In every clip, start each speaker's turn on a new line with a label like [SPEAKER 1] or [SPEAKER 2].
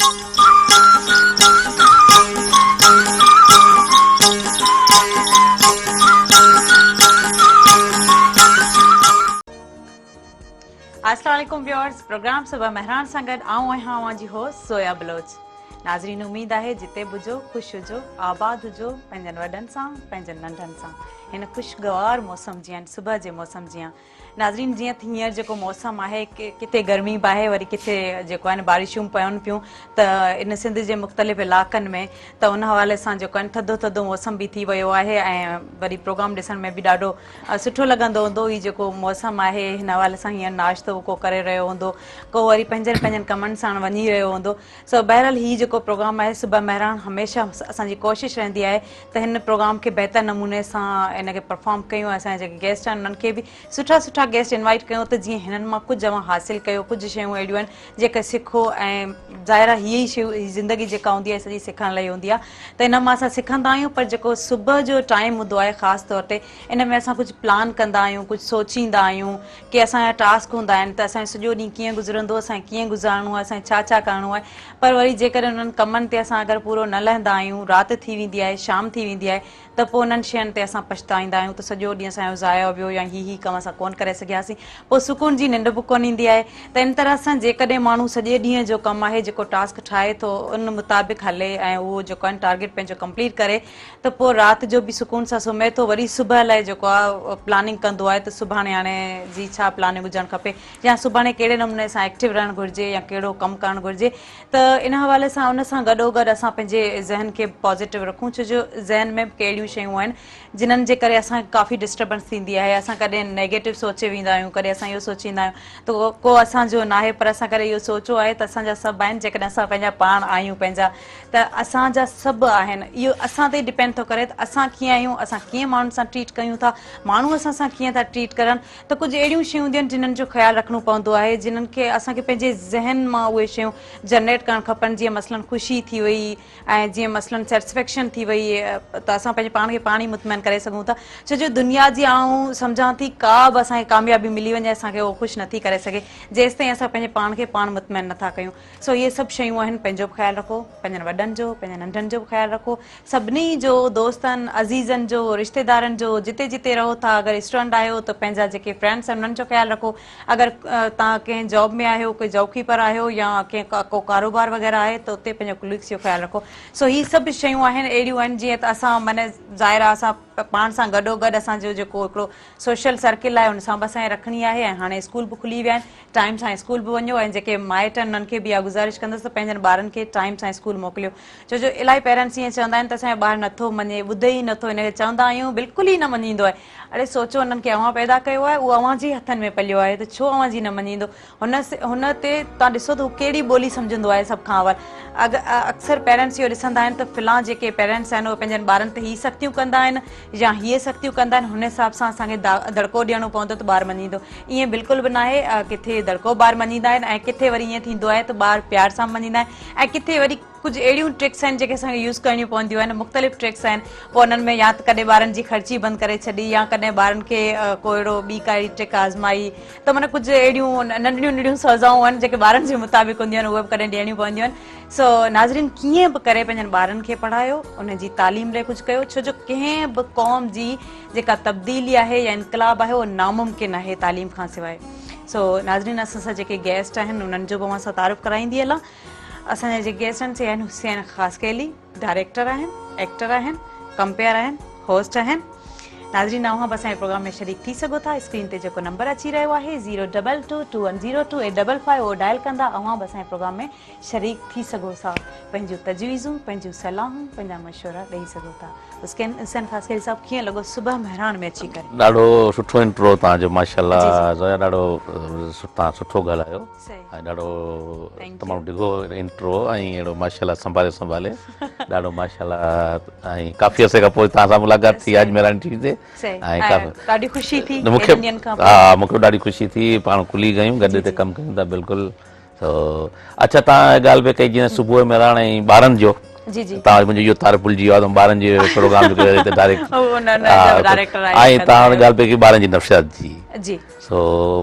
[SPEAKER 1] السلام عليڪم viewers programme صبح مهراڻ سان گڏ آئون آهيان اوهان جي هوسٽ زويا بلوچ ناظرين اميد آهي جتي به هجو خوش هجو آباد هجو پنهنجن وڏن سان پنهنجن ننڍن سان هن خوشگوار موسم جيان صبح جي موسم جيان ناظرين جيئن ته هينئر جيڪو موسم آهي ڪٿي گرمي به آهي وري ڪٿي جيڪو آهي بارشون پون پيون ته ان سنڌ جي مختلف علائقن ۾ ته ان حوالي سان جيڪو آهي ٿڌو ٿڌو موسم به ٿي ويو آهي ۽ وري پروگرام ڏسڻ ۾ به ڏاڍو سٺو لڳندو هوندو هي جيڪو موسم آهي هن حوالي سان هينئر ناشتو ڪو ڪري رهيو هوندو ڪو وري پنهنجن پنهنجن ڪمن سان وڃي رهيو هوندو سو بهرحال هي جيڪو پروگرام آهي صبح مهراڻ هميشه اسان جي ڪوشش رهندي آهي ته هن پروگرام کي بهتر نموني سان ان کي پرفارم ڪيون ۽ اسان جا جيڪي گيسٽ آهن انهن کي به سٺا سٺا گيسٽ انوائيٽ ڪيون ته جيئن هنن مان ڪجهه اوهان حاصل ڪيو ڪجهه شيون اهڙيون آهن جيڪي سکو ۽ ظاهر آهي هي ئي شيون هي زندگي جيڪا هوندي آهي سڄي سکڻ لاء هوندي آهي ته ان مان اسان سکندا آهيون پر جيڪو صبح جو ٽائيم هوندو آهي خاص طور تي ان ۾ اسان ڪجهه پلان ڪندا آهيون ڪجهه سوچيندا آهيون ڪي اسان جا ٽاسڪ هوندا آهن ته اسان جو سڄو ڏينهن ڪيئن گذرندو اسان کي ڪيئن گذارڻو آهي اسان کي ڇا ڇا ڪرڻو آهي پر وري جيڪڏهن انهن ڪمن تي اسان اگر پورو نه لهندا آهيون رات ٿي ويندي آهي شام ٿي ويندي آهي ته پوء انهن شين تي اسان پڇتائيندا آهيون ته سڄو ڏينهن اسان جو ضايع ويو يا هي هي ڪم اسان ڪونه ڪري سگهياسين پوء سڪون جي ننڊ به ڪونه ايندي آهي ته ان طرح سان جيڪڏهن ماڻهو سڄي ڏينهن جو ڪم آهي جيڪو ٽاسڪ ٺاهي ٿو ان مطابق هلي ۽ اهو جيڪو آهي ٽارگيٽ پنهنجو ڪمپليٽ ڪري ته پوء رات جو به سڪون سان سمهي ٿو وري صبح لاء جيڪو آهي پلاننگ ڪندو آهي ته سڀاڻي هاڻي جي ڇا پلاننگ هجڻ کپي يا سڀاڻي ڪهڙي نموني سان ايڪٽو رهڻ گهرجي يا ڪهڙو ڪم ڪرڻ گهرجي ته ان حوالي سان ان سان گڏو گڏ اسان پنهنجي ذهن کي به پازيٽو رکون ڇو جو ذهن ۾ به ڪهڙيون شيون آهن جنھن جي ڪري اسان کي ڪافي ڊسٽربنس ٿيندي آهي اسان ڪڏهن نيگيٽو سوچي ويندا آهيون ڪڏهن اسان اهو سوچيندا آهيون ته ڪو اسان جو ناهي پر اسان ڪڏهن اهو سوچيو آهي ته اسان جا سڀ آهن جيڪڏهن اسان پنهنجا پاڻ آهيون پنهنجا ته اسان جا سڀ آهن اهو اسان تي ڊپينڊ ٿو ڪري ته اسان ڪيئن آهيون اسان ڪيئن ماڻهن سان ٽريٽ ڪيون ٿا ماڻهو اسان سان ڪيئن ٿا ٽريٽ ڪرن ته ڪجهه اهڙيون شيون هونديون آهن جنھن جو خيال رکڻو پوندو آهي جنھن کي اسان کي پنهنجي ذهن مان اهي شيون جنريٽ ڪرڻ کپن جيئن مثلاً خوشي ٿي وئي ۽ جيئن مثلاً سيٽسفيڪشن ٿي وئي ته اسان پنهنجي پاڻ کي پاڻ ئي مطمئن ڪري سگهون ٿا ڇو جو دنيا جي آئون سمجهان ٿي ڪا به اسان کي ڪاميابي ملي وڃي اسان کي اهو خوش نٿي ڪري سگهي جيستائين اسان پنهنجي پاڻ کي پاڻ مطمئن نٿا ڪيون سو اهي سڀ شيون آهن پنهنجو به خيال رکو پنهنجن وڏن جو پنهنجن ننڍن جو به خيال رکو سڀني جو دوستن عزيزن جو رشتيدارن جو جتي جتي رهو ٿا اگر اسٽوڊنٽ آهيو ته پنهنجا جيڪي فرينڊس آهن انهن جو خيال رکو اگر توهان ڪنهن جاب ۾ آهيو ڪوئي جاب ڪيپر آهيو يا ڪنهن ڪو ڪاروبار وغيره آهي ته اتي پنهنجو ڪليگس جو خيال رکو سو هي سڀ شيون آهن اهڙيون آهن جيئن ته اسان معنی ظاهر آهي اسان پاڻ سان گڏو گڏ اسان جو جيڪو هڪڙو سوشل سرڪل آهي ان سان به اسان کي رکڻي آهي ۽ هاڻي اسڪول به کلي ويا آهن ٽائيم سان اسڪول به وڃو ۽ جيڪي مائٽ آهن انهن کي به اها گذارش ڪندس ته پنهنجن ٻارن کي ٽائيم سان اسڪول موڪليو ڇو جو الاهي پيرنٽس ائين چوندا آهن ته اسان جو ٻار نٿو مڃي ٻڌي ئي نٿو ان کي چوندا آهيون بلڪل ئي نه مڃيندو آهي اڙي سوچو انهن کي اوهان پيدا ڪيو آهي اهو اوهان جي ئي هٿن ۾ پليو آهي ته ڇو اوهان جي نه مڃيندو هن هن تي توهان ڏسو ته هو ڪهڙي ٻولي سمجهندو آهي سڀ کان اول اڪثر پيرنٽس اهو ڏسندا آهن ته فلان جيڪي پيرنٽس آهن اهي پنهنجن ٻارن تي هي سختيون ڪندا آهن يا هيء سختيون ڪندا آهن هن حساب سان اسان کي دڙڪو ڏيڻو پوندو ته ٻار مڃيندو ائين بلڪل به ناهي ڪٿي دڙڪو ٻار مڃيندا آهن ۽ ڪٿي وري ائين ٿيندو آهي ته ٻار پيار سان مڃيندا آهن ۽ ڪٿي وري ڪجهه اهڙيون ٽرڪس آهن جيڪي اسان کي يوز ڪرڻيون پونديون آهن مختلف ٽرڪس آهن پوء انهن ۾ يا ته ڪڏهن ٻارن جي خرچي بند ڪري ڇڏي يا ڪڏهن ٻارن کي ڪو اهڙو ٻي ڪائي ٽرڪ آزمائي ته معنيٰ ڪجهه اهڙيون ننڍڙيون ننڍڙيون سزائون آهن جيڪي ٻارن جي مطابق هونديون آهن اهي به ڪڏهن ڏيڻيون پونديون آهن سو ناظرين ڪيئن به ڪري پنهنجن ٻارن کي پڙهايو انهن جي تعليم لاء ڪجهه ڪيو ڇو جو ڪنهن به قوم جي جيڪا تبديلي آهي يا انقلاب آهي اهو ناممڪن آهي تعليم کان سواء سو ناظرين اسان سان جيڪي گيسٽ آهن انهن جو به اوهان سان تعارف ڪرائيندي هلان اسان جا جيڪي گيسٽ آهن سي آهن حسين خاصخيلي ڊائريڪٽر آهن ايڪٽر آهن ڪمپيئر آهن هوسٽ آهن ناظرين اوهان به اسان جي پروگرام ۾ شريڪ ٿي سگهو ٿا اسڪرين تي جيڪو نمبر اچي رهيو آهي zero double two two one zero two eight double five اهو ڊائل ڪندا اوهان به اسان جي پروگرام ۾ شريڪ ٿي سگهو ٿا پنهنجون تجويزون پنهنجون صلاحون پنهنجا مشورا ڏئي سگهو ٿا حسين حسين خاصخيلي صاحب ڪيئن لڳو صبح مهراڻ ۾ اچي ڪري
[SPEAKER 2] ڏاڍو سٺو انٽرو توهان جو ماشاءالله زويا ڏاڍو توهان سٺو ڳالهايو ۽ ڏاڍو تمام ڊگهو انٽرو ۽ اهڙو ماشاءالله سنڀالي سنڀالي ڏاڍو ماشاءالله ۽ ڪافي عرصي کان پوء توهان سان ملاقات ٿي آج مهراڻي ٽي وي تي
[SPEAKER 1] ۽ ڪافي ڏاڍي خوشي ٿي
[SPEAKER 2] مون کي ها مون کي ڏاڍي خوشي ٿي پاڻ ڪليگ آهيون گڏ هتي ڪم ڪيون ٿا بلڪل تو اڇا توهان ڳالهه پئي ڪئي جيئن صبح مهراڻ ۽ ٻارن جو.
[SPEAKER 1] جي جي
[SPEAKER 2] توهان منهنجو اهو تعارف ڀلجي ويو آهي ته ٻارن جي پروگرام جو ڪري هتي ڊائريڪٽ
[SPEAKER 1] نه نه ڊائريڪٽر آهي
[SPEAKER 2] ۽ توهان ڳالهه پئي ڪئي ٻارن جي نفسيات جي
[SPEAKER 1] جي
[SPEAKER 2] سو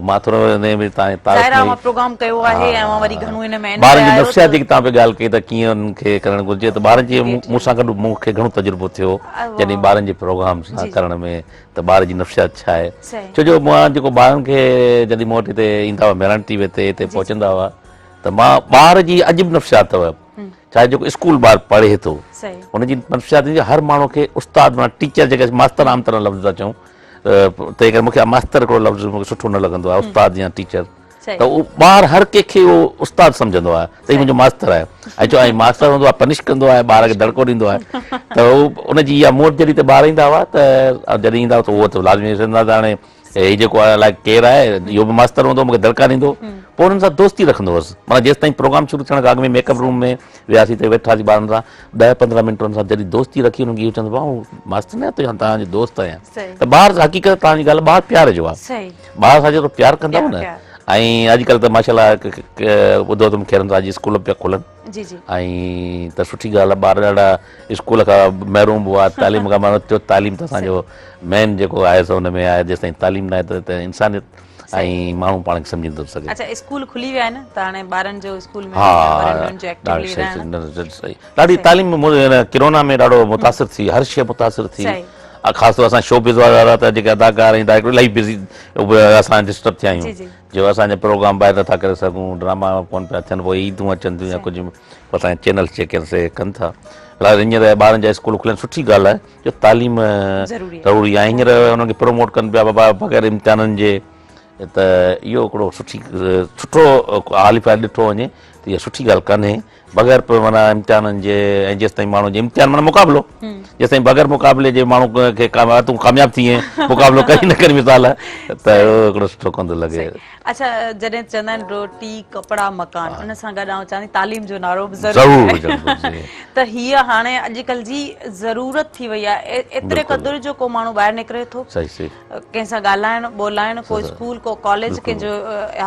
[SPEAKER 2] مان ٿورو ان ۾ توهان تعارف
[SPEAKER 1] ظاهر آهي اوهان پروگرام ڪيو آهي ۽ اوهان وري گهڻو ان ۾
[SPEAKER 2] ٻارن جي نفسيات جي توهان پئي ڳالهه ڪئي ته ڪيئن انهن کي ڪرڻ گهرجي ته ٻارن جي مون سان گڏ مون کي گهڻو تجربو ٿيو جڏهن ٻارن جي پروگرام سان ڪرڻ ۾ ته ٻار جي نفسيات ڇا آهي ڇو جو مان جيڪو ٻارن کي جڏهن مون وٽ هتي ايندا هئا مهراڻ ٽي وي تي هتي پهچندا هئا ته مان ٻار جي عجيب نفسيات اٿو ڇا جيڪو اسڪول ٻار پڙهي ٿو ان جي نفسيات هر ماڻهو کي استاد معنيٰ ٽيچر جيڪي ماستر عام طرح لفظ ٿا چئون تنهن ڪري مونکي ماستر هڪڙو لفظ مونکي سٺو نه لڳندو آهي استاد يا ٽيچر ته اهو ٻار هر ڪنهن کي اهو استاد سمجهندو آهي ته هي منهنجو ماستر آهي ۽ چو ۽ ماستر هوندو آهي پنش ڪندو آهي ٻار کي دڙڪو ڏيندو آهي ته هو ان جي اها مون وٽ جڏهن ته ٻار ايندا هئا ته جڏهن ايندا هئا ته اهو ته لازمي سمجهندا ته هاڻي هي جيڪو آهي الائي ڪير آهي اهو به ماستر هوندو مونکي دڙڪا ڏيندو پوء انهن سان دوستي رکندو هوس معنيٰ جيستائين پروگرام شروع ٿيڻ کان اڳ ۾ ميڪ اپ روم ۾ وياسين ته ويٺاسين ٻارن سان ڏهه 15 منٽ انهن سان جڏهن دوستي رکي انهن کي اهو چوندو آئون ماستر نه آهيان تنهنجو توهان جو دوست آهيان ته ٻار حقيقت توهان جي ڳالهه ٻار پيار جو آهي ٻار سان جيترو پيار ڪندؤ نه ۽ اڄڪلهه ته ماشاء الله ٻڌو اٿم خيرن سان اڄ اسڪول پيا کولن
[SPEAKER 1] جي جي
[SPEAKER 2] ۽ ته سٺي ڳالهه آهي ٻار ڏاڍا اسڪول کان محروم به هئا تعليم کان معنيٰ چو تعليم ته اسان جو مين جيڪو آهي سو ان ۾ آهي جيستائين تعليم نه آهي ته انسانيت ۽ ماڻهو پاڻ کي سمجهي نٿو سگهي.
[SPEAKER 1] اڇا اسڪول کلي ويا آهن ته هاڻي ٻارن جو اسڪول ۾ وڃڻ انهن جو ايڪٽيولي رهڻ.
[SPEAKER 2] ڏاڍي تعليم ڪرونا ۾ ڏاڍو متاثر ٿي هر شيء متاثر ٿي خاص طور اسان شو بز وارا ته جيڪي اداڪار ۽ ڊائريڪٽر الاهي بزي اسان ڊسٽرب ٿيا آهيون جو اسان جا پروگرام ٻاهر نٿا ڪري سگهون ڊراما ڪون پيا ٿين پوء عيدون اچن ٿيون يا ڪجهه اسان جا چينلز جيڪي آهن سي ڪن ٿا في الحال هينئر ٻارن جا اسڪول کليا آهن سٺي ڳالهه آهي جو تعليم ضروري آهي هينئر انهن کي پروموٽ ڪن پيا بابا بغير امتحانن جي ته اهو هڪڙو سٺي سٺو حال في الحال ڏٺو وڃي ته اها سٺي ڳالهه ڪانهي بغير معنيٰ امتحانن جي ۽ جيستائين ماڻهو جي امتحان معنيٰ مقابلو جيستائين بغير مقابلي جي ماڻهو کي تون ڪامياب ٿي وئين مقابلو ڪري نه ڪري مثال ته اهو هڪڙو سٺو ڪونه ٿو لڳي.
[SPEAKER 1] اڇا جڏهن چوندا آهن روٽي ڪپڙا مڪان ان سان گڏ آئون چوان ٿي تعليم جو نعرو به ضرور
[SPEAKER 2] هجڻ گهرجي
[SPEAKER 1] ته هيء هاڻي اڄڪلهه جي ضرورت ٿي وئي آهي ايتري قدر جو ڪو ماڻهو ٻاهر نڪري ٿو
[SPEAKER 2] صحيح صحيح
[SPEAKER 1] ڪنهن سان ڳالهائڻ ٻولائڻ ڪو اسڪول ڪو ڪاليج ڪنهن جو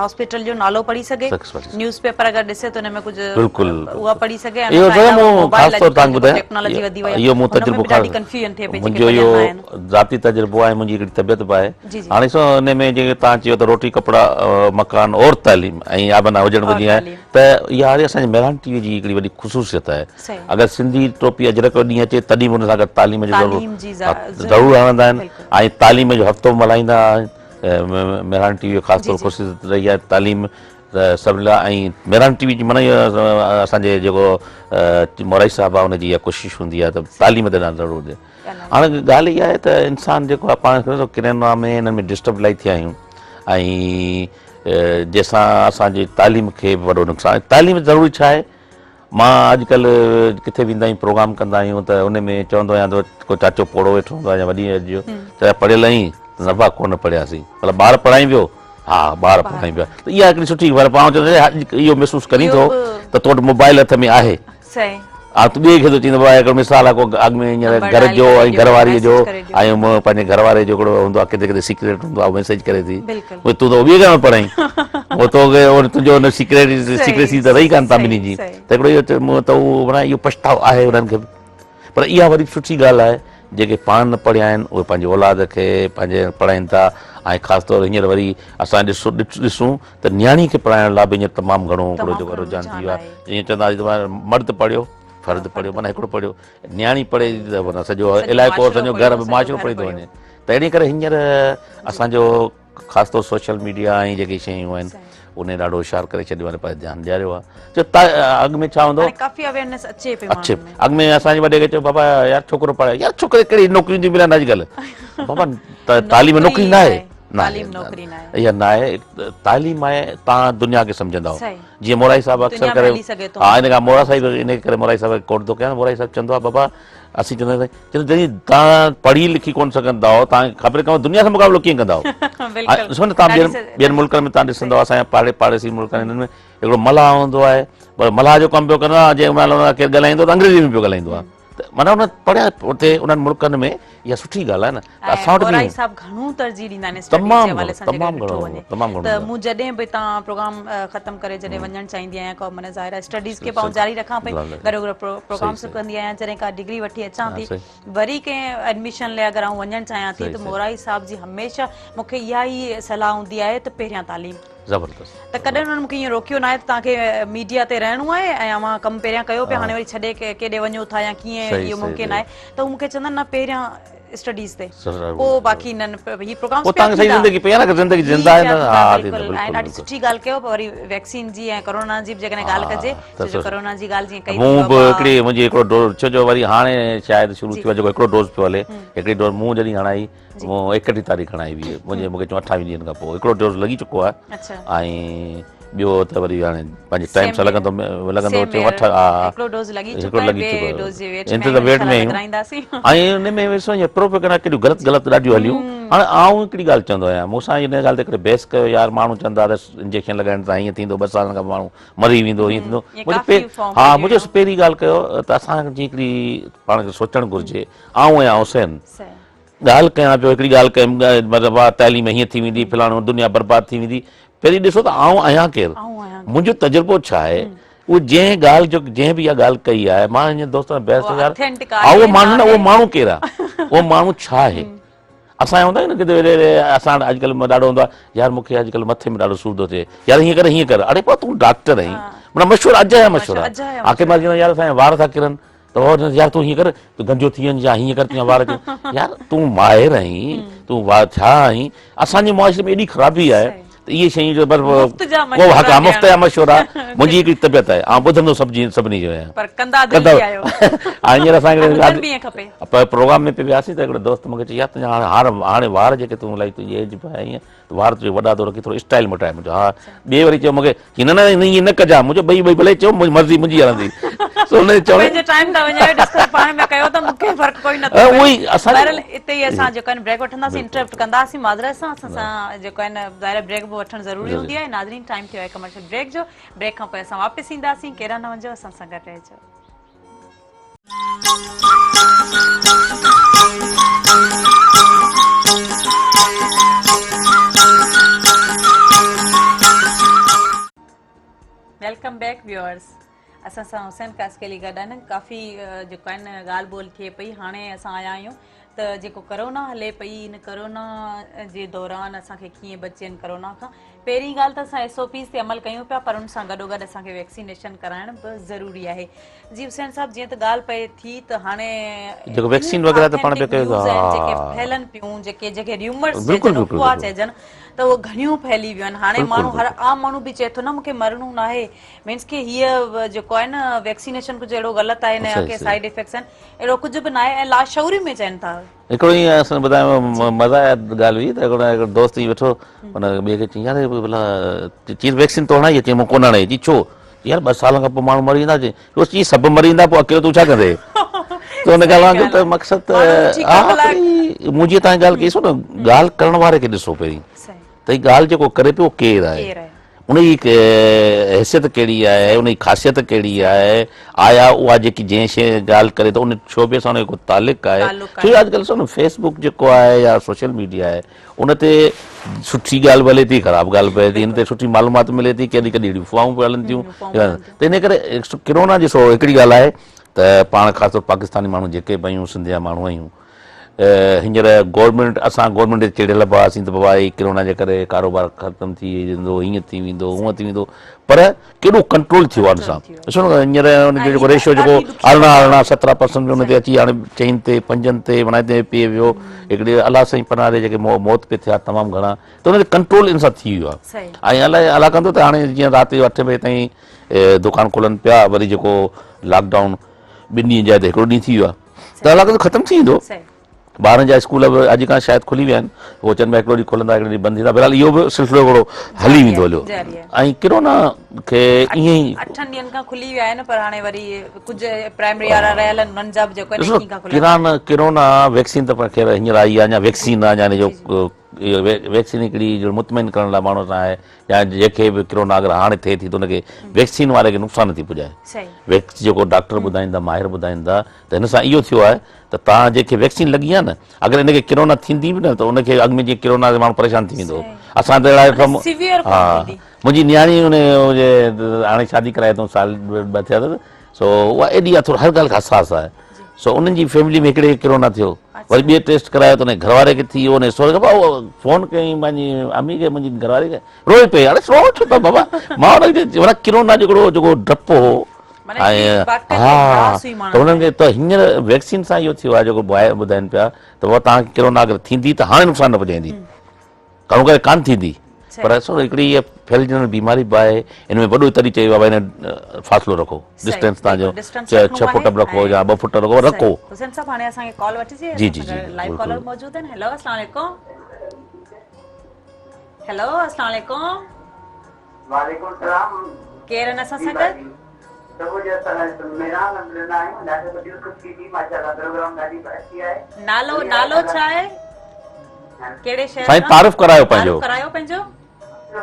[SPEAKER 1] هاسپيٽل جو نالو پڙهي سگهي نيوز پيپر اگر ڏسي ته ان ۾ ڪجهه
[SPEAKER 2] بلڪل
[SPEAKER 1] اها پڙهي سگهي
[SPEAKER 2] اهو ته مون خاص طور تان ٻڌايان
[SPEAKER 1] ٽيڪنالاجي وڌي وئي
[SPEAKER 2] اهو مون تجربو
[SPEAKER 1] ڏاڍي ڪنفيوزن ٿئي پئي
[SPEAKER 2] منهنجو اهو ذاتي تجربو آهي منهنجي هڪڙي طبيعت به آهي هاڻي ڏسو ان ۾ جيڪي توهان چيو ته روٽي ڪپڙا مڪان اور تعليم ۽ آبنا هجڻ گهرجي آهي ته اها هاڻي اسان جي مهراڻ ٽي وي جي هڪڙي وڏي خصوصيت آهي اگر سنڌي ٽوپي اجرڪ جو ڏينهن اچي تڏهن به ان سان گڏ تعليم جو ضرور هڻندا آهن ۽ تعليم جو هفتو به ملهائيندا آهن مهراڻ ٽي وي جو خاص طور خصوصيت رهي آهي تعليم سڀني لاء ۽ مهراڻ ٽي وي جي معنيٰ اسان جي جيڪو مورائي صاحب آهي ان جي اها ڪوشش هوندي آهي ته تعليم تي ضرور ڏي هاڻي ڳالهه اها آهي ته انسان جيڪو آهي پاڻ کي ڪرونا ۾ انهن ۾ ڊسٽرب الاهي ٿيا آهيون ۽ جنهن سان اسان جي تعليم کي به وڏو نقصان تعليم ضروري ڇا آهي مان اڄڪلهه ڪٿي ويندا آهيون پروگرام ڪندا آهيون ته ان ۾ چوندو آهيان ته ڪو چاچو پوڙهو ويٺو هوندو آهي يا وڏي ايج جو چاچا پڙهيل آهين نه با ڪونه پڙهياسين مطلب ٻار پڙهائين پيو ها ٻار پڙهائين پيا ته اها هڪڙي سٺي پر پاڻ چوندو اهو محسوس ڪرين ٿو ته تو وٽ موبائل هٿ ۾ آهي
[SPEAKER 1] صحيح.
[SPEAKER 2] ها ته ٻئي کي ٿو چئين ته بابا هڪڙو مثال آهي ڪو اڳ ۾ هينئر گهر جو ۽ گهر واريء جو ۽ پنهنجي گهر واري جو هڪڙو هوندو آهي ڪٿي ڪٿي سيڪريٽ هوندو آهي ميسيج ڪري ٿي پوء تون ته ٻئي گهر ۾ پڙهائين پوء توکي تنهنجو ان سيڪريٽ سيڪريسي ته رهي ڪانه تان ٻنهي جي ته هڪڙو اهو ته اهو معنيٰ اهو پڇتاء آهي انهن کي به پر اها وري سٺي ڳالهه آهي جيڪي پاڻ نه پڙهيا آهن اهي پنهنجي اولاد کي پنهنجي پڙهائين ٿا ۽ خاص طور هينئر وري اسان ڏسو ڏسون ته نياڻي کي پڙهائڻ لاء به هينئر تمام گهڻو هڪڙو جيڪو رجحان ٿي ويو آهي جيئن چوندا هئاسين ته مرد پڙهيو فرد پڙهيو معنيٰ هڪڙو پڙهيو نياڻي پڙهي ٿي ته معنيٰ سڄو علائقو سڄو گهر به معاشرو پڙهي ٿو وڃي ته اهڙي ڪري هينئر اسان جو خاص طور سوشل ميڊيا ۽ جيڪي شيون آهن ان ڏاڍو هوشيار ڪري ڇڏيو آهي پنهنجو ڌيان ڏياريو آهي جو اڳ ۾ ڇا هوندو
[SPEAKER 1] ڪافي اويئرنيس اچي پئي
[SPEAKER 2] اچي اڳ ۾ اسان جي وڏي کي چيو بابا يار ڇوڪرو پڙهايو يار ڇوڪري ڪهڙي نوڪريون ٿيون ملن اڄڪلهه بابا تعليم نوڪري نه آهي
[SPEAKER 1] تعليم نوڪري نه
[SPEAKER 2] آهي اها نه آهي تعليم آهي تان دنيا کي سمجهندا جيئن مورائي صاحب اڪثر ڪري ها ان کان مورا صاحب ان ڪري مورائي صاحب کي ڪوٽ ٿو ڪيان مورائي صاحب چوندو آهي بابا اسين چوندا آهيون سائين جڏهن توهان پڙهي لکي ڪونه سگهندا آهيو توهان کي خبر ڪانه دنيا سان مقابلو ڪيئن ڪندا آهيو ڏسو نه توهان ٻين ٻين ملڪن ۾ توهان ڏسندؤ اسان جا پاڙي پاڙيسي ملڪ آهن انهن ۾ هڪڙو ملاح هوندو آهي پر ملاح جو ڪم پيو ڪندو آهي جنهن مهل ڪير ڳالهائيندو ته انگريزي ۾ پيو ڳالهائيندو آهي ته معنيٰ ان پڙهيا اتي انهن ملڪن ۾ اها سٺي ڳالهه آهي نه ته اسان وٽ به
[SPEAKER 1] صاحب گهڻو ترجيح ڏيندا آهن اسٽڊيز جي حوالي سان جيڪڏهن ڏٺو وڃي ته مون جڏهن به تان پروگرام ختم ڪري جڏهن وڃڻ چاهيندي آهيان ڪو معنيٰ ظاهر آهي اسٽڊيز کي به آئون جاري رکان پئي گڏو گڏ پروگرامس به ڪندي آهيان جڏهن ڪا ڊگري وٺي اچان ٿي وري ڪنهن ايڊميشن لاء اگر آئون وڃڻ چاهيان ٿي ته مورائي صاحب جي هميشه مون کي اها ئي صلاح هوندي آهي ته پهريان تعليم
[SPEAKER 2] زبردست
[SPEAKER 1] ته ڪڏهن انهن مون کي ائين روڪيو ناهي ته توهان کي ميڊيا تي رهڻو آهي ۽ اوهان ڪم پهريان ڪيو پيا هاڻي وري ڇڏي ڪيڏي وڃو ٿا يا ڪيئن اهو ممڪن آهي ته هو مون کي چوندا آهن نه پهريان اسٽڊيز تي پوء باقي انهن هي پروگرامز
[SPEAKER 2] پيا ٿيندا زندگي پئي آهي نه زندگي زنده آهي نه ها
[SPEAKER 1] بلڪل ۽ ڏاڍي سٺي ڳالهه ڪيو وري ويڪسين جي ۽ ڪورونا جي به جيڪڏهن ڳالهه ڪجي ڇو جو ڪورونا جي ڳالهه جيئن ڪئي
[SPEAKER 2] مون به هڪڙي منهنجي هڪڙو ڊوز ڇو جو وري هاڻي شايد شروع ٿيو آهي جيڪو هڪڙو ڊوز پيو هلي هڪڙي ڊوز مون جڏهن هڻائي مون 31 تاريخ هڻائي هئي منهنجي مون کي چون 28 ڏينهن کان پوء هڪڙو ڊوز لڳي چڪو آهي ۽ ٻيو ته وري هاڻي پنهنجي ٽائيم سان لڳندو لڳندو چون اٺ ها
[SPEAKER 1] هڪڙو ڊوز لڳي چڪو آهي ٻئي ڊوز جي ويٽ
[SPEAKER 2] ۾ ويٽ ۾ آهيون ۽ ان ۾ ڏسو ائين پروپيگنڊا ڪيڏيون غلط غلط ڏاڍيون هليون هاڻي آئون هڪڙي ڳالهه چوندو آهيان مون سان ان ڳالهه تي هڪڙي بحث ڪيو يار ماڻهو چوندا ته انجيڪشن لڳائڻ سان هيئن ٿيندو ٻه سالن کان ماڻهو مري ويندو هيئن ٿيندو ها منهنجو پهرين ڳالهه ڪيو ته اسان جي هڪڙي پاڻ کي سوچڻ گهرجي آئون آهيان حسين ڳالهه ڪيان پيو هڪڙي ڳالهه ڪيم مطلب واهه تعليم هيئن ٿي ويندي فلاڻو دنيا برباد ٿي ويندي پهرين ڏسو ته آئون آهيان ڪير منهنجو تجربو ڇا آهي اهو جنهن ڳالهه جو جنهن به اها ڳالهه ڪئي آهي مان هن دوست سان بحث ڪيو يار اهو ماڻهو نه اهو ماڻهو ڪير آهي اهو ماڻهو ڇا آهي اسان هوندا آهيون نه ڪٿي اسان وٽ اڄڪلهه ڏاڍو هوندو آهي يار مون کي اڄڪلهه مٿي ۾ ڏاڍو سور ٿو ٿئي يار هيئن ڪر هيئن ڪر اڙي پوء تون ڊاڪٽر آهين معنيٰ مشورا اجايا مشورا آخر مال يار اسان جا وار ٿا ڪرن ته هو چوندس يار تون هيئن ڪر تون گنجو ٿي وڃ يا هيئن ڪر تنهنجا وار ڪرن يار تون ماهر آهين تون ڇا آهين اسان جي معاشري ۾ ايڏي خرابي آهي ته اهي شيون جو بس ڪو حق آهي مفت جا مشورا منهنجي هڪڙي طبيعت آهي آئون ٻڌندو سڀ جي سڀني جو آهيان
[SPEAKER 1] پر ڪندا دل جي آهيو
[SPEAKER 2] هينئر اسان هڪڙي پروگرام ۾ پي وياسين ته هڪڙو دوست مونکي چيو يار تنهنجا هاڻي وار جيڪي تون الائي تنهنجي ايج به آهي ائين وار تنهنجو وڏا ٿو رکين ٿورو اسٽائل مٽائي مون چيو ها ٻئي وري چيو مونکي چي نه نه ائين نه ڪجا مون چيو ٻئي ٻئي ڀلي چئو منهنجي مرضي منهنجي هلندي سو ان چوڻ
[SPEAKER 1] پنهنجو ٽائيم ٿا وڃايو ڊسڪس پاڻ ۾ ڪيو ته مونکي فرق ڪوئي نه ٿو
[SPEAKER 2] اهو ئي اسان
[SPEAKER 1] بهرحال اتي ئي اسان جيڪو آهن بريڪ وٺنداسين انٽرپٽ ڪنداسين معذرت سان اسان سان جيڪو آهن ظاهر بريڪ به وٺڻ ضروري هوندي آهي ناظرين ٽائيم ٿيو آهي ڪمرشل بريڪ جو بريڪ کان پوء اسان واپس اينداسين ڪيڏانهن نه وڃجو اسان سان گڏ رهجو. Welcome back viewers اسان سان حسين خاصخيلي گڏ آهن ڪافي جيڪو آهن ڳالهه ٻولهه ٿئي پئي هاڻي اسان آيا آهيون ته جيڪو ڪرونا هلي پئي ان ڪرونا جي دوران اسان کي ڪيئن بچجي ان ڪرونا کان پهرين ڳالهه ته اسان ايس او پيز تي عمل ڪيون پيا پر ان سان گڏوگڏ اسان کي ويڪسينيشن ڪرائڻ به ضروري آهي جي حسين صاحب جيئن ته ڳالهه پئي ٿي ته هاڻي
[SPEAKER 2] جيڪو ويڪسين وغيره ته پاڻ پيا ڪيو
[SPEAKER 1] جيڪي ڦهلن پيون جيڪي جيڪي ريومرز چئجن افواهه چئجن ته اهي گهڻيون ڦهلي ويون آهن هاڻي ماڻهو هر عام ماڻهو به چئي ٿو نه مونکي مرڻو ناهي مينس ڪي هيء جيڪو آهي نه ويڪسينيشن ڪجهه اهڙو غلط آهي نه ڪي سائيڊ افيڪٽس آهن اهڙو ڪجهه به ناهي ۽ لاشعوري ۾ چون ٿا.
[SPEAKER 2] هڪڙو ائين اسان ٻڌايو مزاحيه ڳالهه هئي ته هڪڙو هڪڙو دوست ائين ويٺو ان ٻئي کي چيائين يار هي ڀلا چيس ويڪسين تو هڻائي چيائين مون ڪونه هڻائي چي ڇو يار ٻه سالن کان پوء ماڻهو مري ويندا چي چي سڀ مري ويندا پوء اڪيلو تون ڇا ڪندين ته ان ڳالهه وانگر ته مقصد ته مون جيئن تان ڳالهه ڪئي سو نه ڳالهه ڪرڻ واري کي ڏسو پهرين ته هي ڳالهه جيڪو ڪري پيو ڪير آهي ان جي حيثيت ڪهڙي آهي، ان جي خاصيت ڪهڙي آهي، آيا اها جيڪي جنهن شيء ڳالهه ڪري ٿو ان شعبي سان ان جو ڪو تعلق آهي، ڇو جو اڄڪلهه ڏسو نه فيس بڪ جيڪو آهي يا سوشل ميڊيا آهي ان تي سٺي ڳالهه به هلي ٿي خراب ڳالهه به هلي ٿي، ان تي سٺي معلومات ملي ٿي ڪڏهن ڪڏهن اهڙيون افواهون به هلن ٿيون ته ان ڪري ڪرونا ڏسو هڪڙي ڳالهه آهي ته پاڻ خاص طور پاڪستاني ماڻهو جيڪي به آهيون سنڌ جا ماڻهو آهيون هينئر گورنمينٽ اسان گورنمينٽ تي چڙهيل به هئاسين ته بابا هي ڪرونا جي ڪري ڪاروبار ختم ٿي ويندو هيئن ٿي ويندو هونئن ٿي ويندو پر ڪيڏو ڪنٽرول ٿيو آهي ان سان ڏسو نه هينئر ان جو جيڪو ريشو جيڪو 18 18 17 پرسنٽ ان تي اچي هاڻي چئن تي پنجن تي معنيٰ هتي پئي ويو هڪڙي الله سائين پناهه ڏي جيڪي موت پئي ٿيا تمام گهڻا ته ان تي ڪنٽرول ان سان ٿي ويو آهي ۽ الله الله ڪندو ته هاڻي جيئن رات جو اٺين بجي تائين دڪان کولن پيا وري جيڪو لاڪ ڊائون ٻن ڏينهن جاء تي هڪڙو ڏينهن ٿي ويو آهي ته الله ڪندو ختم ٿي ويندو. ٻارن جا اسڪول به اڄ کان شايد کلي ويا آهن. هو چون پيا هڪڙو ڏينهن کلندا هڪڙو ڏينهن بند ٿيندا. بهرحال اهو به سلسلو هڪڙو هلي ويندو هليو ۽ ڪرونا کي ائين ئي
[SPEAKER 1] اٺن ڏينهن کان کلي ويا آهن پر هاڻي وري ڪجهه پرائمري وارا رهيل آهن انهن جا به جيڪو آهي ڏسو
[SPEAKER 2] ڪرونا ويڪسين ته خير هينئر آئي آهي اڃا ويڪسين اڃا ان جو اهو ويڪسين هڪڙي جو مطمئن ڪرڻ لاء ماڻهو سان آهي يا جنهن کي به ڪرونا اگر هاڻي ٿئي ٿي ته ان کي ويڪسين واري کي نقصان نٿي پڄائي. ويڪس جيڪو ڊاڪٽر ٻڌائين ٿا ماهر ٻڌائين ٿا ته هن سان اهو ٿيو آهي ته توهان جنهن کي ويڪسين لڳي آهي نه اگر ان کي ڪرونا ٿيندي به نه ته ان کي اڳ ۾ جيئن ڪرونا تي ماڻهو پريشان ٿي ويندو هو اسان ته اهڙا ها منهنجي نياڻي ان هاڻي شادي ڪرائي اٿئون سال ٻه ٿيا اٿس سو اها ايڏي آهي ٿورو هر ڳالهه کان حساس آهي سو انهن جي فيملي ۾ هڪڙي کي ڪرونا ٿيو وري ٻئي ٽيسٽ ڪرايو ته ان گهر واري کي ٿي ويو ان سهري کي فون ڪيائين پنهنجي امي کي منهنجي گهر واري کي روئي پئي اڙي روئو ڇو ٿا بابا مان ان کي وري ڪرونا جيڪو جيڪو ڊپ هو ۽ ها ته انهن کي ته هينئر ويڪسين سان اهو ٿيو آهي جيڪو ٻڌائين پيا ته بابا توهان کي ڪرونا اگر ٿيندي ته هاڻي نقصان نه پڄائيندي گهڻو ڪري ڪانه ٿيندي پر اصل هڪڙي هيء ڦهلجندڙ بيماري به آهي ان ۾ وڏو تڏهن چئبو آهي ڀائي فاصلو رکو ڊسٽنس تان جو 6 فوٽ به رکو يا 2 فوٽ رکو رکو.
[SPEAKER 1] حسين صاحب هاڻي اسان کي ڪال وٺجي
[SPEAKER 2] جي جي جي
[SPEAKER 1] لائيو ڪالر موجود آهن هيلو السلام عليڪم هيلو السلام عليڪم.
[SPEAKER 3] وعليڪم السلام.
[SPEAKER 1] ڪير آهن اسان سان گڏ؟
[SPEAKER 3] صبح جو اسان مهراڻ ۾ ملندا آهيون ڏاڍو وڏي خوشي ٿي ماشاءالله پروگرام ڏاڍي اچي آهي.
[SPEAKER 1] نالو نالو ڇا آهي ڪهڙي شهر
[SPEAKER 2] سائين تعارف ڪرايو پنهنجو.
[SPEAKER 1] تعارف ڪرايو پنهنجو.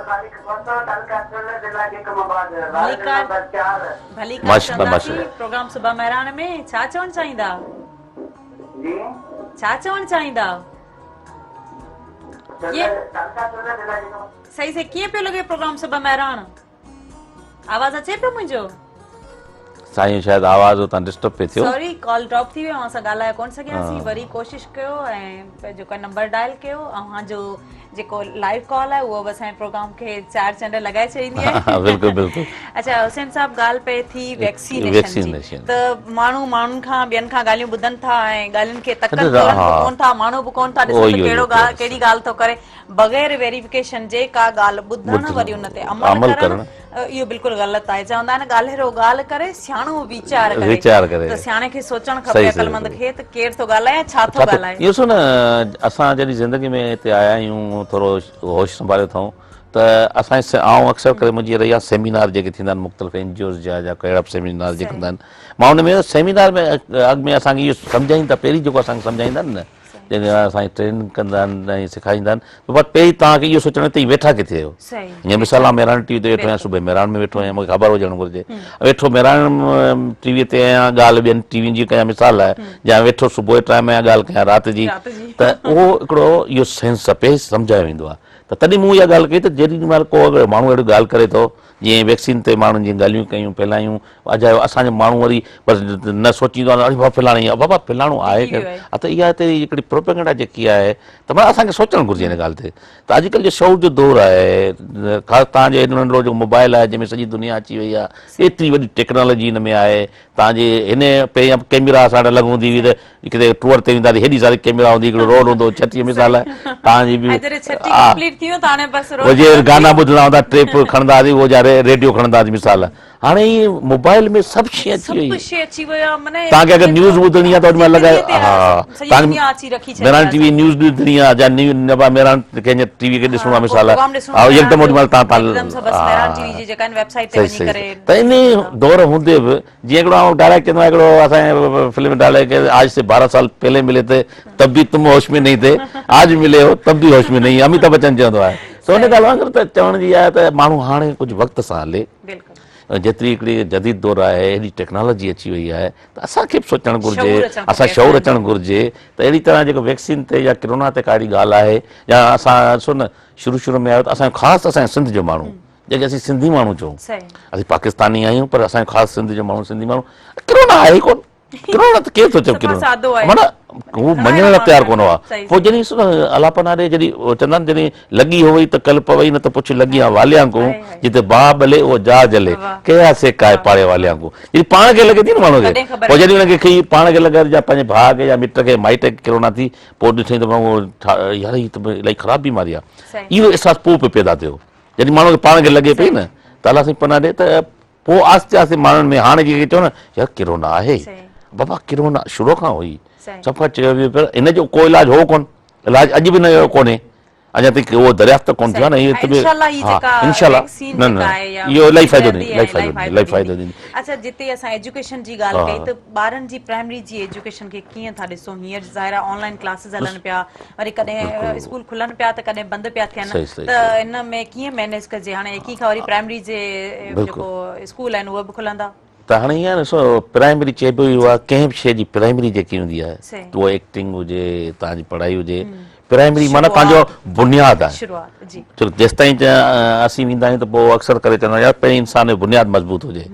[SPEAKER 3] خالق کوسا تعلقه سن ضلع جيڪب آباد وارڊ نمبر 4.
[SPEAKER 1] ڀليڪار چونداسين پروگرام صبح مهراڻ ۾ ڇا چوڻ چاهيندا؟
[SPEAKER 3] جي
[SPEAKER 1] ڇا چوڻ چاهيندا؟ صحيح صحيح ڪيئن پيو لڳي پروگرام صبح مهراڻ آواز اچي پيو منهنجو؟
[SPEAKER 2] سائين شايد آواز اتان ڊسٽرب پئي ٿيو.
[SPEAKER 1] سوري ڪال ڊراپ ٿي ويو اوهان سان ڳالهائي ڪون سگهياسين وري ڪوشش ڪيو ۽ پنهنجو نمبر ڊائل ڪيو اوهان جو جيڪو لائيو ڪال آهي اهو به اسان جي پروگرام کي چار چنڊ لڳائي ڇڏيندي آهي.
[SPEAKER 2] بلڪل بلڪل.
[SPEAKER 1] اڇا حسين صاحب ڳالهه پئي ٿي ويڪسينيشن جي ته ماڻهو ماڻهن کان ٻين کان ڳالهيون ٻڌن ٿا ۽ ڳالهين کي تڪن تورن به ڪون ٿا ماڻهو به ڪون ٿا ڏسن ته ڪهڙو ڳالهه ڪهڙي ڳالهه ٿو ڪري بغير ويريفڪيشن جي ڪا ڳالهه ٻڌڻ وري ان تي عمل ڪرڻ اهو بلڪل غلط آهي. چوندا آهن ڳالهيرو ڳالهه ڪري، سياڻو ويچار ڪري. ته سياڻي کي سوچڻ کپي عقلمند کي ته ڪير ٿو ڳالهائي ۽ ڇا ٿو ڳالهائي.
[SPEAKER 2] اهو ڏسو نه اسان جڏهن زندگي ۾ هتي آيا آهيون ٿورو هوش سنڀاليو اٿئون ته اسان آئون اڪثر ڪري منهنجي رهي آهي سيمينار جيڪي ٿيندا آهن مختلف اين جي اوز جا يا ڪهڙا به سيمينار جيڪي هوندا آهن مان ان ۾ سيمينار ۾ اڳ ۾ اسان کي اهو سمجهائين ٿا پهرين جيڪو اسان کي سمجهائيندا آهن نه جنهن ۾ اسان کي ٽريننگ ڪندا آهن ۽ سيکاريندا آهن ته بابا پهرين توهان کي اهو سوچڻو ته ويٺا ڪٿي آهيو جيئن مثال آئون مهراڻ ٽي وي تي ويٺو آهيان صبح مهراڻ ۾ ويٺو آهيان مونکي خبر هجڻ گهرجي ويٺو مهراڻ ٽي وي تي آهيان ڳالهه ٻين ٽي وين جي ڪيان مثال آهي يا ويٺو صبح جو ٽائيم آهيان ڳالهه ڪيان رات جي ته اهو هڪڙو اهو سينس آهي پهرين سمجهايو ويندو آهي ته تڏهن مون اها ڳالهه ڪئي ته جيڏي مهل ڪو اگر ماڻهو اهڙي ڳالهه ڪري ٿو جيئن ويڪسين تي ماڻهن جيئن ڳالهيون ڪيون ڦهلايون اجايو اسان جو ماڻهو وري بس نه سوچيندو آهي بابا فلاڻي بابا فلاڻو آهي ڪير ته اها هتي هڪڙي پروپيگنڊا جيڪي آهي ته معنيٰ اسان کي سوچڻ گهرجي هن ڳالهه تي ته اڄڪلهه جو شعور جو دور آهي خاص توهان جو هيڏو ننڍڙو جيڪو موبائل آهي جنهن ۾ سڄي دنيا اچي وئي آهي ايتري وڏي ٽيڪنالاجي هن ۾ آهي توهان جي هن پهريان ڪيميرا اسان وٽ الڳ هوندي هئي ته ڪٿي ٽوئر تي ويندا هيڏي ساري ڪيميرا هوندي هڪڙو رول هوندو هو ڇٽيهه مثال آهي توهان جي به جي گانا ٻڌڻا هوندا ٽيپ کڻندا هئاسين اهو جا ريڊيو کڻندا هئاسين مثال هاڻي هي موبائل ۾ سڀ شيء اچي وئي توهان کي اگر نيوز ٻڌڻي آهي ته ان ۾ لڳائي ها توهان مهراڻ ٽي وي نيوز ڏسڻي آهي يا مهراڻ ڪنهن ٽي وي کي ڏسڻو آهي مثال ها يڪدم اوڏي مهل توهان ته ان دور هوندي به جيئن هڪڙو آئون ڊائلاگ چوندو آهيان هڪڙو اسان جي فلم ۾ ڊائلاگ ڪي آج سي 12 سال پهلي ملي ٿي تب به تم هوش ۾ نهين ٿي آج ملي هو تب به هوش ۾ نهين اميتاڀ بچن چوندو آهي سو ان ڳالهه وانگر ته چوڻ جي آهي ته ماڻهو هاڻي ڪجهه وقت سان هلي جيتري هڪڙي جديد دور آهي اهڙي ٽيڪنالاجي اچي وئي آهي ته اسان کي به سوچڻ گهرجي اسان شعور اچڻ گهرجي ته اهڙي طرح جيڪو ويڪسين تي يا ڪرونا تي ڪا اهڙي ڳالهه آهي يا اسان ڏسو نه شروع شروع ۾ آيو ته اسان خاص اسان سنڌ جو ماڻهو جيڪي اسين سنڌي ماڻهو چئون اسين پاڪستاني آهيون پر اسان خاص سنڌ جو ماڻهو سنڌي ماڻهو ڪرونا آهي ئي ڪون ڪرونا ته ڪير ٿو چئي ڪرونا معنيٰ هو مڃڻ لاء تيار ڪونه هئا پوء جڏهن ڏسو نه الله پناهه ڏي جڏهن چوندا آهن جڏهن لڳي هوئي ته ڪل پوئي نه ته پڇ لڳي آ واليان ڪون جتي باهه ٻلي اهو جاء جلي ڪيا سي ڪائي پاڙي واليان ڪون جڏهن پاڻ کي لڳي ٿي نه ماڻهو کي پوء جڏهن هن کي پاڻ کي لڳي يا پنهنجي ڀاء کي يا مٽ کي مائٽ کي ڪرونا ٿي پوء ڏٺائين ته يار هي ته الاهي خراب بيماري آهي اهو احساس پوء پيو پيدا ٿيو جڏهن ماڻهو کي پاڻ کي لڳي پئي نه ته الله سائين پناهه ڏي ته پوء آهستي آهستي ماڻهن ۾ هاڻي جيڪي چون نه يار ڪرونا آهي بابا ڪرونا شروع کان هئي سڀ کان چيو ويو پر ان جو ڪو علاج هو ڪون علاج اڄ به نه ڪونهي. اڃا تائين اهو دريافت ته ڪونه ٿيو آهي نه اهي ته به
[SPEAKER 1] ها
[SPEAKER 2] انشاء الله نه نه اهو الاهي فائدو ڏيندي الاهي فائدو ڏيندي الاهي فائدو ڏيندي.
[SPEAKER 1] اڇا جتي اسان ايجوڪيشن جي ڳالهه ڪئي ته ٻارن جي پرائمري جي ايجوڪيشن کي ڪيئن ٿا ڏسو هينئر ظاهر آهي آن لائن ڪلاسز هلن پيا وري ڪڏهن اسڪول کلن پيا ته ڪڏهن بند پيا ٿين ته ان ۾ ڪيئن مينيج ڪجي هاڻي ايڪي کان وري پرائمري جي جيڪو اسڪول آهن اهي به کلندا.
[SPEAKER 2] ته هاڻي ائين آهي نه ڏسو پرائمري چئبو ئي اهو آهي ڪنهن به شيء جي پرائمري جيڪي هوندي آهي اها ايڪٽنگ هجي توهان جي پڙهائي هجي پرائمري معنيٰ توهان جو بنياد آهي ڇو جيستائين اسين ويندا آهيون ته پوء اڪثر ڪري چوندا يار پهرين انسان جو بنياد مضبوط هجي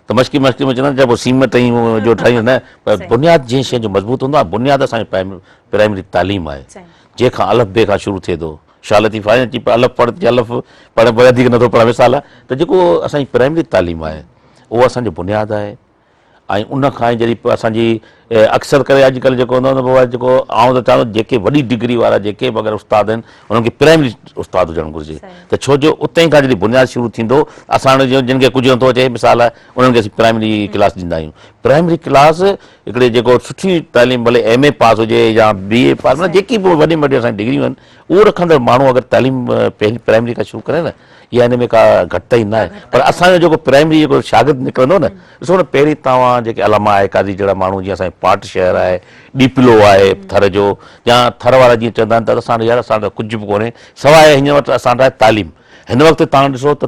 [SPEAKER 2] ته مشڪي مشڪي ۾ چوندا آهن پوء سيمٽ ۽ جو ٺاهيون نه پر بنياد جنهن شيء جو مضبوط هوندو آهي بنياد اسان جو پرائمري تعليم آهي جنهن کان الف بي کان شروع ٿئي ٿو شاهه لطيف آهي چي الف پڙهه چي الف پڙهه وڌيڪ نٿو پڙهان مثال آهي ته جيڪو اسان جي پرائمري تعليم آهي اهو اسان جو بنياد آهي ۽ ان کان ئي جڏهن اسان جي اڪثر ڪري اڄڪلهه جيڪو هوندو آهي جيڪو آئون ته چوان ٿو جيڪي وڏي ڊگري وارا جيڪي به اگر استاد آهن انهن کي پرائمري استاد هجڻ گهرجي ته ڇو جو اتي کان جڏهن بنياد شروع ٿيندو اسان جن کي ڪجهه نٿو اچي مثال آهي انهن کي اسين پرائمري ڪلاس ڏيندا آهيون پرائمري ڪلاس هڪڙي جيڪو سٺي تعليم ڀلي ايم اي پاس هجي يا بي اي پاس معنيٰ جيڪي به وڏي ۾ وڏي اسان جي ڊگريون آهن اهو رکندڙ ماڻهو اگر تعليم پهرين پرائمري کان شروع ڪري نه اها ان ۾ ڪا گهٽتائي نه آهي پر اسان جو جيڪو پرائمري جيڪو شاگرد نڪرندو نه ڏسو نه پهرين توهان جيڪي علامه آء قاضي جهڙا ماڻهو جيئن اسان جو پاٽ شهر آهي ڏيپلو آهي ٿر جو يا ٿر وارا جيئن چوندا آهن ته اسان وٽ يار اسان وٽ ڪجهه به ڪونهي سواء هن وقت اسان وٽ آهي تعليم هن وقت توهان ڏسو ته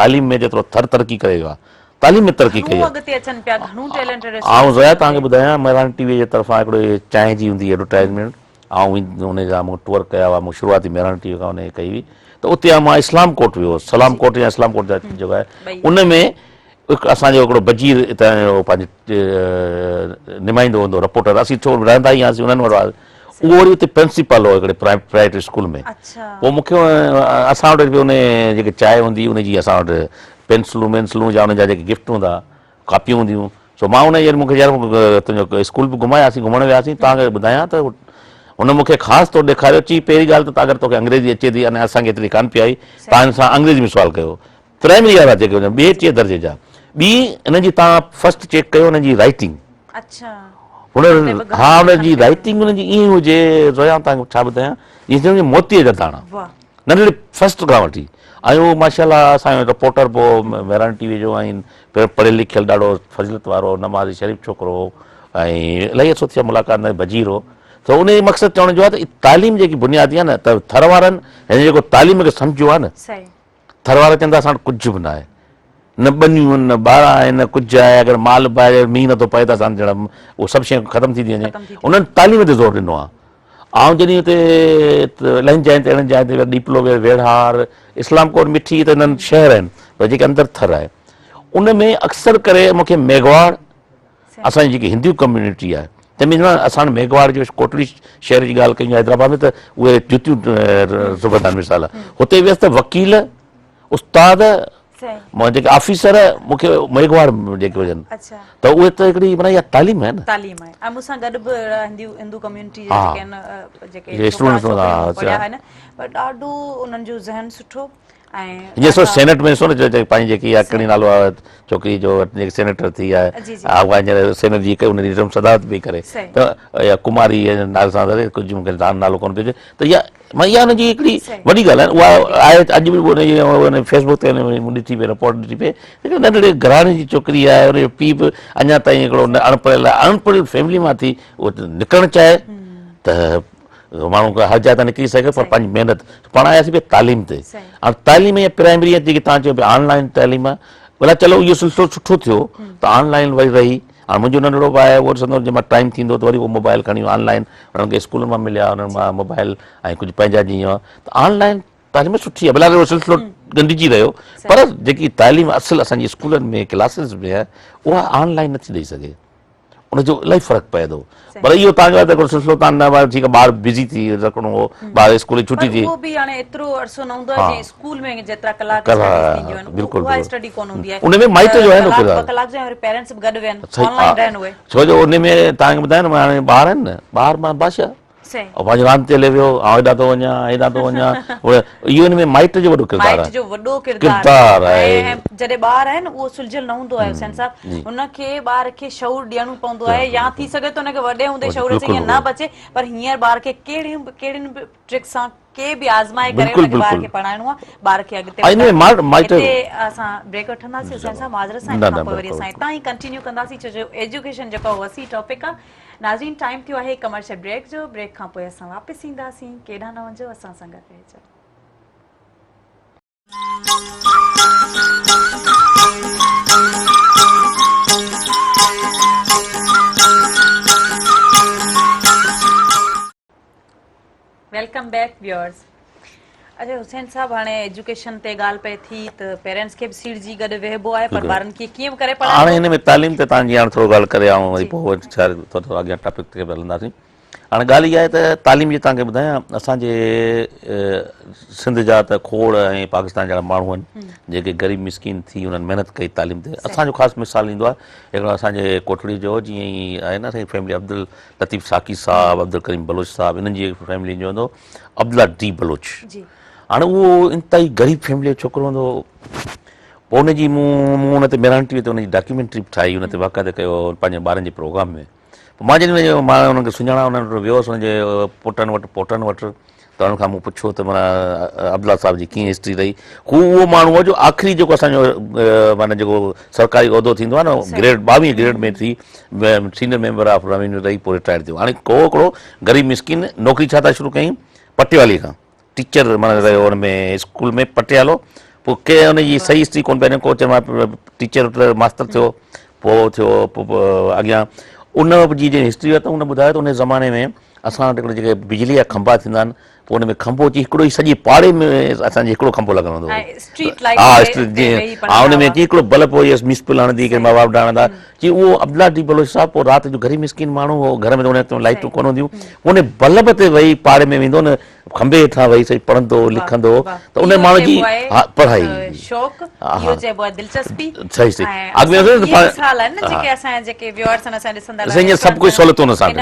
[SPEAKER 2] تعليم ۾ جيترو ٿر ترقي ڪري ويو آهي تعليم ۾ ترقي ڪئي آهي. آئون زويا توهان کي ٻڌايان مهراڻ ٽي وي جي طرفان هڪڙو چانهه جي هوندي ايڊورٽائزمينٽ آئون ان جا مون ٽوئر ڪيا هئا مون شروعاتي مهراڻ ٽي وي کان ان ڪئي هئي ته اتي مان اسلام ڪوٽ ويو هوس سلام ڪوٽ يا اسلام ڪوٽ جا جڳهه آهي ان ۾ هڪ اسان جو هڪڙو بجير اتان جو پنهنجو نمائندو هوندو رپورٽر اسين ڇو رهندا ئي هئاسين انهن وٽ اهو وري اتي پرنسپال هو هڪڙي پرائيويٽ اسڪول ۾ پوء مون کي اسان وٽ به ان جيڪي چانهه هوندي ان جي اسان وٽ پينسلون وينسلون يا انهن جا جيڪي گفٽ هوندا ڪاپيون هونديون سو مان ان جي مون کي يار تنهنجو اسڪول به گهماياسين گهمڻ وياسين توهان کي ٻڌايان ته هن مون کي خاص طور ڏيکاريو چي پهرين ڳالهه ته اگر توکي انگريزي اچي ٿي ۽ اسان کي ايتري ڪانه پئي آئي توهان هن سان انگريزي ۾ سوال ڪيو پرائمري وارا جيڪي هجن ٻئي ٽئين درجي جا ٻي انهن جي توهان فرسٽ چيڪ ڪيو انهن جي رائٽنگ
[SPEAKER 1] اڇا
[SPEAKER 2] هن ها انهن جي رائٽنگ انهن جي ائين هجي زويا توهان کي ڇا ٻڌايان جيئن موتيء جا داڻا ننڍڙي فرسٽ کان وٺي ۽ اهو ماشاء الله اسان جو رپورٽر به هو مهراڻ ٽي وي جو ۽ پڙهيل لکيل ڏاڍو فضيلت وارو نمازي شريف ڇوڪرو هو ۽ الاهي عرصو ٿيو ملاقات نه بجير هو ته ان جو مقصد چوڻ جو آهي ته تعليم جيڪي بنيادي آهي نه ته ٿر وارن هن جيڪو تعليم کي سمجهيو آهي نه ٿر وارا چون ٿا اسان وٽ ڪجهه به نه آهي نه ٻنيون آهن نه ٻارا آهن نه ڪجهه آهي اگر مال به آهي مينهن نٿو پئي ته اسان جهڙا اهو سڀ شيون ختم ٿي ٿي وڃي انهن تعليم تي زور ڏنو آهي آئون جڏهن اتي الاهين جاين تي اهڙن جاين تي ڏيپلو ويڙهار اسلام ڪوٽ مٺي ته انهن شهر آهن پر جيڪي اندر ٿر آهي ان ۾ اڪثر ڪري مون کي ميگهواڙ اسان جي جيڪي هندو ڪميونٽي آهي تنهن ۾ اسان ميگهواڙ جو ڪوٽڙي شهر جي ڳالهه ڪيون حيدرآباد ۾ ته اهي جتيون سبندا آهن مثال هتي ويس ته وڪيل استاد جيڪي آفيسر مون کي ميگهواڙ جيڪي هجن ته اهي ته هڪڙي معنيٰ اها تعليم آهي نه
[SPEAKER 1] تعليم آهي ۽ مون سان گڏ به اهڙا هندو ڪميونٽي جا جيڪي آهن جيڪي اسٽوڊنٽس پڙهيا آهن پر ڏاڍو انهن جو ذهن سٺو ۽
[SPEAKER 2] جيئن سو سينيٽ ۾ ڏسو نه پنهنجي جيڪي اها ڪهڙي نالو آهي ڇوڪري جو جيڪي سينيٽر ٿي آهي اها هينئر سينيٽ جي ان جي صدارت پئي ڪري ته اها ڪماري نالي سان ڪجهه مون کي نالو ڪونه پيو اچي ته اها معنيٰ اها ان جي هڪڙي وڏي ڳالهه آهي اها آهي اڄ به ان فيس بڪ تي مون ڏٺي پئي رپورٽ ڏٺي پئي هڪڙي ننڍڙي گهراڻي جي ڇوڪري آهي ان جو پيء به اڃا تائين هڪڙو اڻ پڙهيل آهي اڻ پڙهيل فيملي مان ٿي اهو نڪرڻ چاهي ته ماڻهو هر جاء تان نڪري سگهي پر پنهنجي محنت پاڻ آياسين پيا تعليم تي هاڻ تعليم يا پرائمري جيڪي تان چيو پيا آن لائن تعليم آهي ڀلا چلو اهو سلسلو سٺو ٿيو ته آن لائن وري رهي هاڻ منهنجو ننڍڙو ڀاء آهي اهو ڏسندو جنهن مهل ٽائيم ٿيندو ته وري اهو موبائل کڻي آن لائن انهن کي اسڪولن مان مليا انهن مان موبائل ۽ ڪجهه پنهنجا جيئن ته آن لائن تعليم سٺي آهي بلال اهو سلسلو ڳنڍجي رهيو پر جيڪي تعليم اصل اسان جي اسڪولن ۾ ڪلاسز ۾ آهي اها آن لائن نٿي ڏئي سگهي ان جو الاهي فرق پئي ٿو پر اهو تان جو هڪڙو سلسلو تان نه ٺيڪ ٻار بزي ٿي رکڻو هو ٻار اسڪول جي ڇٽي ٿي
[SPEAKER 1] اهو به هاڻي ايترو عرصو نه هوندو آهي جيئن اسڪول ۾ جيترا ڪلاڪ اسٽڊيز ٿينديون آهن
[SPEAKER 2] بلڪل
[SPEAKER 1] اها اسٽڊي ڪونه هوندي آهي
[SPEAKER 2] ان ۾ مائٽ جو آهي نه
[SPEAKER 1] ڪلاڪ ٻه ڪلاڪ جو وري پيرنٽس به گڏ ويهن آن لائن رهن اهي
[SPEAKER 2] ڇو جو ان ۾ تان کي ٻڌايان نه هاڻي ٻار آهن نه ٻار مان بادشاهه
[SPEAKER 1] صحيح
[SPEAKER 2] پنهنجي راند تي هلي ويو آئون هيڏانهن ٿو وڃان هيڏانهن ٿو وڃان اهو ان ۾ مائٽ جو وڏو ڪردار
[SPEAKER 1] مائٽ جو وڏو ڪردار آهي ۽ جڏهن ٻار آهي نه اهو سلجهيل نه هوندو آهي حسين صاحب ان کي ٻار کي شعور ڏيڻو پوندو آهي يا ٿي سگهي ٿو ان کي وڏي هوندي شعور اچي يا نه به اچي پر هينئر ٻار کي ڪهڙين به ڪهڙين به ٽرڪ سان ڪي به آزمائي ڪري ان کي ٻار کي پڙهائڻو آهي ٻار کي اڳتي وڌائڻو هتي اسان بريڪ وٺنداسين حسين صاحب معذرت سان ان کان پوء وري اسان هتان ئي ڪنٽينيو ڪنداسين ڇو جو ايجوڪيشن جيڪو آهي وسيع ٽاپڪ آهي ناظرين ٽائيم ٿيو آهي ڪمرشل بريڪ جو بريڪ کان پوء اسان واپس اينداسين ڪيڏانهن نه وڃجو اسان سان گڏ رهجو. Welcome back viewers اچها حسين صاحب هاڻي ايجوڪيشن تي ڳالهه پئي ٿي ته پيرنٽس کي به سيڙجي گڏ ويهبو آهي پر ٻارن کي ڪيئن به ڪري پڙهائبو
[SPEAKER 2] هاڻي هن ۾ تعليم تي تان جي هاڻي ٿورو ڳالهه ڪري آئون وري پوء ٿورو اڳيان ٽاپڪ تي به هلنداسين هاڻي ڳالهه اها آهي ته تعليم جي توهان کي ٻڌايان اسان جي سنڌ جا ته کوڙ ۽ پاڪستان جا ماڻهو آهن جيڪي غريب مسڪين ٿي انهن محنت ڪئي تعليم تي اسان جو خاص مثال ايندو آهي هڪڙو اسان جي ڪوٽڙي جو جيئن ئي آهي نه اسان جي فيملي عبداللطيف ساقي صاحب عبدالڪريم بلوچ صاحب انهن جي فيملي جو هوندو عبدالله ڊي بلوچ هاڻي اهو انتهائي غريب فيملي جو ڇوڪرو هوندو هو پوء ان جي مون مون ان تي ميران ٽي وي تي ان جي ڊاڪيومينٽري به ٺاهي ان تي باقاعده ڪيو پنهنجي ٻارن جي پروگرام ۾ پوء مان جڏهن وڃي مان انهن کي سڃاڻان انهن وٽ ويو هوس انهن جي پٽن وٽ پوٽن وٽ ته انهن کان مون پڇيو ته معنيٰ عبدالله صاحب جي ڪيئن هسٽري رهي هو اهو ماڻهو هو جو آخري جيڪو اسان جو معنيٰ جيڪو سرڪاري عهدو ٿيندو آهي نه گريڊ 22 گريڊ ۾ ٿي سينئر ميمبر آف روينيو رهي پوء رٽائر ٿيو هاڻي ڪو هڪڙو غريب مسڪين نوڪري ڇا تان شروع ڪيائين پٽيوالي کان ٽيچر معنيٰ رهيو ان ۾ اسڪول ۾ پٽيالو پوء ڪي ان جي صحيح هسٽري ڪونه پئي ڪو چئي مان ٽيچر ماستر ٿيو پوء ٿيو اڳيان ان جي جي هسٽري ته ان ٻڌايو ته ان زماني ۾ اسان وٽ هڪڙو جيڪي بجلي جا کنڀا ٿيندا آهن پوء ان ۾ کنڀو اچي هڪڙو ئي سڄي پاڙي ۾ اسان جي هڪڙو کنڀو لڳل هوندو هو ها اسٽريٽ جي ها ان ۾ اچي هڪڙو بلب هو ميونسپل هڻندي ڪي ماء باپ ڊاڻندا چي اهو عبدالله ڊي بلوچ صاحب پوء رات جو غريب مسڪين ماڻهو هو گهر ۾ ته ان وقت لائٽون ڪونه هونديون ان بلب تي ويهي پاڙي ۾ ويندو نه کنڀي هيٺان ويهي سائين پڙهندو لکندو ته ان ماڻهو جي پڙهائي
[SPEAKER 1] شوق اهو چئبو آهي دلچسپي
[SPEAKER 2] صحيح صحيح اڳ ۾
[SPEAKER 1] مثال آهن نه جيڪي اسان جيڪي ويورس آهن اسان ڏسندا
[SPEAKER 2] سائين سڀ ڪجهه سهولتون اسان کي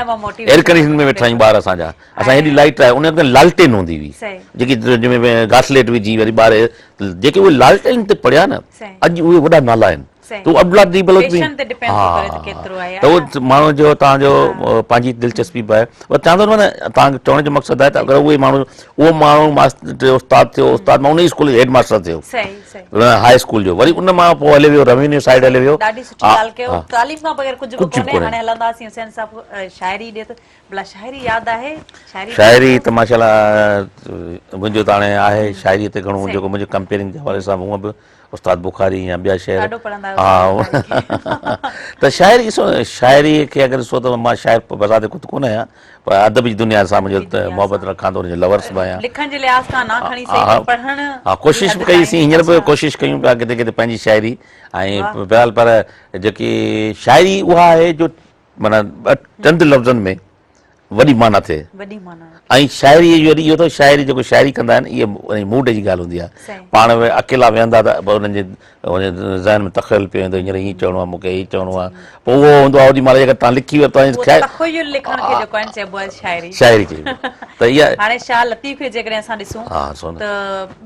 [SPEAKER 2] ايئر ڪنڊيشن ۾ ويٺا آهيون ٻار اسان جا اسان هيڏي لائٽ آهي ان وقت لالٽين هوندي هئي جيڪي جنهن ۾ گاسليٽ وجهي وري ٻار جيڪي اهي لالٽين تي پڙهيا نه اڄ اهي وڏا نالا آهن تو عبدالله ڊي بلوچ به
[SPEAKER 1] پيشن تي ڊپينڊ ٿو ڪري ته ڪيترو آهي
[SPEAKER 2] ته اهو ماڻهو جو توهان جو پنهنجي دلچسپي به آهي پر چوان ٿو نه توهان کي چوڻ جو مقصد آهي ته اگر اهي ماڻهو اهو ماڻهو ماستر استاد ٿيو استاد مان ان ئي اسڪول جو هيڊ ماستر ٿيو
[SPEAKER 1] صحيح صحيح
[SPEAKER 2] هاء اسڪول جو وري ان مان پوء هلي ويو روينيو سائيڊ هلي ويو
[SPEAKER 1] ڏاڍي سٺي ڳالهه ڪيو تعليم کان بغير ڪجهه به ڪونهي هاڻي هلنداسين حسين صاحب شاعري ڏي ته ڀلا شاعري ياد آهي
[SPEAKER 2] شاعري شاعري ته ماشاءالله منهنجو ته هاڻي آهي شاعري تي گهڻو جيڪو منهنجو ڪمپيئرنگ جي حوالي سان هونء به استاد بخاري يا ٻيا شعر
[SPEAKER 1] ڏاڍو پڙهندا آهيو
[SPEAKER 2] ته شاعري ڏسو شاعري کي اگر ڏسو ته مان شاعر بذات خود ڪونه آهيان پر ادب جي دنيا سان منهنجو محبت رکان ٿو ان جو لورس به آهيان
[SPEAKER 1] لکڻ جي لحاظ کان نه کڻي سهي پر پڙهڻ
[SPEAKER 2] ها ڪوشش به ڪئي سين هينئر به ڪوشش ڪيون پيا ڪٿي ڪٿي پنهنجي شاعري ۽ بهرحال پر جيڪي شاعري اها آهي جو معنيٰ چند لفظن ۾ وڏي معنيٰ ٿئي
[SPEAKER 1] وڏي معنيٰ
[SPEAKER 2] ۽ شاعري جو وري اهو اٿو شاعري جيڪو شاعري ڪندا آهن اهي موڊ جي ڳالهه هوندي آهي پاڻ اڪيلا ويهندا ته پوء انهن جي ذهن ۾ تخيل پيو ايندو هينئر هيئن چوڻو آهي مون کي هي چوڻو آهي پوء اهو هوندو آهي اوڏي مهل جيڪر توهان لکي ورتو آهي
[SPEAKER 1] تخيل لکڻ کي جيڪو آهي چئبو آهي شاعري
[SPEAKER 2] شاعري چئبو ته اها
[SPEAKER 1] هاڻي شاهه لطيف کي جيڪڏهن اسان ڏسون ته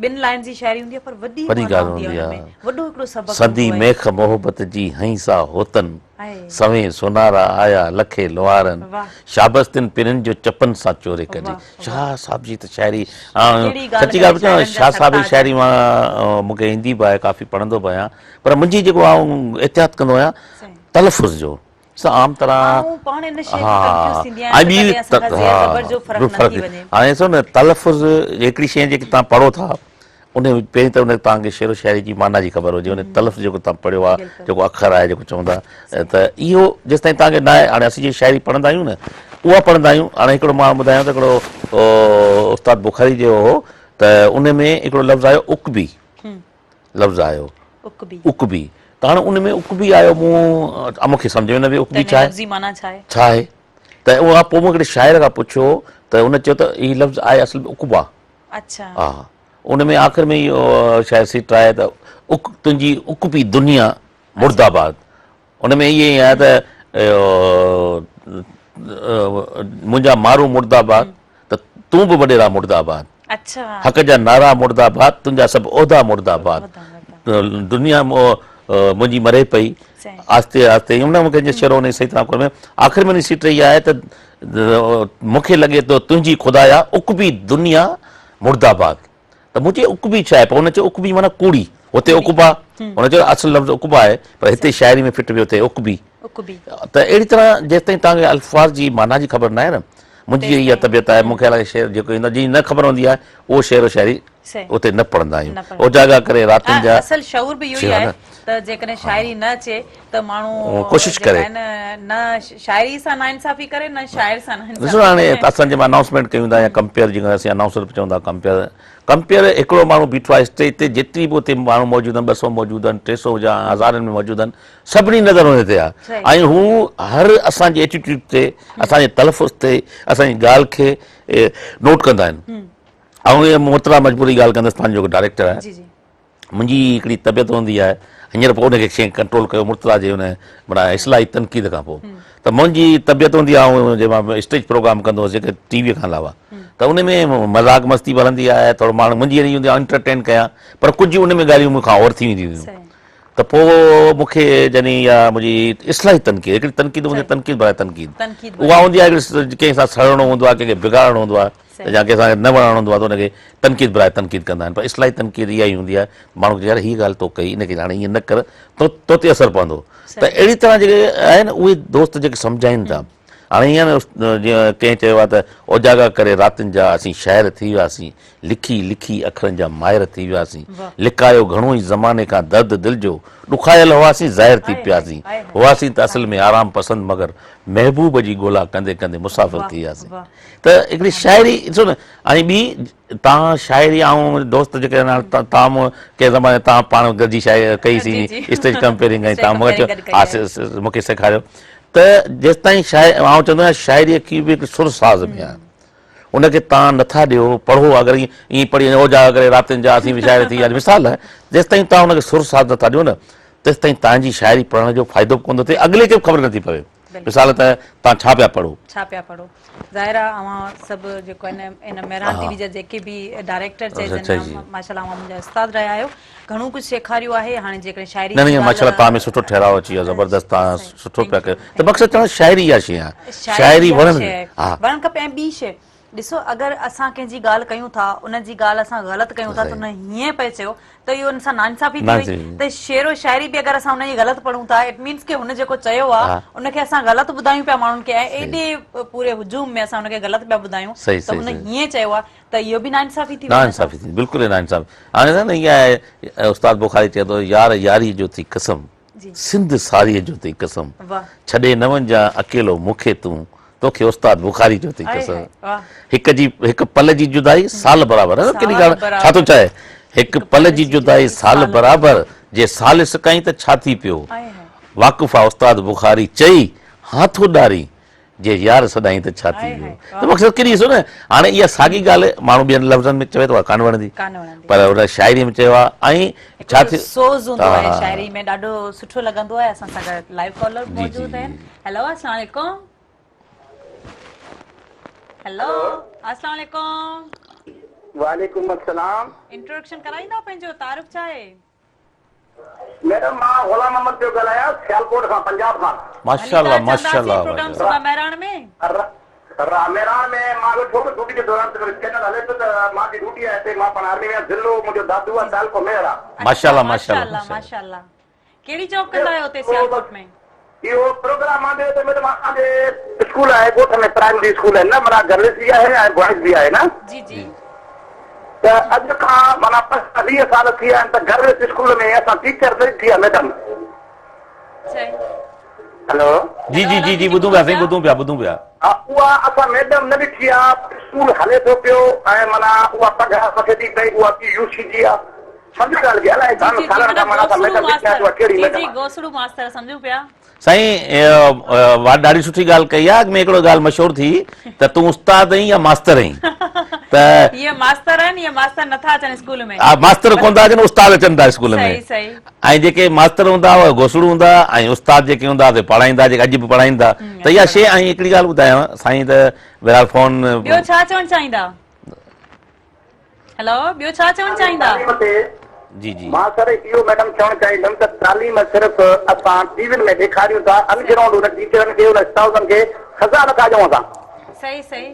[SPEAKER 1] ٻن لائن جي شاعري هوندي آهي پر وڏي معنيٰ هوندي آهي ان ۾ وڏو هڪڙو سبق
[SPEAKER 2] هوندو آهي سندي ميخ محبت جي هنئين سا هوتن سوين سونارا آيا لکين لوهارن، شابس تن پرين جو چپن سان چوري ڪڍي. شاهه صاحب جي ته شاعري سچي ڳالهه پڇان شاهه صاحب جي شاعري مان مون کي ايندي به آهي ڪافي پڙهندو به آهيان پر منهنجي جيڪو آئون احتياط ڪندو آهيان تلفظ جو عام طرح ها ۽ ٻي هاڻي ڏسو نه تلفظ هڪڙي شيء جيڪي توهان پڙهو ٿا ان پهرين ته ان توهان کي شعر و شاعري جي معنيٰ جي خبر هجي ان تلفظ جيڪو توهان پڙهيو آهي جيڪو اکر آهي جيڪو چون ٿا ته اهو جيستائين توهان کي نه آهي هاڻي اسين جيڪي شاعري پڙهندا آهيون نه اها پڙهندا آهيون هاڻي هڪڙو مان ٻڌايان ته هڪڙو استاد بخاري جو هو ته ان ۾ هڪڙو لفظ آيو عقبي لفظ آيو عقبي ته هاڻي ان ۾ عقبي آيو مون مون کي سمجهه ۾ نه ويو عقبي ڇا آهي ڇا آهي ته اها پوء مون هڪڙي شاعر کان پڇيو ته ان چيو ته هي لفظ آهي اصل ۾ عقبا
[SPEAKER 1] اڇا
[SPEAKER 2] ها ان ۾ آخر ۾ اهو شايد سٽ آهي ته اڪ تنهنجي عقبي دنيا مرد آباد ان ۾ ائين ئي آهي ته منهنجا مارو مرد آباد ته تون به وڏيرا مرد آباد
[SPEAKER 1] اڇا
[SPEAKER 2] حق جا نعرا مرد آباد تنهنجا سڀ عهدا مرد آباد دنيا منهنجي مري پئي آهستي آهستي ان مون کي شعر ان صحيح طرح ڪونه آخر ۾ ان سٽ اها آهي ته مون کي لڳي ٿو تنهنجي خدايا عقبي دنيا مرده آباد ته مون چيو عقبي ڇا آهي؟ پوء هن چيو عقبي معنيٰ ڪوڙي. هتي عقبا، هن چيو اصل لفظ عقبا آهي پر هتي شاعري ۾ فٽ ويو ٿئي عقبي. ته اهڙي طرح جيستائين توهان کي الفاظ جي معنيٰ جي خبر ناهي نه، منهنجي اها طبيعت آهي مون کي الائي شعر جيڪو ايندو آهي جنهن جي نه خبر هوندي آهي اهو شعر و شاعري اتي نه پڙهندا آهيون. اوجاڳا ڪري راتين جا.
[SPEAKER 1] اصل شعور به اهو ئي آهي ته جيڪڏهن شاعري نه اچي ته ماڻهو
[SPEAKER 2] ڪوشش ڪري
[SPEAKER 1] نه شاعري سان ناانصافي ڪري نه شاعر سان ناانصافي
[SPEAKER 2] ڏسو هاڻي اسان جنهن مهل انائونسمينٽ ڪيون ٿا يا ڪمپيئر جيڪا اسين انائونسر به چون ٿا ڪمپيئر ڪمپيئر هڪڙو ماڻهو بيٺو آهي اسٽيج تي جيتري به اتي ماڻهو موجود آهن 200 موجود آهن 300 يا هزارن ۾ موجود آهن سڀني نظر ان تي آهي ۽ هو هر اسان جي ايٽيٽيوڊ تي اسان جي تلفظ تي اسان جي ڳالهه کي نوٽ ڪندا آهن آئون محترمه مجبوري ڳالهه ڪندس تنهنجو جيڪو ڊائريڪٽر آهي منهنجي هڪڙي طبيعت هوندي آهي هينئر پوء ان کي شيء ڪنٽرول ڪيو مرتضيٰ جي ان معنيٰ اصلاحي تنقيد کان پوء ته منهنجي طبيعت هوندي آهي آئون جي مان اسٽيج پروگرام ڪندو هوس جيڪي ٽي وي کان علاوه ته ان ۾ مذاق مستي به هلندي آهي ٿورو ماڻهو منهنجي اهڙي هوندي آهي انٽرٽين ڪيان پر ڪجهه ان ۾ ڳالهيون مون کان اوور ٿي وينديون هيون ته پوء مون کي جڏهن اها منهنجي اصلاحي تنقيد هڪڙي تنقيد هوندي تنقيد براء تنقيد اها هوندي آهي ڪنهن سان سڙڻو هوندو آهي ڪنهن کي بگاڙڻو هوندو آهي يا ڪنهن سان نه وڻڻو هوندو آهي ته ان کي تنقيد براء تنقيد ڪندا آهن پر اصلاحي تنقيد اها ئي هوندي آهي ماڻهو کي يار هي ڳالهه تو ڪئي ان کي هاڻي ائين نه ڪر تو تو تي اثر پوندو ته اهڙي طرح جيڪي آهن اهي دوست جيڪي سمجهائين ٿا هاڻي ائين جيئن ڪنهن چيو آهي ته اوجاڳا ڪري راتين جا اسين شاعر ٿي وياسين لکي لکي اکرن جا ماهر ٿي وياسين لڪايو گهڻو ئي زماني کان درد دل جو ڏکايل هئاسين ظاهر ٿي پياسين هئاسين ته اصل ۾ آرام پسند مگر محبوب جي ڳولا ڪندي ڪندي مسافر ٿي وياسين ته هڪڙي شاعري ڏسو نه ۽ ٻي تان شاعري آئون دوست جيڪي تان مون ڪنهن زماني تان پاڻ گڏجي شاعري ڪئي سي اسٽيج ڪمپيئرنگ ۽ تان مون چيو مون کي سيکاريو ته جيستائين شاعر آئون چوندو آهيان شاعري کي به هڪ سر ساز ۾ آهي ان کي تان نٿا ڏيو پڙهو اگر ائين پڙهي وڃو اوجاڳا ڪري راتين جا اسين به شاعر ٿي ويا مثال آهي جيستائين تان ان کي سر ساز نٿا ڏيو نه تيستائين تان جي شاعري پڙهڻ جو فائدو به ڪونه ٿو ٿئي اڳلي کي به خبر نٿي پوي مثال ته تان ڇا پيا پڙهو.
[SPEAKER 1] ڇا پيا پڙهو. ظاهر آ اوهان سڀ جيڪو آهن ان مهراڻ ٽي وي جا جيڪي به ڊائريڪٽر چئجن ماشاءالله اوهان منهنجا استاد رهيا آهيو گهڻو ڪجهه سيکاريو آهي هاڻي جيڪڏهن شاعري
[SPEAKER 2] نه نه ماشاءالله تان ۾ سٺو ٺهراء اچي ويو زبردست تان سٺو پيا ڪيو ته مقصد چوڻ شاعري اها شيء آهي شاعري وڻڻ
[SPEAKER 1] ها وڻڻ کپي ۽ ٻي شيء ڏسو اگر اسان ڪنهن جي ڳالهه ڪيون ٿا ان جي ڳالهه اسان غلط ڪيون ٿا ته ان هيئن پئي چيو ته اهو ان سان ناانصافي ٿي وئي ته شعر و شاعري به اگر اسان ان جي غلط پڙهون ٿا it means ڪي هن جيڪو چيو آ ان کي اسان غلط ٻڌايون پيا ماڻهن کي ۽ ايڏي پوري هجوم ۾ اسان ان کي غلط پيا ٻڌايون ته هن هيئن چيو آ ته اهو به ناانصافي ٿي وئي
[SPEAKER 2] ناانصافي ٿي بلڪل ناانصافي هاڻي نه اها استاد بخاري چئي ٿو يار ياري جو ٿي قسم سنڌ ساريء جو ٿي قسم، ڇڏي نه وڃجان اڪيلو مون کي تون، توکي استاد بخاري جو ٿي قسم. هڪ جي هڪ پل جي جدائي سال برابر ڪيڏي ڳالهه ڇا ٿو چاهي هڪ پل جي جدائي سال برابر جي سال سڪائين ته ڇا ٿي پيو واقف آ استاد بخاري چئي هان ٿو ڏارين جي يار سڏائين ته ڇا ٿي ويو ته مقصد ڪيڏي ڏسو نه هاڻي اها ساڳي ڳالهه ماڻهو ٻين لفظن ۾ چوي ٿو اها ڪانه وڻندي پر ان شاعري ۾ چيو آهي ۽ ڇا ٿي
[SPEAKER 1] سوز هوندو آهي شاعري ۾ ڏاڍو سٺو لڳندو آهي اسان سان گڏ لائيو ڪالر موجود آهن هيلو السلام عليڪم هيلو السلام عليڪم
[SPEAKER 3] وعليڪم السلام
[SPEAKER 1] انٽروڊڪشن ڪرائيندا پنهنجو تعارف ڇا آهي
[SPEAKER 3] ميڊم مان غلام محمد پيو ڳالهايان سيالڪوٽ کان پنجاب کان.
[SPEAKER 2] ماشاءالله ماشاءالله
[SPEAKER 1] پروگرام صبح مهراڻ ۾.
[SPEAKER 3] مهراڻ ۾ مان ويٺو هوس ڊيوٽي جي دوران ته چينل هلي پيو ته مان جي ڊيوٽي آهي هتي مان پاڻ آرمي ۾ آهيان ضلعو منهنجو دادو آهي تعلقو ميهڙ آهي.
[SPEAKER 2] ماشاءالله ماشاءالله
[SPEAKER 1] ماشاءالله ڪهڙي جاب ڪندا آهيو اتي سيالڪوٽ ۾.
[SPEAKER 3] اهو پروگرام آندي ته ميڊم اسان جي اسڪول آهي ڳوٺ ۾ پرائمري اسڪول آهي نه معنيٰ گرلس به آهي ۽ بوائز به آهي نه
[SPEAKER 1] جي جي
[SPEAKER 3] ته اڄ کان معنيٰ پنجاهه ويهه سال ٿي ويا آهن ته گرلس اسڪول ۾ اسان ٽيچر نه ڏٺي آهي ميڊم.
[SPEAKER 1] صحيح.
[SPEAKER 3] هلو.
[SPEAKER 2] جي جي جي جي ٻڌون پيا سائين ٻڌون پيا ٻڌون پيا.
[SPEAKER 3] ها اها اسان ميڊم نه ڏٺي آ اسڪول هلي ٿو پيو ۽ معنيٰ اها پگهار مٿي ٿي پئي اها پي يو سي جي آ سمجهو ڳالهه کي الائي
[SPEAKER 1] جي جي جي
[SPEAKER 3] سالن
[SPEAKER 1] معنيٰ
[SPEAKER 3] کان معنيٰ اسان
[SPEAKER 1] گوسڙو
[SPEAKER 3] ميڊم ڏٺي آ
[SPEAKER 1] ماستر
[SPEAKER 3] اها ڪهڙي
[SPEAKER 1] جي
[SPEAKER 3] ميڊم
[SPEAKER 1] جي
[SPEAKER 3] آ.
[SPEAKER 1] گوسڙو ماستر سمجهون پيا.
[SPEAKER 2] سائين اهو ڏاڍي سٺي ڳالهه ڪئي آ اڳ ۾ هڪڙو ڳالهه مشهور ٿي ته تون استاد آهين يا ماستر آهين ته
[SPEAKER 1] اهي ماستر آهن اهي ماستر نٿا اچن اسڪول ۾
[SPEAKER 2] ها ماستر ڪونه ٿا اچن استاد اچن ٿا اسڪول ۾
[SPEAKER 1] صحيح صحيح
[SPEAKER 2] ۽ جيڪي ماستر هوندا اهي گوسڙو هوندا ۽ استاد جيڪي هوندا سي پڙهائيندا جيڪي اڄ به پڙهائين ٿا ته اها شيء ۽ هڪڙي ڳالهه ٻڌايان سائين ته بهرحال فون
[SPEAKER 1] ٻيو ڇا چوڻ چاهيندا هيلو ٻيو ڇا چوڻ چاهيندا؟
[SPEAKER 3] تعليم تي
[SPEAKER 2] جي جي.
[SPEAKER 3] مان سر اهو ميڊم چوڻ چاهيندم ته تعليم صرف اسان ٽي وين ۾ ڏيکاريون ٿا ان گرائونڊ ان ٽيچرن کي ان استادن کي سزا نٿا ڏيون اسان.
[SPEAKER 1] صحيح صحيح.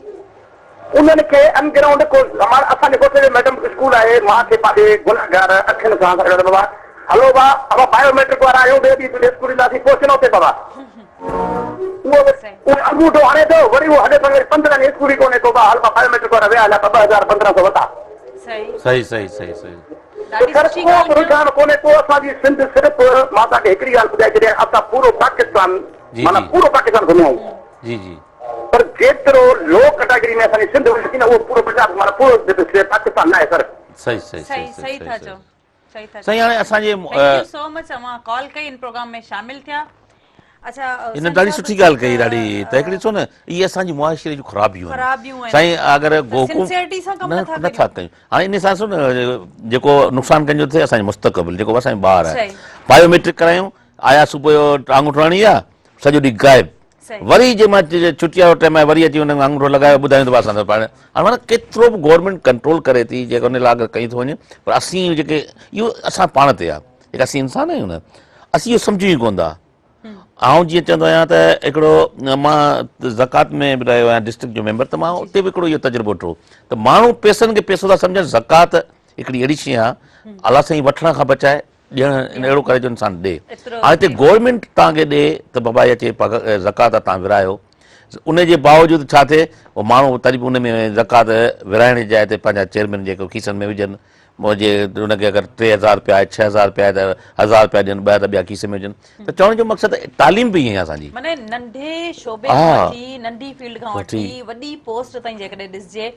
[SPEAKER 3] انهن کي ان گرائونڊ ڪو زمان اسان جي ڳوٺ جو ميڊم اسڪول آهي مان کي پنهنجي گنهگار اکين سان سڏيو ته بابا هلو با اوهان بايو ميٽرڪ وارا آهيو ٻئي ڏينهن تنهنجي اسڪول اينداسين پوء چنو ٿئي بابا اهو اهو انگوٺو هڻي ٿو وري اهو هلي ٿو وري 15 ڏينهن اسڪول ئي ڪونهي ڪو با هل با بايو ميٽرڪ وارا ويا هليا ٻه 2000 15 سو ورتا.
[SPEAKER 2] صحيح صحيح صحيح صحيح.
[SPEAKER 3] ته سر ڪو به رجحان ڪونهي ڪو اسان جي سنڌ صرف مان توهان کي هڪڙي ڳالهه ٻڌائي ڇڏيان اسان پورو پاڪستان معنيٰ پورو پاڪستان گهميا آهيون.
[SPEAKER 2] جي جي.
[SPEAKER 3] پر جيترو لو ڪٽاگري ۾ اسان جي سنڌ وڃي ٿي نه اهو پورو پنجاب معنيٰ پورو پاڪستان نه آهي سر.
[SPEAKER 2] صحيح صحيح
[SPEAKER 1] صحيح صحيح ٿا چئو صحيح ٿا چئو.
[SPEAKER 2] سائين هاڻي اسان جي
[SPEAKER 1] thank you so much اوهان ڪال ڪئي ان پروگرام ۾ شامل ٿيا اڇا
[SPEAKER 2] هن ڏاڍي سٺي ڳالهه ڪئي ڏاڍي ته هڪڙي ڏسو نه اهي اسان جي معاشري جون خرابيون
[SPEAKER 1] آهن
[SPEAKER 2] سائين اگر
[SPEAKER 1] سنسيئرٽي سان ڪم نٿا
[SPEAKER 2] نٿا ڪيون هاڻي ان سان ڏسو نه جيڪو نقصان ڪنهن جو ٿئي اسان جي مستقبل جيڪو اسان جو ٻار آهي بايوميٽرڪ ڪرايون آيا صبح جو آڱوٺو هڻي ويا سڄو ڏينهن غائب وري جي مان ڇٽي وارو ٽائيم آهي وري اچي ان آڱوٺو لڳايو ٻڌايون ته اسان پاڻ هاڻي معنيٰ ڪيترو به گورنمينٽ ڪنٽرول ڪري ٿي جيڪو ان لاء اگر ڪئي ٿو وڃي پر اسين جيڪي اهو اسان پاڻ تي آهي جيڪا اسين انسان آهيون نه اسين اهو سمجهون ئي ڪونه ٿا آئون جيئن چوندو آهيان ته هڪڙو مان زڪوات ۾ به رهيو آهيان ڊسٽرڪٽ جو ميمبر ته مان اتي به هڪڙو اهو تجربو ڏٺو ته ماڻهو پيسن کي پيسو ٿا سمجهن زڪوات هڪڙي اهڙي شيء آهي الله سائين وٺڻ کان بچائي ڏيڻ اهڙو ڪري جو انسان ڏي. هاڻي هتي گورنمينٽ توهان کي ڏي ته بابا هي اچي زڪوات آ توهان ورهايو ان جي باوجود ڇا ٿئي اهو ماڻهو تڏهن به ان ۾ زڪوات ورهائڻ جي جاء تي پنهنجا چيئرمين جيڪو کيسن ۾ وجهن جي ان کي اگر 3000 رپيا آهي 6000 رپيا آهي ته 1000 رپيا ڏين ٻه ته ٻيا کيسي ۾ وجهن ته چوڻ جو مقصد تعليم به ائين آهي اسان جي.
[SPEAKER 1] معني ننڍي شعبي کان وٺي ننڍي فيلڊ کان وٺي وڏي پوسٽ تائين جيڪڏهن ڏسجي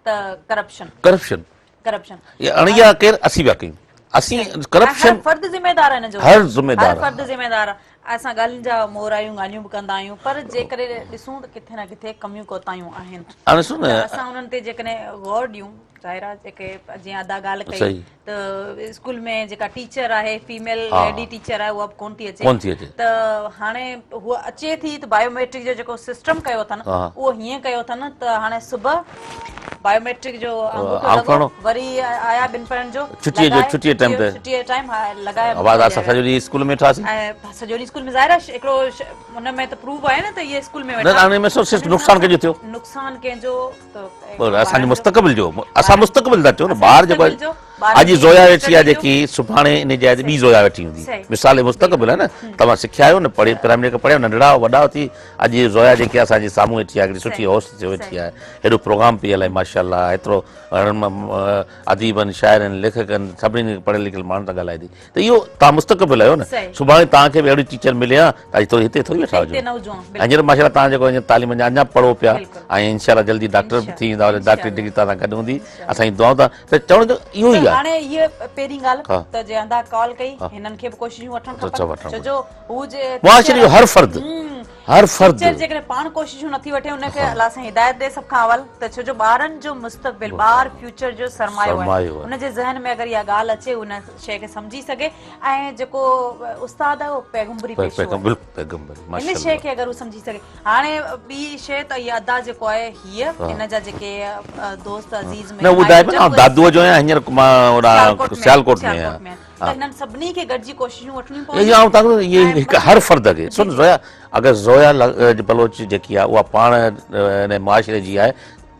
[SPEAKER 1] ته ڪرپشن.
[SPEAKER 2] ڪرپشن.
[SPEAKER 1] ڪرپشن.
[SPEAKER 2] هاڻي اها ڪير اسين پيا ڪيون اسين ڪرپشن.
[SPEAKER 1] هر فرد ذميدار آهي ان جو.
[SPEAKER 2] هر ذميدار.
[SPEAKER 1] هر فرد ذميدار آهي. اسان ڳالهين جا مور آهيون ڳالهيون به ڪندا آهيون پر جيڪڏهن ڏسون ته ڪٿي نه ڪٿي ڪميون ڪوتاهيون آهن.
[SPEAKER 2] هاڻي ڏسو نه
[SPEAKER 1] ته اسان انهن تي جيڪڏهن غور ڏيون ظاهر آهي جيڪي جيئن ادا ڳالهه ڪئي ته اسڪول ۾ جيڪا ٽيچر آهي فيميل ليڊي ٽيچر آهي اها به ڪون ٿي اچي
[SPEAKER 2] ڪون ٿي اچي
[SPEAKER 1] ته هاڻي هوء اچي ٿي ته بايوميٽرڪ جو جيڪو سسٽم ڪيو اٿن اهو هيئن ڪيو اٿن ته هاڻي صبح بايوميٽرڪ جو انگوٺو لڳو وري آيا ٻن پهرن جو
[SPEAKER 2] ڇٽي جو ڇٽي ٽائيم تي
[SPEAKER 1] ڇٽي ٽائيم لڳائي
[SPEAKER 2] آواز اسان سڄو ڏينهن اسڪول ۾ ويٺاسين
[SPEAKER 1] ۽ سڄو ڏينهن اسڪول ۾ ظاهر آهي هڪڙو ان ۾ ته پروف آهي نه ته اهي اسڪول ۾ ويٺا
[SPEAKER 2] نه ان ۾ نقصان ڪنهن جو ٿيو
[SPEAKER 1] نقصان ڪنهن جو
[SPEAKER 2] پر اسان جي مستقبل جو اسان مستقبل ٿا چئون نه ٻار جيڪو اڄ زويا ويٺي آهي جيڪي سڀاڻي ان جاء تي ٻي زويا ويٺي هوندي مثال مستقبل آهي نه توهان سکيا آهيو نه پڙهي پرائمري کان پڙهيا ننڍڙا وڏا ٿي اڄ زويا جيڪي اسان جي سامهون ويٺي آهي هڪڙي سٺي هوسٽ ٿي ويٺي آهي هيڏو پروگرام پئي هلائي ماشاء الله ايترو اديبن شاعرن ليکڪن سڀني پڙهيل لکيل ماڻهن سان ڳالهائي ٿي ته اهو توهان مستقبل آهيو نه سڀاڻي توهان کي به اهڙي ٽيچر ملي ها ته اڄ ٿوري هتي ٿوري ويٺا هجو هينئر ماشاء الله توهان جيڪو هينئر تعليم اڃا اڃا پڙهو پيا ۽ انشاء الله جلدي ڊاڪٽر به ٿي ويندا ڊاڪٽري ڊگري توهان سان گڏ هوندي اسان جي دعائون ته ته چوڻ جو اهو ئي آهي
[SPEAKER 1] هاڻي هيء پهرين ڳالهه ته جي اندا ڪال ڪئي هنن کي به ڪوششون وٺڻ کپن ڇو جو هو جي
[SPEAKER 2] معاشري جو هر فرد هر فرد
[SPEAKER 1] ٽيچر جيڪڏهن پاڻ ڪوششون نٿي وٺي ان کي الله سائين هدايت ڏي سڀ کان اول ته ڇو جو ٻارن جو مستقبل ٻار فيوچر جو سرمايو آهي ان جي ذهن ۾ اگر اها ڳالهه اچي ان شيء کي سمجهي سگهي ۽ جيڪو استاد آهي اهو پيغمبري پيشو آهي ان شيء کي اگر هو سمجهي سگهي هاڻي ٻي شيء ته اها ادا جيڪو آهي هيء هن جا جيڪي دوست عزيز
[SPEAKER 2] نه ٻڌائي پيو نه دادوء جو آهيان هينئر مان هوڏانهن سيالڪوٽ ۾ آهيان
[SPEAKER 1] ته هنن سڀني کي گڏجي ڪوششون وٺڻيون پونديون.
[SPEAKER 2] اهو آئون توهان کي اهي هڪ هر فرد کي سن زويا اگر زويا بلوچ جيڪي آهي اها پاڻ ان معاشري جي آهي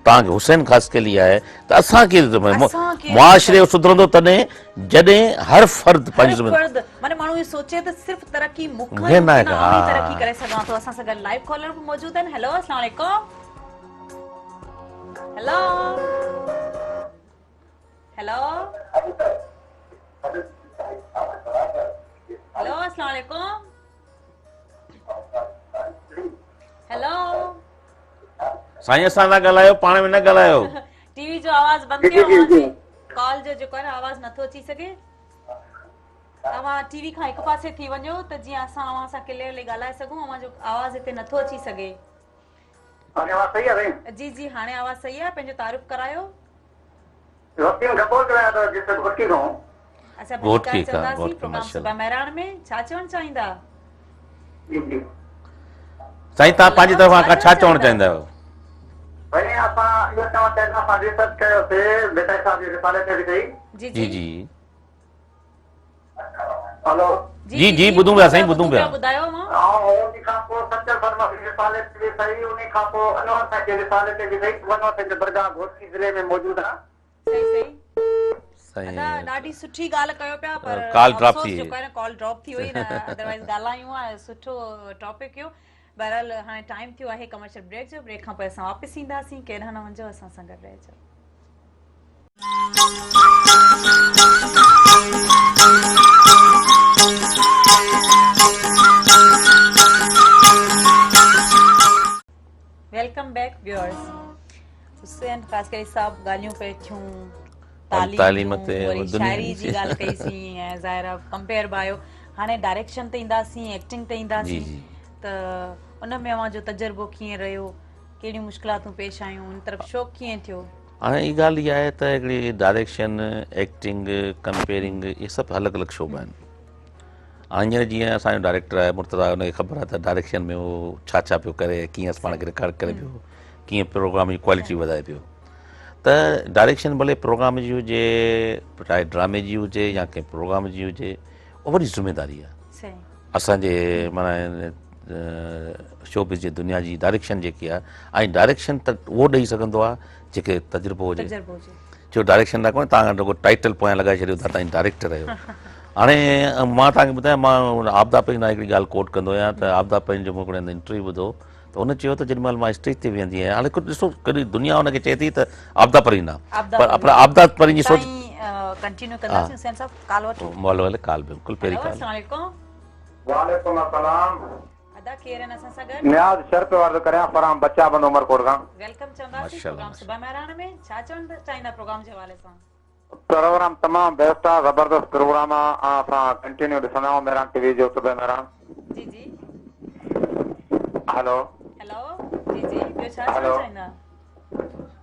[SPEAKER 2] توهان کي حسين خاصخيلي آهي ته اسان کي معاشري سڌرندو تڏهن جڏهن هر فرد پنهنجي
[SPEAKER 1] ذميواري فرد معني ماڻهو اهو سوچي ته صرف ترقي مون کان نه آئون ئي ترقي ڪري سگهان ٿو اسان سان گڏ لائيو ڪالر به موجود آهن هيلو اسلام عليڪم هيلو هيلو هيلو اسلام عليڪم هيلو
[SPEAKER 2] سائين اسان سان ڳالهايو پاڻ ۾ نه ڳالهايو.
[SPEAKER 1] ٽي وي جو آواز بند ڪيو اوهان جي ڪال جو جيڪو آهي نه آواز نٿو اچي سگهي اوهان ٽي وي کان هڪ پاسي ٿي وڃو ته جيئن اسان اوهان سان ڪليئرلي ڳالهائي سگهون اوهان جو آواز هتي نٿو اچي سگهي.
[SPEAKER 3] هاڻي آواز صحيح آهي سائين.
[SPEAKER 1] جي جي هاڻي آواز صحيح آهي پنهنجو تعارف ڪرايو.
[SPEAKER 3] وسيم گبول ڳالهايان ٿو جس گهوٽڪي کان.
[SPEAKER 1] اچا ڀليڪار چونداسين پروگرام صبح مهراڻ ۾ ڇا چوڻ چاهيندا؟
[SPEAKER 3] جي جي.
[SPEAKER 2] سائين توهان پنهنجي طرفان کان ڇا چوڻ چاهيندا آهيو؟
[SPEAKER 3] سائين اسان اهو چوڻ چاهيندا اسان ريسرچ ڪيو سي ڀٽائي صاحب جي رسالي تي به ڪئي.
[SPEAKER 1] جي
[SPEAKER 2] جي جي.
[SPEAKER 3] هلو.
[SPEAKER 2] جي جي ٻڌون پيا سائين ٻڌون پيا.
[SPEAKER 1] ٻڌايو اوهان.
[SPEAKER 4] انهي کان پوء سچل سرمست جي رسالي تي به صحيح انهي کان پوء انور سائين جي رسالي تي به صحيح انور سائين جي درگاهه گهوٽڪي ضلعي ۾ موجود آهي.
[SPEAKER 1] صحيح صحيح
[SPEAKER 2] سائين
[SPEAKER 1] ادا ڏاڍي سٺي ڳالهه ڪيو پيا پر
[SPEAKER 2] ڪال ڊراپ
[SPEAKER 1] افسوس
[SPEAKER 2] ٿي
[SPEAKER 1] جو ڪري ڪال ڊراپ ٿي وئي نه ادروائز ڳالهايون ها سٺو ٽاپڪ هيو بهرحال هاڻي ٽائيم ٿيو آهي ڪمرشل بريڪ جو بريڪ کان پوء اسان واپس اينداسين ڪيڏانهن نه وڃجو اسان سان گڏ رهجو. Welcome back viewers Hussain Khaskheli صاحب ڳالهيون پئي ٿيون
[SPEAKER 2] تعليم تي
[SPEAKER 1] وري شاعري جي ڳالهه ڪئي سين ۽ ظاهر آ ڪمپيئر به آيو هاڻي ڊائريڪشن تي اينداسين ايڪٽنگ تي اينداسين ته ان ۾ اوهان جو تجربو ڪيئن رهيو ڪهڙيون مشڪلاتون پيش آيون ان طرف شوق ڪيئن ٿيو؟
[SPEAKER 2] هاڻي هي ڳالهه اها آهي ته هڪڙي ڊائريڪشن، ايڪٽنگ، ڪمپيئرنگ اهي سڀ الڳ الڳ شعبا آهن. هاڻي هينئر جيئن اسان جو ڊائريڪٽر آهي مرتضيٰ ان کي خبر آهي ته ڊائريڪشن ۾ هو ڇا ڇا پيو ڪري ڪيئن پاڻ کي رڪارڊ ڪري پيو ڪيئن پروگرام جي ڪوالٽي وڌائي پيو ته ڊائريڪشن ڀلي پروگرام جي هجي چاهي ڊرامي جي هجي يا ڪنهن پروگرام جي هجي اها وڏي ذميداري آهي. اسان جي معنيٰ شوبز جي دنيا جي ڊائريڪشن جيڪي آهي ۽ ڊائريڪشن ته اهو ڏئي سگهندو آهي جيڪي تجربو هجي ڇو ڊائريڪشن لاء ڪونهي تان رڳو ٽائيٽل پويان لڳائي ڇڏيو ته تان ڊائريڪٽر آهيو هاڻي مان تان کي ٻڌايان مان عابده پرين لاء هڪڙي ڳالهه ڪوٽ ڪندو آهيان ته عابده پرين جو مون هڪڙي هنڌ انٽرويو ٻڌو ته هن چيو ته جيڏي مهل مان اسٽيج تي ويهندي آهيان هاڻي ڏسو ڪڏهن دنيا هن کي چئي ٿي ته عابده پرين آهي پر پر عابده پرين جي سوچ
[SPEAKER 1] ڪنٽينيو ڪنداسين حسين صاحب ڪال وٺو
[SPEAKER 2] مول ول ڪال بلڪل پهرين ڪال
[SPEAKER 1] السلام عليڪم
[SPEAKER 4] وعليڪم السلام
[SPEAKER 1] ادا ڪير آهن اسان سان گڏ
[SPEAKER 4] نياز شر پيو عرض ڪريان فرام بچا بند عمرڪوٽ کان
[SPEAKER 1] welcome چونداسين پروگرام صبح مهراڻ ۾ ڇا چوڻ چاهيندا پروگرام جي حوالي سان
[SPEAKER 4] پروگرام تمام بيسٽ آ زبردست پروگرام آ اسان ڪنٽينيو ڏسندا آهيون مهراڻ ٽي وي جو صبح مهراڻ.
[SPEAKER 1] جي جي.
[SPEAKER 4] هلو.
[SPEAKER 1] هلو جي جي ٻيو ڇا چوڻ چاهيندا.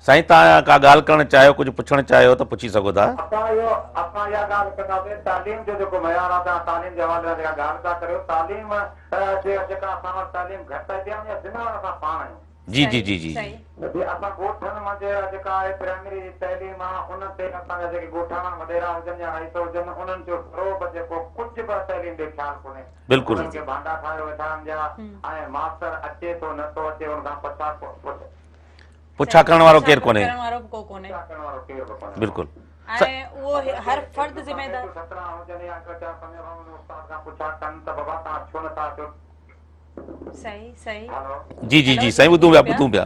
[SPEAKER 2] سائين توهان ڪا ڳالهه ڪرڻ چاهيو ڪجهه پڇڻ چاهيو ته پڇي سگهو ٿا.
[SPEAKER 4] اسان اهو اسان اها ڳالهه ڪنداسين تعليم جو جيڪو معيار آ توهان تعليم جي حوالي سان جيڪا ڳالهه ٿا ڪريو تعليم جي جيڪا اسان وٽ تعليم گهٽ آهي ان جا ذميوار اسان پاڻ آهيون.
[SPEAKER 2] جي جي جي جي جي.
[SPEAKER 4] جي اسان ڳوٺن منجهه جيڪا آهي پرائمري جي تعليم آ ان تي اسان جا جيڪي ڳوٺاڻا وڏيرا هجن يا رئيس هجن انهن جو ذرو به جيڪو ڪجهه به تعليم ڏي خيال ڪونهي
[SPEAKER 2] بلڪل.
[SPEAKER 4] انهن کي ڀانڊا ٺاهيو ويٺا آهن جا ۽ ماستر اچي ٿو نه ٿو اچي ان کان پڇا پڇ.
[SPEAKER 2] پڇا ڪرڻ وارو ڪير ڪونهي.
[SPEAKER 1] پڇا ڪرڻ وارو به ڪو ڪونهي.
[SPEAKER 4] پڇا ڪرڻ وارو ڪير به ڪونهي.
[SPEAKER 2] بلڪل.
[SPEAKER 1] ۽ اهو هر فرد ذميدار.
[SPEAKER 4] 17 هجن يا ڪا چار پنج استاد کان پڇا ڪن ته بابا توهان ڇو نه ٿا اچو.
[SPEAKER 1] صحيح صحيح
[SPEAKER 2] جي جي جي سائين ٻڌون پيا ٻڌون پيا.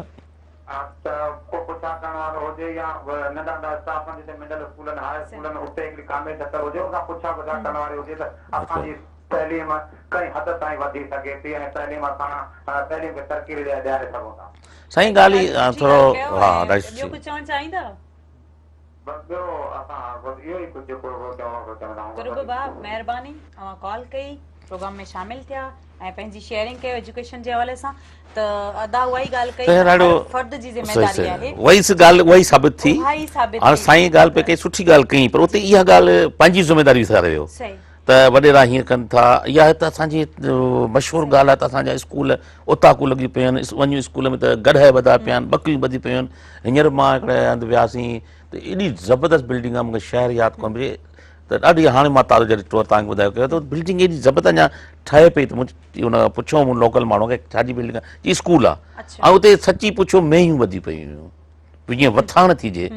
[SPEAKER 4] ته ڪو پڇا ڪرڻ وارو هجي يا ننڍا ننڍا اسٽاف آهن جتي مڊل اسڪولن هاء اسڪولن اتي هڪڙي ڪاميٽ ٺتل هجي ان کان پڇا ڳڇا ڪرڻ واري هجي ته اسان جي تعليم ڪنهن حد تائين وڌي سگهي ٿي ۽ تعليم اسان تعليم کي ترقي ڏياري سگهون ٿا.
[SPEAKER 2] سائين ڳالهه ٿورو ها ڏاڍي سٺي.
[SPEAKER 1] ٻيو ڪجهه چوڻ چاهيندا؟
[SPEAKER 4] بس ٻيو اسان بس اهو ئي ڪجهه جيڪو هو چوڻو سو چوندا آهيون.
[SPEAKER 1] قرب ڀاء مهرباني اوهان ڪال ڪئي پروگرام ۾ شامل ٿيا ۽ پنهنجي شيئرنگ ڪيو ايجوڪيشن جي حوالي سان ته ادا اها ئي ڳالهه ڪئي ته هر فرد جي ذميداري آهي.
[SPEAKER 2] اها ئي ڳالهه اها ئي ثابت ٿي
[SPEAKER 1] اها ئي ثابت
[SPEAKER 2] هاڻي
[SPEAKER 1] ٿي.
[SPEAKER 2] سائين ڳالهه پئي ڪئي سٺي ڳالهه ڪئي پر اتي اها ڳالهه پنهنجي ذميداري وساري ويو ته وڏيرا هيئن ڪن ٿا اها ته اسان جي مشهور ڳالهه آهي ته اسان جا اسڪول اوطاقون لڳيون پيون آهن وڃون اسڪول ۾ ته گڏهه ٻڌا پيا آهن ٻڪريون ٻڌيون پيون آهن هينئر مان هڪڙي هنڌ وياسين ته ايڏي زبردست بلڊنگ آهي مونکي شهر ياد ڪونه پئي ته ڏاڍي هاڻي مان تازو جڏهن ٽوئر تان ٻڌايو ڪيو ته بلڊنگ ايڏي زبردست اڃا ٺهي پئي ته مون ان کان پڇيو مون لوڪل ماڻهو کي ڇا جي بلڊنگ آهي چي اسڪول آهي ۽ اتي سچي پڇو مينهيون ٻڌيون پيون هيون جيئن وٿاڻ ٿي جي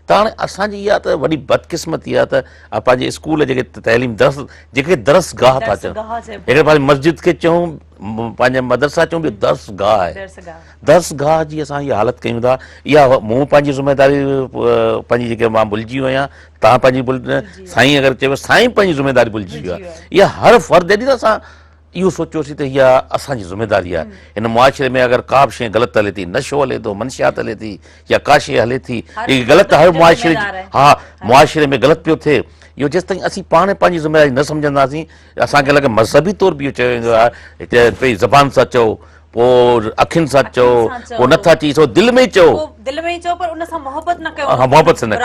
[SPEAKER 2] ته هاڻي اسان جي اها ته وڏي بدقسمتي آهي ته پنهنجي اسڪول جيڪي تعليم درس جيڪي درس گاهه ٿا چون هڪڙي پاسي مسجد کي چئون پنهنجي مدرسا چئون ٻيو درس گاهه آهي درس گاهه جي اسان هي حالت ڪيون ٿا اها مون پنهنجي ذميداري پنهنجي جيڪي مان ڀلجي ويو آهيان تان پنهنجي ڀل سائين اگر چيو سائين پنهنجي ذميداري ڀلجي ويو آهي اها هر فرد جڏهن اسان اهو سوچيوسين ته اها اسان جي ذميداري آهي. هن معاشري ۾ اگر ڪا به شيء غلط هلي ٿي، نشو هلي ٿو، منشيات هلي ٿي يا ڪا شيء هلي ٿي، اهي غلط هر معاشري ها معاشري ۾ غلط پيو ٿئي. اهو جيستائين اسين پاڻ پنهنجي ذميداري نه سمجهنداسين، اسان کي لڳي مذهبي طور به اهو چيو ويندو آهي ته پهرين زبان سان چئو، پوء اکين سان چئو، پوء نٿا چئي سگهو دل ۾ ئي چئو.
[SPEAKER 1] دل ۾ ئي چئو پر ان سان محبت نه ڪيو.
[SPEAKER 2] ها محبت سان نه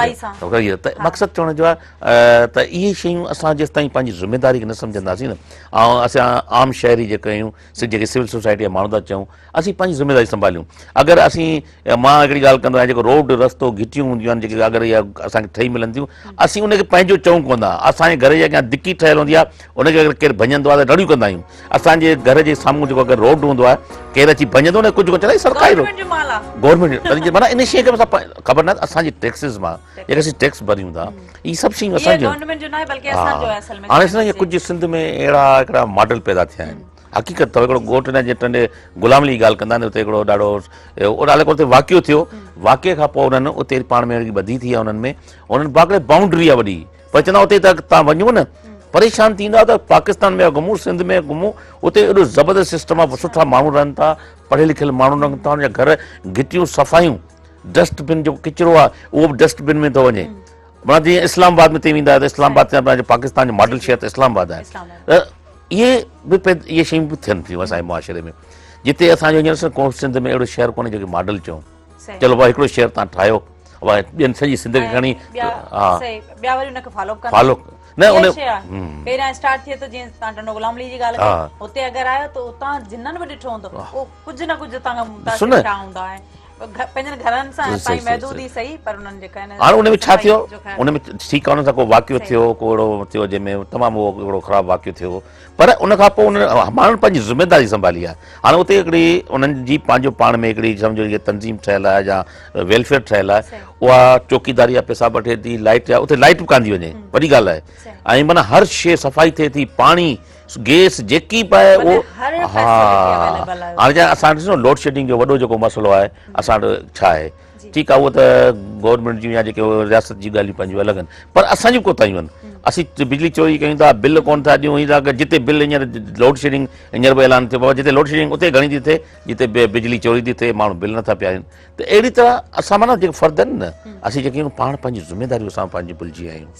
[SPEAKER 2] ڪيو. ته مقصد چوڻ جو آهي ته اهي شيون اسان جيستائين پنهنجي ذميداري کي نه سمجهنداسين نه ۽ اسان عام شهري جيڪي آهيون سي جيڪي سول سوسائٽي جا ماڻهو ٿا چئون اسين پنهنجي ذميداري سنڀاليون اگر اسين مان هڪڙي ڳالهه ڪندو آهيان جيڪو روڊ رستو گهٽيون هونديون آهن جيڪي اگر اها اسان کي ٺهي ملن ٿيون اسين ان کي پنهنجو چئون ڪونه ٿا اسان جي گهر جي اڳيان دڪي ٺهيل هوندي آهي ان کي اگر ڪير ڀڃندو آهي ته رڙيون ڪندا آهيون اسان جي گهر جي سامهون جيڪو اگر روڊ هوندو آهي ڪير اچي ڀڃندو نه ڪجهه ڪونه چوندا سرڪاري روڊ گورنمينٽ معنيٰ ان شيء کي خبر نه اسان جي ٽيڪسز مان جيڪي اسين ٽيڪس ڀريون ٿا اهي سڀ شيون اسان جون هاڻي ڏسو ڪجهه سنڌ ۾ اهڙا هڪڙا ماڊل پيدا ٿيا آهن حقيقت اٿو هڪڙو ڳوٺ نه جي ٽنڊي غلام علي جي ڳالهه ڪندا آهن اتي هڪڙو ڏاڍو ان اتي واقعو ٿيو واقعي کان پوء انهن اتي پاڻ ۾ ٻڌي ٿي انهن ۾ انهن باقاعده باؤنڊري آهي وڏي پر چوندا اتي ته تان وڃو نه پريشان ٿيندا ته پاڪستان ۾ گهمون سنڌ ۾ گهمون اتي ايڏو زبردست سسٽم آهي سٺا ماڻهو رهن ٿا پڙهيل لکيل ماڻهو رهن ٿا ان جا گهر گهٽيون صفايون ڊسٽ بن جو ڪچرو آهي اهو به ڊسٽ بن ۾ ٿو وڃي معنيٰ جيئن اسلام آباد ۾ تي ويندا ته اسلام آباد پنهنجو پاڪستان جو ماڊل شهر ته اسلام آباد آهي ته اهي به اهي شيون به ٿين ٿيون اسان جي معاشري ۾ جتي اسان جو هينئر ڪو سنڌ ۾ اهڙو شهر ڪونهي جيڪي ماڊل چئون چلو بابا هڪڙو شهر تان ٺاهيو ٻين سڄي سنڌ کي کڻي
[SPEAKER 1] ها ٻيا وري ان کي فالو ڪندا
[SPEAKER 2] فالو نه ان
[SPEAKER 1] پهريان اسٽارٽ ٿئي ٿو جيئن تان ٽنڊو غلام علي جي ڳالهه ڪئي اتي اگر آيو ته اتان جنن به ڏٺو هوندو اهو ڪجهه نه ڪجهه تان کان متاثر ٿيا هوندا ۽ پنهنجن گهرن سان تائين محدود ئي سهي پر انهن جيڪا آهن
[SPEAKER 2] هاڻي ان ۾ ڇا ٿيو ان ۾ ٺيڪ آهي ان سان ڪو واقعو ٿيو ڪو اهڙو ٿيو جنهن ۾ تمام اهو هڪڙو خراب واقعو ٿيو پر ان کان پوء انهن ماڻهن پنهنجي ذميداري سنڀالي آهي هاڻي اتي هڪڙي انهن جي پنهنجو پاڻ ۾ هڪڙي سمجهو هي تنظيم ٺهيل آهي يا ويلفيئر ٺهيل آهي اها چوڪيداري جا پئسا وٺي ٿي لائٽ جا اتي لائٽ به ڪانه ٿي وڃي وڏي ڳالهه آهي ۽ معنيٰ هر شيء صفائي ٿئي ٿي پاڻي گيس جيڪي به آهي اهو ها هاڻي جا اسان ڏسو لوڊ شيڊنگ جو وڏو جيڪو مسئلو آهي اسان وٽ ڇا آهي ٺيڪ آهي اهو ته گورنمينٽ جون يا جيڪي رياست جون ڳالهيون پنهنجون الڳ آهن پر اسان جون ڪوتاهيون آهن اسين بجلي چوري ڪيون ٿا بل ڪون ٿا ڏيون ٿا جتي بل هينئر لوڊ شيڊنگ هينئر به اعلان ٿيو بابا جتي لوڊ شيڊنگ اتي گهڻي ٿي ٿئي جتي بجلي چوري ٿي ٿئي ماڻهو بل نٿا پيارين ته اهڙي طرح اسان معنيٰ جيڪي فرد آهن نه اسين جيڪي آهيون پاڻ پنهنجي ذميداريون اسان پنهنجي ڀلجي ويا آهيون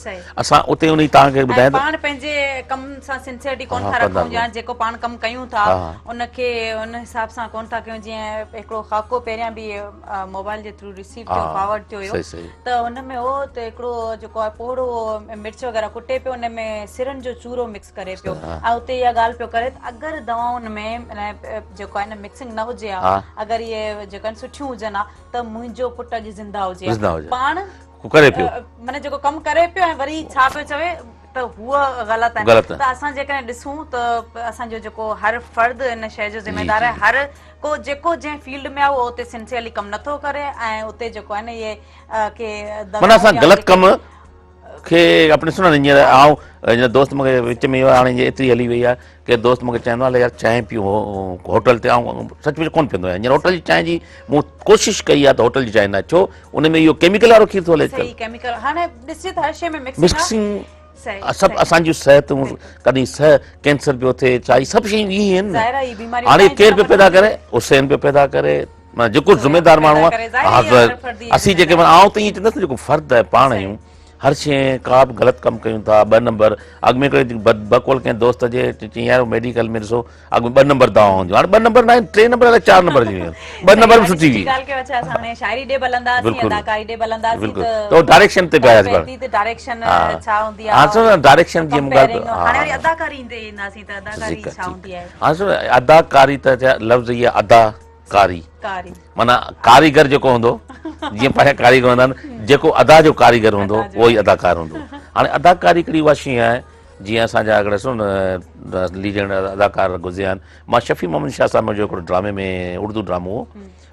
[SPEAKER 2] اسان اتي انهي توهان کي ٻڌايان ته
[SPEAKER 1] پاڻ پنهنجي ڪم سان سنسيئرٽي ڪون ٿا رکون يا جيڪو پاڻ ڪم ڪيون ٿا ان کي ان حساب سان ڪون ٿا ڪيون جيئن هڪڙو خاڪو پهريان به موبائل جي ٿرو رسيو ٿيو فارورڊ ٿيو هيو ته ان ۾ هو ته هڪڙو جيڪو آهي پوڙهو مرچ وغيره ڪٽي پيو ان ۾ سرن جو چورو مڪس ڪري پيو ۽ اتي اها ڳالهه پيو ڪري ته اگر دوائن ۾ جيڪو آهي نه مڪسنگ نه هجي ها اگر اهي جيڪو آهن سٺيون هجن ها ته منهنجو پٽ اڄ زنده هجي ها پاڻ
[SPEAKER 2] ڪري پيو
[SPEAKER 1] معنيٰ جيڪو ڪم ڪري پيو ۽ وري ڇا پيو چوي ته هوء غلط آهن ته اسان جيڪڏهن ڏسون ته اسان جو جيڪو هر فرد ان شيء جو ذميدار آهي هر ڪو جيڪو جنهن فيلڊ ۾ آهي اهو اتي سنسيئرلي ڪم نٿو ڪري ۽ اتي جيڪو آهي نه اهي ڪي
[SPEAKER 2] معنيٰ اسان غلط ڪم کي اپني سنو هينئر آئون هينئر دوست مونکي وچ ۾ هاڻي ايتري هلي وئي آهي ڪي دوست مونکي چوندو آهي يار چانهه پيون هوٽل تي آئون سچ پچ ڪونه پيئندو آهيان هينئر هوٽل جي چانهه جي مون ڪوشش ڪئي آهي ته هوٽل جي چانهه نه ڇو ان ۾ اهو ڪيميڪل وارو کير ٿو هلي
[SPEAKER 1] اڄڪلهه ڪيميڪل هاڻي ڏسجي ته هر شيء ۾
[SPEAKER 2] مڪسنگ سڀ اسان جون صحتون ڪڏهن سه ڪينسر پيو ٿئي ڇا هي سڀ شيون اهي آهن هاڻي ڪير پيو پيدا ڪري حسين پيو پيدا ڪري معنيٰ جيڪو ذميدار ماڻهو آهي اسين جيڪي آئون ته ائين چوندس جيڪو فرد آهي پاڻ آهيون هر شيء ڪا به غلط ڪم ڪيون ٿا ٻه نمبر اڳ ۾ هڪڙي بقول ڪنهن دوست جي چيائين يار ميڊيڪل ۾ ڏسو اڳ ۾ ٻه نمبر دوا هونديون هاڻي ٻه نمبر نه آهن ٽي نمبر الائي چار نمبر ٿي ويون آهن ٻه نمبر به سٺي هئي
[SPEAKER 1] ڳالهه ڪيو اڇا اسان هاڻي شاعري ڏي به هلنداسين اداڪاري ڏي به هلنداسين
[SPEAKER 2] بلڪل ته ڊائريڪشن تي پيا
[SPEAKER 1] آياسين ته ڊائريڪشن ڇا هوندي آهي
[SPEAKER 2] ها سو ڊائريڪشن جي مون ڳالهه
[SPEAKER 1] هاڻي وري اداڪاري اينداسين ته اداڪاري ڇا هوندي آهي
[SPEAKER 2] ها سو اداڪاري ته لفظ هي ادا ڪاري معنيٰ ڪاريگر جيڪو هوندو جيئن پنهنجا ڪاريگر هوندا آهن جيڪو ادا جو ڪاريگر هوندو اهو ئي اداڪار هوندو هاڻي اداڪاري هڪڙي اها شيء آهي جيئن اسان جا هڪڙا سو نه ليجنڊ اداڪار گذريا آهن مان شفيع محمد شاهه صاحب منهنجو هڪڙو ڊرامي ۾ اردو ڊرامو هو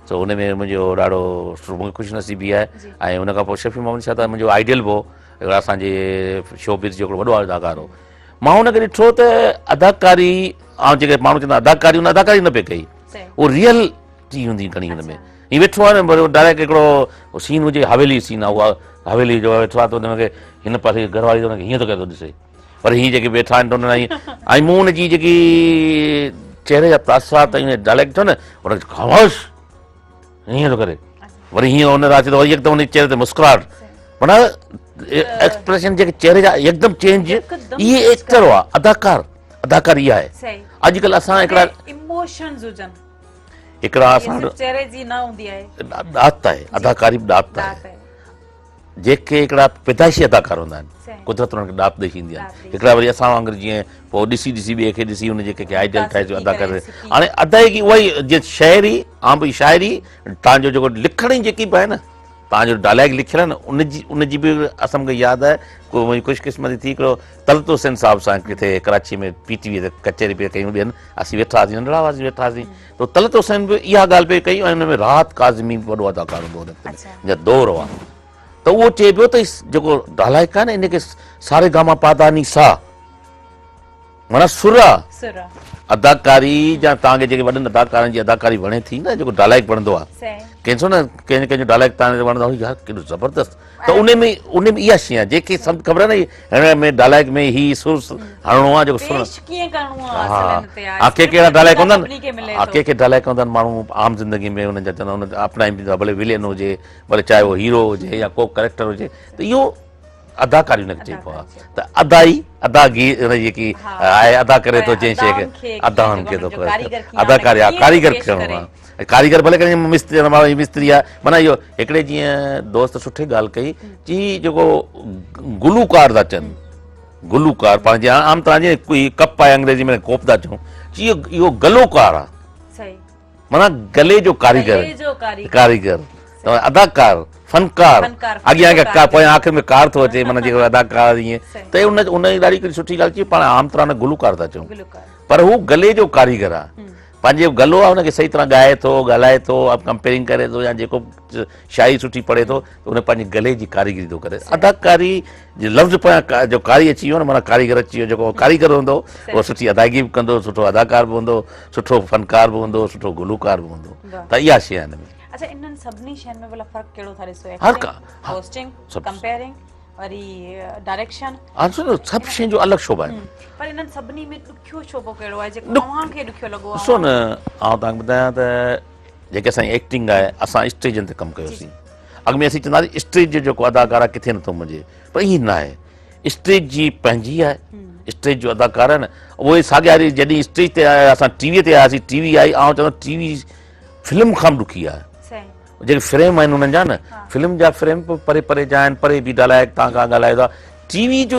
[SPEAKER 2] سو ان ۾ منهنجو ڏاڍو مونکي خوش نصيبي آهي ۽ ان کان پوء شفيع محمد شاهه ته منهنجو آئيڊيل به هو هڪڙا اسان جي شوبز جو هڪڙو وڏو اداڪار هو مان ان کي ڏٺو ته اداڪاري آئون جيڪي ماڻهو چوندا اداڪاري ان اداڪاري نه پئي ڪئي اهو ريئل ٽي هوندي گهڻي هن ۾ هي ويٺو آهي نه ڊائريڪٽ هڪڙو سين هجي حويلي سين آهي اها حويلي جو ويٺو آهي ته ان کي هن پاسي گهر واري ان کي هيئن ٿو ڪري ٿو ڏسي پر هي جيڪي ويٺا آهن ته انهن ۽ مون ان جي جيڪي چهري جا تاثرات ۽ ڊائليڪٽ ٿو نه ان کي خاموش هيئن ٿو ڪري وري هيئن ان اچي ٿو وري يڪدم ان چهري تي مسڪراهٽ معنيٰ ايڪسپريشن جيڪي چهري جا يڪدم چينج اهي ايڪٽر هئا اداڪار اداڪار اها آهي اڄڪلهه اسان هڪڙا
[SPEAKER 1] ايموشنز هجن.
[SPEAKER 2] هڪڙا اسان
[SPEAKER 1] صرف چهري جي نه هوندي آهي.
[SPEAKER 2] ڏات آهي، اداڪاري به ڏات آهي. جيڪي هڪڙا پيدائشي اداڪار هوندا آهن، قدرت انهن کي ڏات ڏئي ڇڏيندي آهي. هڪڙا وري اسان وانگر جيئن پوء ڏسي ڏسي ٻئي کي ڏسي ان جي ڪنهن کي آئيڊيل ٺاهي ٿو اداڪار. هاڻي ادائيگي اها ئي جيئن شاعري عام به شاعري تان جو جيڪو لکڻ جي جيڪي به آهي نه تان جو ڊائلاگ لکيل آهي نه ان جي ان جي به اسان کي ياد آهي ڪو منهنجي خوش قسمتي ٿي هڪڙو طلعت حسين صاحب سان ڪٿي ڪراچي ۾ پي ٽي وي تي ڪچهري پئي ڪيون ٻين اسين ويٺا هئاسين ننڍڙا هئاسين ويٺا هئاسين ته طلعت حسين به اها ڳالهه پئي ڪئي ۽ ان ۾ راحت ڪاظمي به وڏو اداڪار هوندو هو ان وقت ۾ جا دور هئا ته اهو چئي پيو ته جيڪو ڊالائڪ آهي نه ان کي ساري گاما پاداني سا معنيٰ سر آ اداڪاري جا توهان کي جيڪي وڏن اداڪارن جي اداڪاري وڻي ٿي نه جيڪو ڊالائڪ وڻندو آ ڪنهن سو نه ڪنهن ڪنهن جو ڊالائڪ توهان کي وڻندو آ يار ڪيڏو زبردست ته ان ۾ ان ۾ اها شيء آ جيڪي سڀ خبر نه هن ۾ ڊالائڪ ۾ هي سر هڻڻو آ جيڪو سر
[SPEAKER 1] پيش ڪيئن ڪرڻو آ اصل ان تي
[SPEAKER 2] ها ڪي ڪهڙا ڊالائڪ هوندا آهن ها ڪي ڪي ڊالائڪ هوندا آهن ماڻهو عام زندگي ۾ انهن جا چوندا آهن اپنائين به ڀلي ولين هجي ڀلي چاهي اهو هيرو هجي يا ڪو ڪريڪٽر هجي ته اهو اداڪاري ان کي چئبو آهي ته ادائي اداگي ان جي جيڪي آهي ادا ڪري ٿو جنهن شيء کي ادائن کي ٿو ڪري اداڪاري ها ڪاريگر ٿيڻو آهي ڪاريگر ڀلي ڪري مستري ماڻهو مستري آهي معنيٰ اهو هڪڙي جيئن دوست سٺي ڳالهه ڪئي چي جيڪو گلوڪار ٿا چون گلوڪار پاڻ جيئن عام طرح جيئن ڪوئي ڪپ آهي انگريزي ۾ ڪوپ ٿا چئون چي اهو گلوڪار آهي معنيٰ گلي جو ڪاريگر ڪاريگر اداڪار فنڪار اڳيان کي پويان آخر ۾ ڪار ٿو اچي معنيٰ جيڪو اداڪار ائين ته ان ان جي ڏاڍي هڪڙي سٺي ڳالهه چئي پاڻ عام طرح نه گلوڪار ٿا چئون پر هو گلي جو ڪاريگر آهي پنهنجي گلو آهي ان کي صحيح طرح ڳائي ٿو ڳالهائي ٿو ڪمپيئرنگ ڪري ٿو يا جيڪو شاعري سٺي پڙهي ٿو ته ان پنهنجي گلي جي ڪاريگري ٿو ڪري. اداڪاري جي لفظ پويان جو ڪاري اچي ويو نه معنيٰ ڪاريگر اچي ويو جيڪو ڪاريگر هوندو اهو سٺي ادائگي به ڪندو سٺو اداڪار به هوندو سٺو فنڪار به هوندو سٺو گلوڪار به هوندو ته اها شيء آهي هن ۾.
[SPEAKER 1] اڇا انهن سڀني شين ۾ ڀلا فرق ڪهڙو ٿا ڏسو
[SPEAKER 2] هر ڪا
[SPEAKER 1] هوسٽنگ ڪمپيئرنگ وري ڊائريڪشن
[SPEAKER 2] ها ڏسو نه سڀ شين جو الڳ شعبا آهن
[SPEAKER 1] پر انهن سڀني ۾ ڏکيو شعبو ڪهڙو آهي جيڪو اوهان کي ڏکيو لڳو
[SPEAKER 2] آهي ڏسو نه آئون توهان کي ٻڌايان ته جيڪي اسان جي ايڪٽنگ آهي اسان اسٽيجن تي ڪم ڪيوسين اڳ ۾ اسين چوندا هئاسين اسٽيج جو جيڪو اداڪار آهي ڪٿي نٿو مڃي پر ائين نه آهي اسٽيج جي پنهنجي آهي اسٽيج جو اداڪار آهي نه اهي ساڳيا جڏهن اسٽيج تي آيا اسان ٽي وي تي آياسين ٽي وي آئي آئون چوندو ٽي وي فلم کان به ڏکي آهي جيڪي فريم آهن انهن جا نه فلم جا فريم به پري پري جا آهن پري بيٺا لائق تان کان ڳالهايو ٿا ٽي وي جو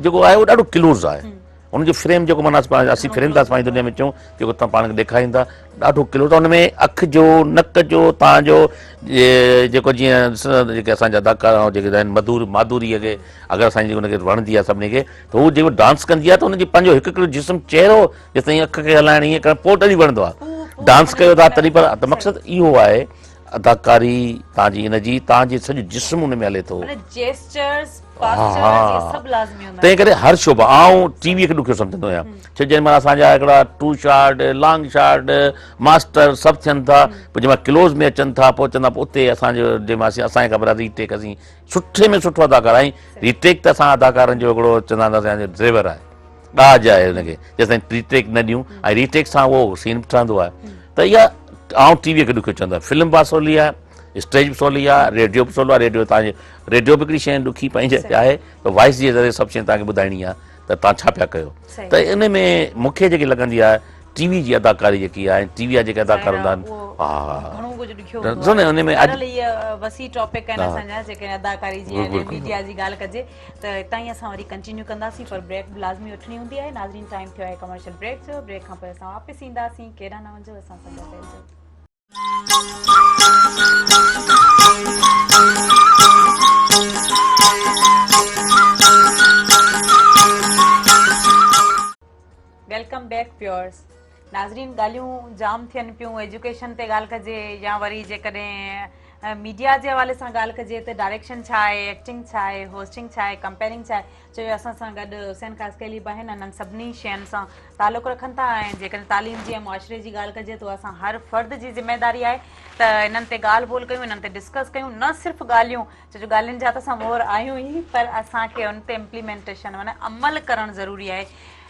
[SPEAKER 2] جيڪو آهي اهو ڏاڍو ڪلوز آهي ان جو فريم جيڪو معنيٰ اسين فريم ٿا پنهنجي دنيا ۾ چئون جيڪو توهان پاڻ کي ڏيکارين ٿا ڏاڍو ڪلوز آهي ان ۾ اک جو نڪ جو توهان جو جيڪو جيئن جيڪي اسان جا اداڪار جيڪي آهن مڌور ماڌوري کي اگر اسان جي ان کي وڻندي آهي سڀني کي ته هو جيڪو ڊانس ڪندي آهي ته ان جي پنهنجو هڪ هڪڙو جسم چهرو جيستائين اک کي هلائڻ ائين ڪرڻ پوء تڏهن وڻندو آهي ڊانس ڪيو ٿا تڏهن پر ته مقصد اهو آهي اداڪاري توهان جي ان جي توهان جي سڄو جسم ان ۾ هلي ٿو تنهن ڪري هر شعبو آئون ٽي وي کي ڏکيو سمجهندو آهيان ڇو جنهن مهل اسان جا هڪڙا two shot long shot master سڀ ٿين ٿا پوء جنهن مهل ڪلوز ۾ اچن ٿا پوء چوندا پوء اتي اسان جو جنهن مهل اسان کي خبر آهي ري ٽيڪ اسين سٺي ۾ سٺو اداڪار آهين ري ٽيڪ ته اسان اداڪارن جو هڪڙو چوندا اسان جو ڊرائيور آهي ڏاج آهي ان کي جيستائين ري ٽيڪ نه ڏيون ۽ ري ٽيڪ سان اهو سين به ٺهندو آهي ته اها آئون ٽي وي کي ڏکيو چوندو آهيان فلم به سولي آهي اسٽيج به سولي آهي ريڊيو به سولو آهي ريڊيو تان ريڊيو به هڪڙي شيء ڏکي پنهنجي جاء تي آهي ته وائس جي ذريعي سڀ شيء تان کي ٻڌائڻي آهي ته تان ڇا پيا ڪيو ته ان ۾ مون کي جيڪي لڳندي آهي ٽي وي جي اداڪاري جيڪي آهي ٽي وي جا جيڪي اداڪار هوندا آهن
[SPEAKER 1] ها گهڻو ڪجهه ڏکيو هوندو آهي ان ۾ اڄ وسيع ٽاپڪ آهن اسان جا جيڪڏهن اداڪاري جي ۽ ميڊيا جي ڳالهه ڪجي ته اتان ئي اسان وري ڪنٽينيو ڪنداسين پر بريڪ به لازمي وٺڻي هوندي آهي ناظرين ٽائيم ٿيو آهي ڪمرشل بريڪ جو بريڪ کان پوء اسان واپس اينداسين ڪيڏانهن نه وڃجو اسان سان گڏ رهجو. Welcome back viewers ناظرين ڳالهيون جام ٿين پيون ايجوڪيشن تي ڳالهه ڪجي يا وري جيڪڏهن ميڊيا جي حوالي سان ڳالهه ڪجي ته ڊائريڪشن ڇا آهي ايڪٽنگ ڇا آهي هوسٽنگ ڇا آهي ڪمپيئرنگ ڇا آهي ڇو جو اسان سان گڏ حسين خاصخيلي به آهن انهن سڀني شين سان تعلق رکن ٿا ۽ جيڪڏهن تعليم جي ۽ معاشري جي ڳالهه ڪجي ته اسان هر فرد جي ذميواري آهي ته انهن تي ڳالهه ٻولهه ڪيون انهن تي ڊسڪس ڪيون نه صرف ڳالهيون ڇو جو ڳالهين جا ته اسان مور آهيون ئي پر اسان کي ان تي امپليمينٽيشن معنيٰ عمل ڪرڻ ضروري آهي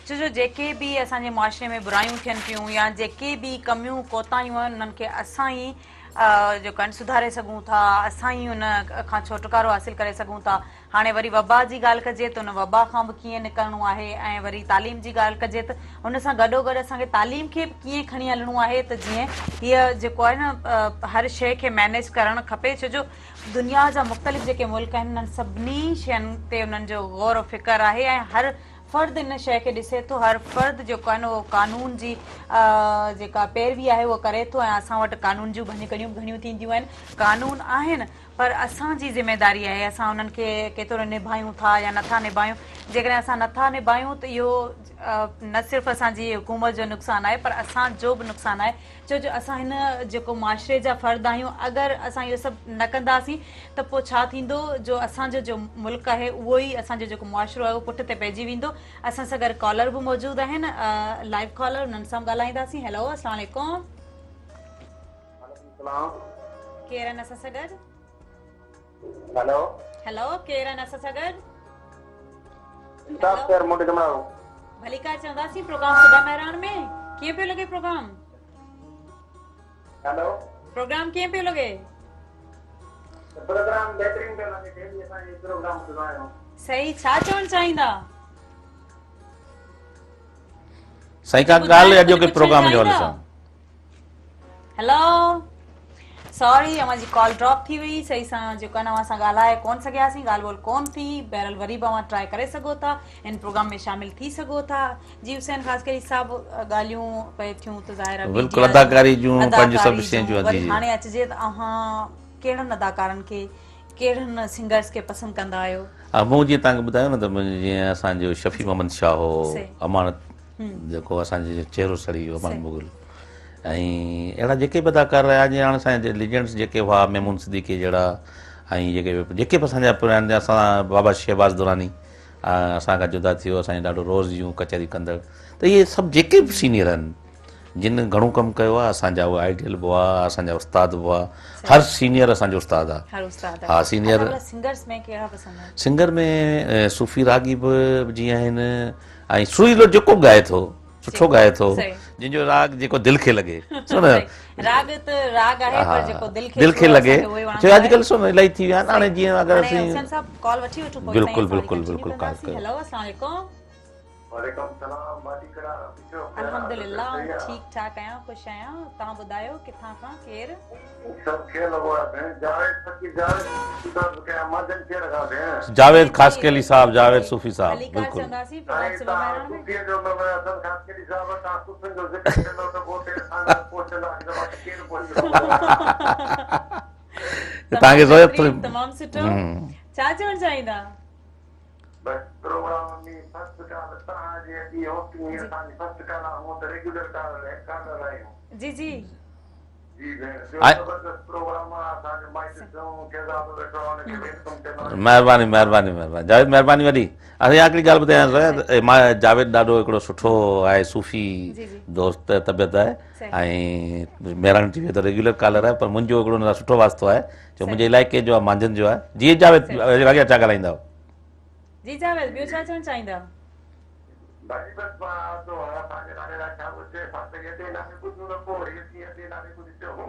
[SPEAKER 1] ڇو جو جيڪي به اسان جي معاشري ۾ برايون ٿين پيون يا جيڪي به ڪميون ڪوتاهيون آهن انهن کي اسان ئي جيڪو آهن سڌاري سگهون ٿا، اسان ئي ان کان ڇوٽڪارو حاصل ڪري سگهون ٿا. هاڻي وري وبا جي ڳالهه ڪجي ته ان وبا کان به ڪيئن نڪرڻو آهي ۽ وري تعليم جي ڳالهه ڪجي ته ان سان گڏوگڏ اسان کي تعليم کي به ڪيئن کڻي هلڻو آهي ته جيئن هيء جيڪو آهي نه هر شيء کي مينيج ڪرڻ کپي ڇو جو دنيا جا مختلف جيڪي ملڪ آهن انهن سڀني شين تي انهن جو غور و فڪر آهي ۽ هر فرد ان شيء کي ڏسي ٿو هر فرد جيڪو آهي نه اهو قانون جي جيڪا پيروي آهي اهو ڪري ٿو ۽ اسان وٽ قانون جون ڀڃڪڙيون به گهڻيون ٿينديون آهن قانون آهن پر اسان جي ذميداري آهي اسان انهن کي ڪيترو نڀايون ٿا يا نٿا نڀايون جيڪڏهن اسان نٿا نڀايون ته اهو نه صرف اسان جي حڪومت جو نقصان آهي پر اسان جو به نقصان آهي ڇو جو اسان هن جيڪو معاشري جا فرد آهيون اگر اسان اهو سڀ نه ڪنداسين ته پوء ڇا ٿيندو جو اسان جو جو ملڪ آهي اهو ئي اسان جو جيڪو معاشرو آهي اهو پٺ تي پئجي ويندو اسان سان گڏ ڪالر به موجود آهن لائيو ڪالر انهن سان به ڳالهائينداسين هيلو اسلام عليڪم.
[SPEAKER 4] وعليڪم السلام.
[SPEAKER 1] ڪير آهن اسان سان گڏ؟
[SPEAKER 4] هيلو.
[SPEAKER 1] هيلو ڪير آهن اسان سان گڏ؟
[SPEAKER 4] الطاف شهر موٽي جمڙائو.
[SPEAKER 1] ڀليڪار چونداسين پروگرام صبح مهراڻ ۾ ڪيئن پيو لڳي پروگرام؟
[SPEAKER 4] هيلو.
[SPEAKER 1] پروگرام ڪيئن پيو لڳي؟
[SPEAKER 4] پروگرام بهترين پيو لڳي ڊيلي اسان هي پروگرام ٻڌندا آهيون.
[SPEAKER 1] صحيح ڇا چوڻ چاهيندا؟
[SPEAKER 2] سائين ڪا ڳالهه اڄوڪي پروگرام جي حوالي سان.
[SPEAKER 1] هيلو سوري اوهان جي ڪال ڊراپ ٿي وئي صحيح سان جيڪو آهي اوهان سان ڳالهائي ڪون سگهياسين ڳالهه ٻولهه ڪون ٿي بهرحال وري به اوهان ٽرائي ڪري سگهو ٿا هن پروگرام ۾ شامل ٿي سگهو ٿا جي حسين خاصخيلي صاحب ڳالهيون پئي ٿيون ته ظاهر آهي
[SPEAKER 2] بلڪل اداڪاري جون پنهنجون سڀ شين جون
[SPEAKER 1] وري هاڻي اچجي ته اوهان ڪهڙن اداڪارن کي ڪهڙن سنگرز کي پسند ڪندا آهيو؟
[SPEAKER 2] مون جيئن توهان کي ٻڌايو نه ته جيئن اسان جو شفيع محمد شاهه هو امانت جيڪو اسان جو چهرو سڙي ويو امان مغل ۽ اهڙا جيڪي به اداڪار رهيا جيئن هاڻي اسان جا ليجنڊس جيڪي هئا ميمون صديقي جهڙا ۽ جيڪي جيڪي به اسان جا پراڻا اسان بابا شهباز دراني اسان کان جدا ٿي ويو اسان جي ڏاڍو روز جون ڪچهري ڪندڙ ته اهي سڀ جيڪي به سينيئر آهن جن گهڻو ڪم ڪيو آهي اسان جا اهي آئيڊيل به هئا اسان جا استاد به هئا هر سينيئر اسان جو استاد آهي ها سينيئر
[SPEAKER 1] سنگرس ۾ ڪهڙا پسند آهن
[SPEAKER 2] سنگر ۾ صوفي راڳي به جيئن آهن ۽ سريلو جيڪو به ڳائي ٿو سٺو ڳائي ٿو جنهن جو راڳ جيڪو دل کي لڳي سو نه
[SPEAKER 1] راڳ ته راڳ آهي پر جيڪو دل کي
[SPEAKER 2] دل کي لڳي ڇو اڄڪلهه سو الاهي ٿي ويا آهن هاڻي جيئن اگر
[SPEAKER 1] اسين حسين صاحب ڪال وٺي وٺو پوء
[SPEAKER 2] بلڪل بلڪل بلڪل ڪال ڪيو
[SPEAKER 1] هيلو السلام عليڪم.
[SPEAKER 4] وعليڪم السلام باجي ڪهڙا حال ٺيڪ آهيو
[SPEAKER 1] الحمدلله آئون ٺيڪ ٺاڪ آهيان خوش آهيان توهان ٻڌايو ڪٿان کان ڪير.
[SPEAKER 4] سڀ خير لڳو آهي ڀيڻ جاويد فقير جاويد صوفي ٿو عرض ڪيان مانجهند شهر کان ڀيڻ.
[SPEAKER 2] جاويد خاصخيلي صاحب جاويد صوفي صاحب بلڪل.
[SPEAKER 4] سائين توهان صوفي جو مطلب اصل خاصخيلي صاحب توهان صوفين جو ذڪر ڪندو ته پوء اتي اسان وٽ پهچنداسين ته باقي ڪير پهچندو.
[SPEAKER 2] توهان کي زويب
[SPEAKER 1] تمام سٺو ڇا چوڻ چاهيندا.
[SPEAKER 4] بس پروگرام ۾ فرسٽ ڪال توهان جي اڄ هوسٽنگ ۾ اسان جي فرسٽ ڪال آ هونء ته ريگيولر ڪالر آهيون.
[SPEAKER 1] جي جي.
[SPEAKER 4] جي ڀيڻ ٻيو زبردست پروگرام آ اسان جو مائٽ سهڻو شهزادو ويٺو آ ان کي welcome چوندا آهيون.
[SPEAKER 2] مهرباني مهرباني مهرباني جاويد مهرباني وڏي اڇا يار هڪڙي ڳالهه ٻڌايان زويد مان جاويد ڏاڍو هڪڙو سٺو آهي صوفي دوست طبيعت آهي ۽ مهراڻ ٽي وي تي ريگيولر ڪالر آهي پر منهنجو هڪڙو هن سان سٺو واسطو آهي جو منهنجي علائقي جو آهي مانجهند جو آهي جي جاويد اڳيان ڇا ڳالهائيندا
[SPEAKER 1] جي جاويد ٻيو ڇا چوڻ چاهيندا.
[SPEAKER 4] ڀاڄي بس مان آتو آهيان پنهنجي نالي لاء ڇا ٻڌجي اسان ته يدي نالي ٻڌون نه پوء وري اسين يدي نالي ٻڌي چئون.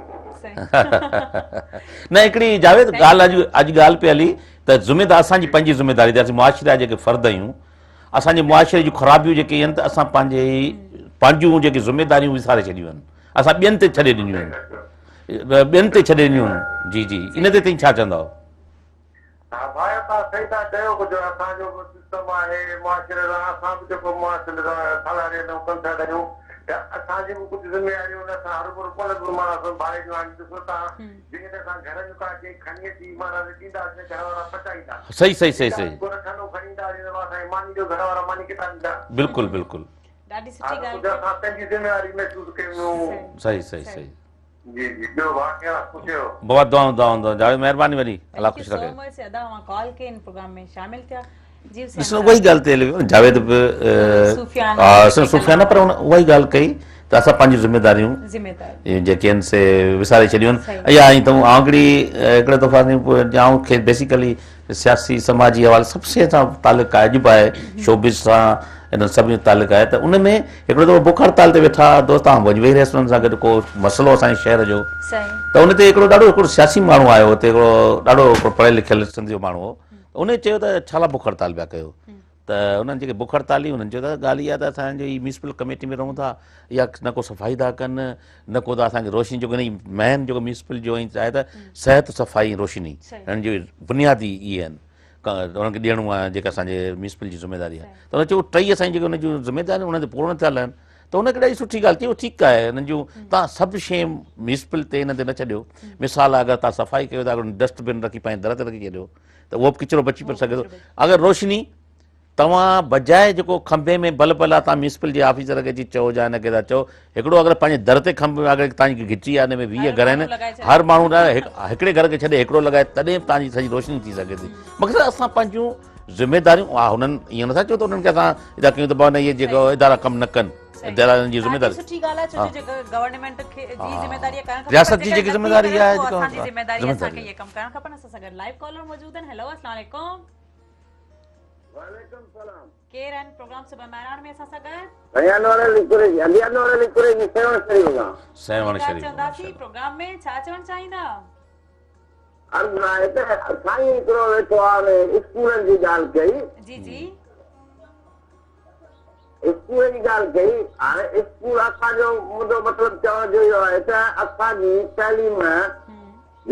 [SPEAKER 2] نه هڪڙي جاويد ڳالهه اڄ اڄ ڳالهه پئي هلي ته ذميدار اسان جي پنهنجي ذميداري ته اسين معاشري جا جيڪي فرد آهيون اسان جي معاشري جون خرابيون جيڪي آهن ته اسان پنهنجي پنهنجون جيڪي ذميداريون وساري ڇڏيون آهن اسان ٻين تي ڇڏي ڏنيون آهن ٻين تي ڇڏي ڏنيون آهن جي جي ان تي تائين ڇا چوندؤ؟
[SPEAKER 4] ها ڀاء توهان صحيح ٿا چيو ڪجهه اسان جو به سسٽم آهي معاشري سان اسان به جيڪو معاشري سان سلهاڙيل آهيون ڪنسرن آهيون ته اسان جي به ڪجهه ذميواريون آهن اسان هروڀرو ڪونه به معنيٰ سنڀالي ڏيون آهن ڏسو توهان جيڪڏهن اسان گهر ۾ ڪا شيء کڻي اچي معنيٰ ڏينداسين گهر وارا پچائيندا
[SPEAKER 2] صحيح صحيح صحيح صحيح
[SPEAKER 4] ڪونه ٺلهو کڻي اينداسين ته اسان کي ماني ڏيو گهر وارا ماني ڪٿان ڏيندا.
[SPEAKER 2] بلڪل بلڪل.
[SPEAKER 1] ڏاڍي
[SPEAKER 4] ها
[SPEAKER 1] سٺي
[SPEAKER 4] ته
[SPEAKER 1] ڳالهه
[SPEAKER 4] ڪجهه اسان پنهنجي ذميواري محسوس ڪيون.
[SPEAKER 2] صحيح صحيح صحيح.
[SPEAKER 4] جي جي ٻيو ڀاء ڪهڙا خوش آهيو.
[SPEAKER 2] بابا دعائون دعائون دعائون جاويد مهرباني وڏي الله
[SPEAKER 1] thank you
[SPEAKER 2] خوش
[SPEAKER 1] سو
[SPEAKER 2] رکي.
[SPEAKER 1] مچ ادا اوهان ڪال ڪئي ان پروگرام ۾ شامل ٿيا جي حسين
[SPEAKER 2] ڏسو اها ئي ڳالهه تي هلي ويو جاويد به
[SPEAKER 1] صوفيانه
[SPEAKER 2] ها صوفيانه پر ان اها ئي ڳالهه ڪئي ته ته اسان پنهنجون ذميداريون جيڪي آهن سي وساري ڇڏيون آهن يا ائين ته آئون هڪڙي هڪڙي دفعا آئون کي بيسيڪلي سياسي سماجي حوالي سڀ شيء سان تعلق آهي اڄ به آهي شوبز سان انهن سڀني جو تعلق آهي ته ان ۾ هڪڙو دفعو بک هڙتال تي ويٺا دوست آئون وڃي ويهي رهيس انهن سان گڏ ڪو مسئلو اسان جي شهر جو ته ان تي هڪڙو ڏاڍو هڪڙو سياسي ماڻهو آيو اتي هڪڙو ڏاڍو هڪڙو پڙهيل لکيل سنڌ جو ماڻهو هو ان چيو ته ڇا لاء بک هڙتال پيا ڪيو ته انهن جيڪي بک هڙتالي انهن چيو ته ڳالهه اها ته اسان جو هي ميونسپل ڪميٽي ۾ رهون ٿا يا نه ڪو صفائي ٿا ڪن نه ڪو ته اسان کي روشني جيڪو هن مين جيڪو ميونسپل جو آهي ته صحت صفائي روشني هنن جو بنيادي اهي آهن انهن کي ڏيڻو آهي جيڪا اسان جي ميونسپل جي ذميواري آهي ته هن چيو ٽئي اسان جي جيڪي ان جون ذميواريون انهن تي پورو نٿا لهن ته هن کي ڏاڍي سٺي ڳالهه ٿي ٺيڪ آهي هنن جون تان سڀ شيء ميونسپل تي هن تي نه ڇڏيو مثال اگر تان صفائي ڪيو ٿا ڊسٽ بن رکي پنهنجي در تي رکي ڇڏيو ته اهو به ڪچرو بچي پيو سگهي ٿو اگر روشني توهان بجاء جيڪو کنڀي ۾ بلب لا توهان ميونسپل جي آفيسر کي اچي چئو جا هن کي ٿا چئو هڪڙو اگر پنهنجي در تي کنڀ اگر توهان جي گهٽي آهي ان ۾ 20 گهر آهن هر ماڻهو هڪڙي گهر کي ڇڏي هڪڙو لڳائي تڏهن به توهان جي سڄي روشني ٿي سگهي ٿي مقصد اسان پنهنجون ذميداريون هنن ائين نٿا چئو ته انهن کي اسان ادا ڪيون ته نه اهي جيڪو ادارا ڪم نه ڪن ادارن جي ذميداري
[SPEAKER 1] سٺي ڳالهه آهي ڇو جو جيڪا گورنمينٽ کي جي ذميداري ڪرڻ کپي
[SPEAKER 2] رياست جي جيڪي ذميداري آهي
[SPEAKER 1] اسان جي ذميداري اسان کي اهي ڪم ڪرڻ کپن اسان سان گڏ لائيو ڪالر موجود آهن هيلو السلام عليڪم
[SPEAKER 5] وعليڪم السلام.
[SPEAKER 1] ڪير آهن پروگرام صبح مهراڻ ۾ اسان سان گڏ؟
[SPEAKER 5] سائين انور علي قريشي علي انور علي قريشي سيوهڻ شريف کان.
[SPEAKER 2] سيوهڻ شريف
[SPEAKER 1] چونداسين پروگرام ۾ ڇا چوڻ چاهيندا؟
[SPEAKER 5] عرض آهي ته سائين هڪڙو ويٺو آهي اسڪولن جي ڳالهه ڪئي.
[SPEAKER 1] جي جي.
[SPEAKER 5] اسڪول جي ڳالهه ڪئي هاڻي اسڪول اسان جو منهنجو مطلب چوڻ جو اهو آهي ته اسان جي تعليم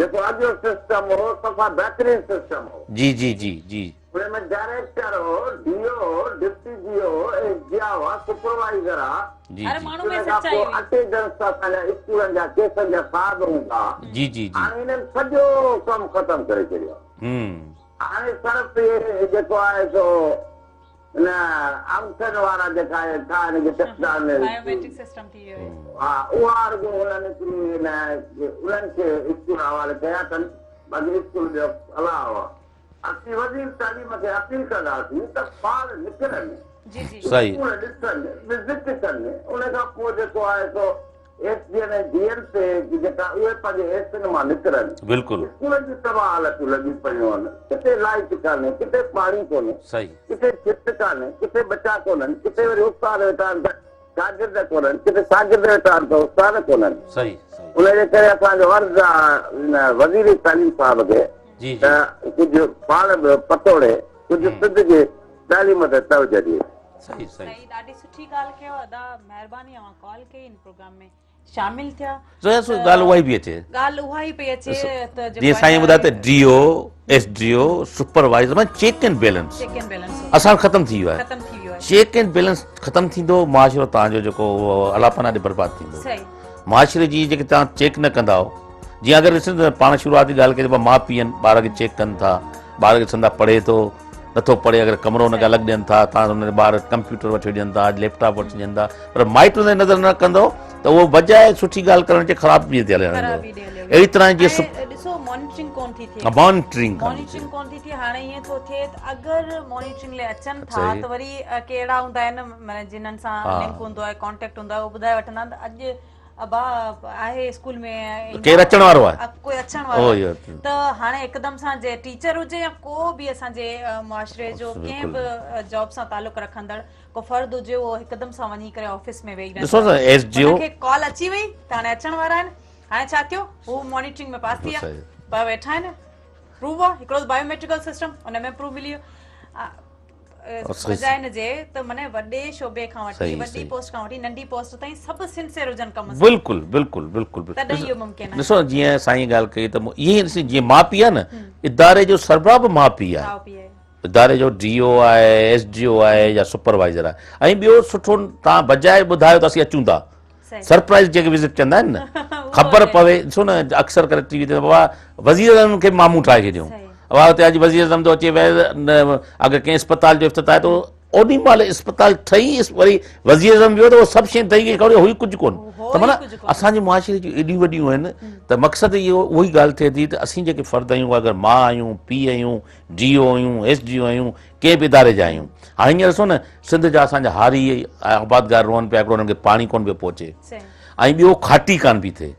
[SPEAKER 5] جيڪو اڳيون سسٽم هو صفا بهترين سسٽم هو.
[SPEAKER 2] جي جي جي جي.
[SPEAKER 5] ان ۾ ڊائريڪٽر هو، ڊي او هو، ڊپٽي ڊي او هو، ايس ڊي آء هئا، سپروائيزر ها.
[SPEAKER 2] جي
[SPEAKER 1] هر
[SPEAKER 2] جي.
[SPEAKER 1] ماڻهو ۾
[SPEAKER 5] ان کان
[SPEAKER 1] سچائي
[SPEAKER 5] پوء
[SPEAKER 1] هئي.
[SPEAKER 5] اٽينڊنس اسان جا اسڪولن جا ڪيسن جا صاحب هوندا ها.
[SPEAKER 2] جي جي جي.
[SPEAKER 5] هاڻي هنن سڄو ڪم ختم ڪري ڇڏيو. هاڻي صرف هي جيڪو آهي سو نه انگٺن وارا جيڪا آهي ڇا هن کي چوندا آهن
[SPEAKER 1] بايوميٽرڪ سسٽم ٿي ويو آهي.
[SPEAKER 5] ها اها رڳو هنن هڪڙي هن انهن کي اسڪول حوالي ڪيا اٿن باقي اسڪول ٻيو الله هو اسين وزير تعليم کي اپيل ڪنداسين ته پاڻ نڪرن
[SPEAKER 1] جي جي
[SPEAKER 5] اسڪول ڏسن وزٽ ڪن ان کان پوء جيڪو آهي سو S D M ۽ D M تي جيڪا اهي پنهنجي ايسن مان نڪرن.
[SPEAKER 2] بلڪل.
[SPEAKER 5] اسڪولن جون تباهه حالتون لڳيون پيون آهن. ڪٿي لائيٽ ڪانهي، ڪٿي پاڻي ڪونهي،
[SPEAKER 2] صحيح.
[SPEAKER 5] ڪٿي ڇت ڪانهي، ڪٿي ٻچا ڪونهن، ڪٿي وري استاد ويٺا آهن ته شاگرد ڪونهن، ڪٿي شاگرد ويٺا آهن ته استاد ڪونهن.
[SPEAKER 2] صحيح صحيح.
[SPEAKER 5] ان جي ڪري اسان جو عرض آهي وزير تعليم صاحب کي
[SPEAKER 2] جي جي.
[SPEAKER 5] ته ڪجهه پاڻ به پتوڙي ڪجهه سنڌ جي تعليم تي توجهه ڏئي.
[SPEAKER 2] صحيح صحيح.
[SPEAKER 1] صحيح ڏاڍي سٺي ڳالهه ڪيو ادا مهرباني اوهان ڪال ڪئي ان پروگرام ۾ شامل ٿيا.
[SPEAKER 2] زويا سو ڳالهه اها ئي پئي اچي.
[SPEAKER 1] ڳالهه اها ئي پئي اچي ته جيڪو
[SPEAKER 2] جيئن سائين ٻڌايو ته D O S D O supervisor معنيٰ check and balance
[SPEAKER 1] check and balance
[SPEAKER 2] اسان وٽ ختم ٿي ويو آهي.
[SPEAKER 1] ختم ٿي ويو آهي.
[SPEAKER 2] چيڪ اينڊ بيلنس ختم ٿيندو معاشرو توهان جو جيڪو الله پناهه ڏي برباد ٿيندو.
[SPEAKER 1] صحيح.
[SPEAKER 2] معاشري جي جيڪي توهان چيڪ نه ڪندائو جيئن اگر ڏسن ته پاڻ شروعاتي ڳالهه ڪئي ته ماء پيء آهن ٻار کي چيڪ ڪن ٿا ٻار کي ڏسن ٿا پڙهي ٿو نٿو پڙهي اگر ڪمرو هن کي الڳ ڏين ٿا تان هن ٻار ڪمپيوٽر وٺي ڏين ٿا ليپ ٽاپ وٺي ڏين ٿا پر مائٽ هن نظر نه ڪندو ته اهو بجاء سٺي ڳالهه ڪرڻ جي خراب ڏينهن تي هليو ويندو اهڙي طرح جي
[SPEAKER 1] ڏسو مانيٽرنگ ڪون ٿي ٿئي
[SPEAKER 2] مانيٽرنگ
[SPEAKER 1] مانيٽرنگ ڪون ٿي ٿئي هاڻي ائين ٿو ٿئي ته اگر مانيٽرنگ لاء اچن ٿا ته وري ڪهڙا هوندا آهن معنيٰ جنن سان لنڪ هوندو آهي ڪانٽيڪٽ هوندو آهي اهو ٻڌائي وٺندا آهن ته اڄ ابا آهي اسڪول ۾
[SPEAKER 2] ڪير اچڻ وارو آهي
[SPEAKER 1] ڪوئي اچڻ وارو آهي ته هاڻي هڪدم سان جي ٽيچر هجي يا ڪو به اسان جي معاشري جو ڪنهن به جاب سان تعلق رکندڙ ڪو فرد هجي اهو هڪدم سان وڃي ڪري آفيس ۾ ويهي
[SPEAKER 2] ڏسو نه ايس ڊي او
[SPEAKER 1] کي ڪال اچي وئي ته هاڻي اچڻ وارا آهن هاڻي ڇا ٿيو هو مانيٽرنگ ۾ پاس ٿي ويا پر ويٺا آهن پروف آهي هڪڙو بايوميٽريڪل سسٽم ان ۾ پروف ملي ويو بجاء ان جي ته معني وڏي شعبي کان وٺي وڏي پوسٽ کان وٺي ننڍي پوسٽ تائين سڀ سنسيئر هجن ڪم سان
[SPEAKER 2] بلڪل بلڪل بلڪل
[SPEAKER 1] تڏهن اهو ممڪن آهي
[SPEAKER 2] ڏسو جيئن سائين ڳالهه ڪئي ته ايئن ڏسي جيئن ماء پيء آهي نه اداري جو سربراهه به ماء پيء آهي اداري جو ڊي او آهي ايس ڊي او آهي يا سپروائزر آهي ۽ ٻيو سٺو تان بجاء ٻڌايو ته اسين اچون ٿا سرپرائز جيڪي وزٽ چوندا آهن نه خبر پوي ڏسو نه اڪثر ڪري ٽي وي تي بابا وزير اعظم کي مامون ٺاهي ڇڏيون بابا اتي اڄ وزير اعظم ٿو اچي اگر ڪنهن اسپتال جو افتتاح ٿو اوڏي مهل اسپتال ٺهي وري وزير اعظم ويو ته اهو سڀ شيء ٺهي وئي خبر هئي ڪجهه ڪونه ته معنيٰ اسان جي معاشري جون ايڏيون وڏيون آهن ته مقصد اهو اهو ئي ڳالهه ٿئي ٿي ته اسين جيڪي فرد آهيون اگر ماء آهيون پيء آهيون ڊي او آهيون ايس ڊي او آهيون ڪنهن به اداري جا آهيون هاڻي هينئر ڏسو نه سنڌ جا اسان جا هاري آبادگار روئن پيا هڪڙو انهن کي پاڻي ڪونه پيو پهچي ۽ ٻيو کاٽي ڪانه پئي ٿئي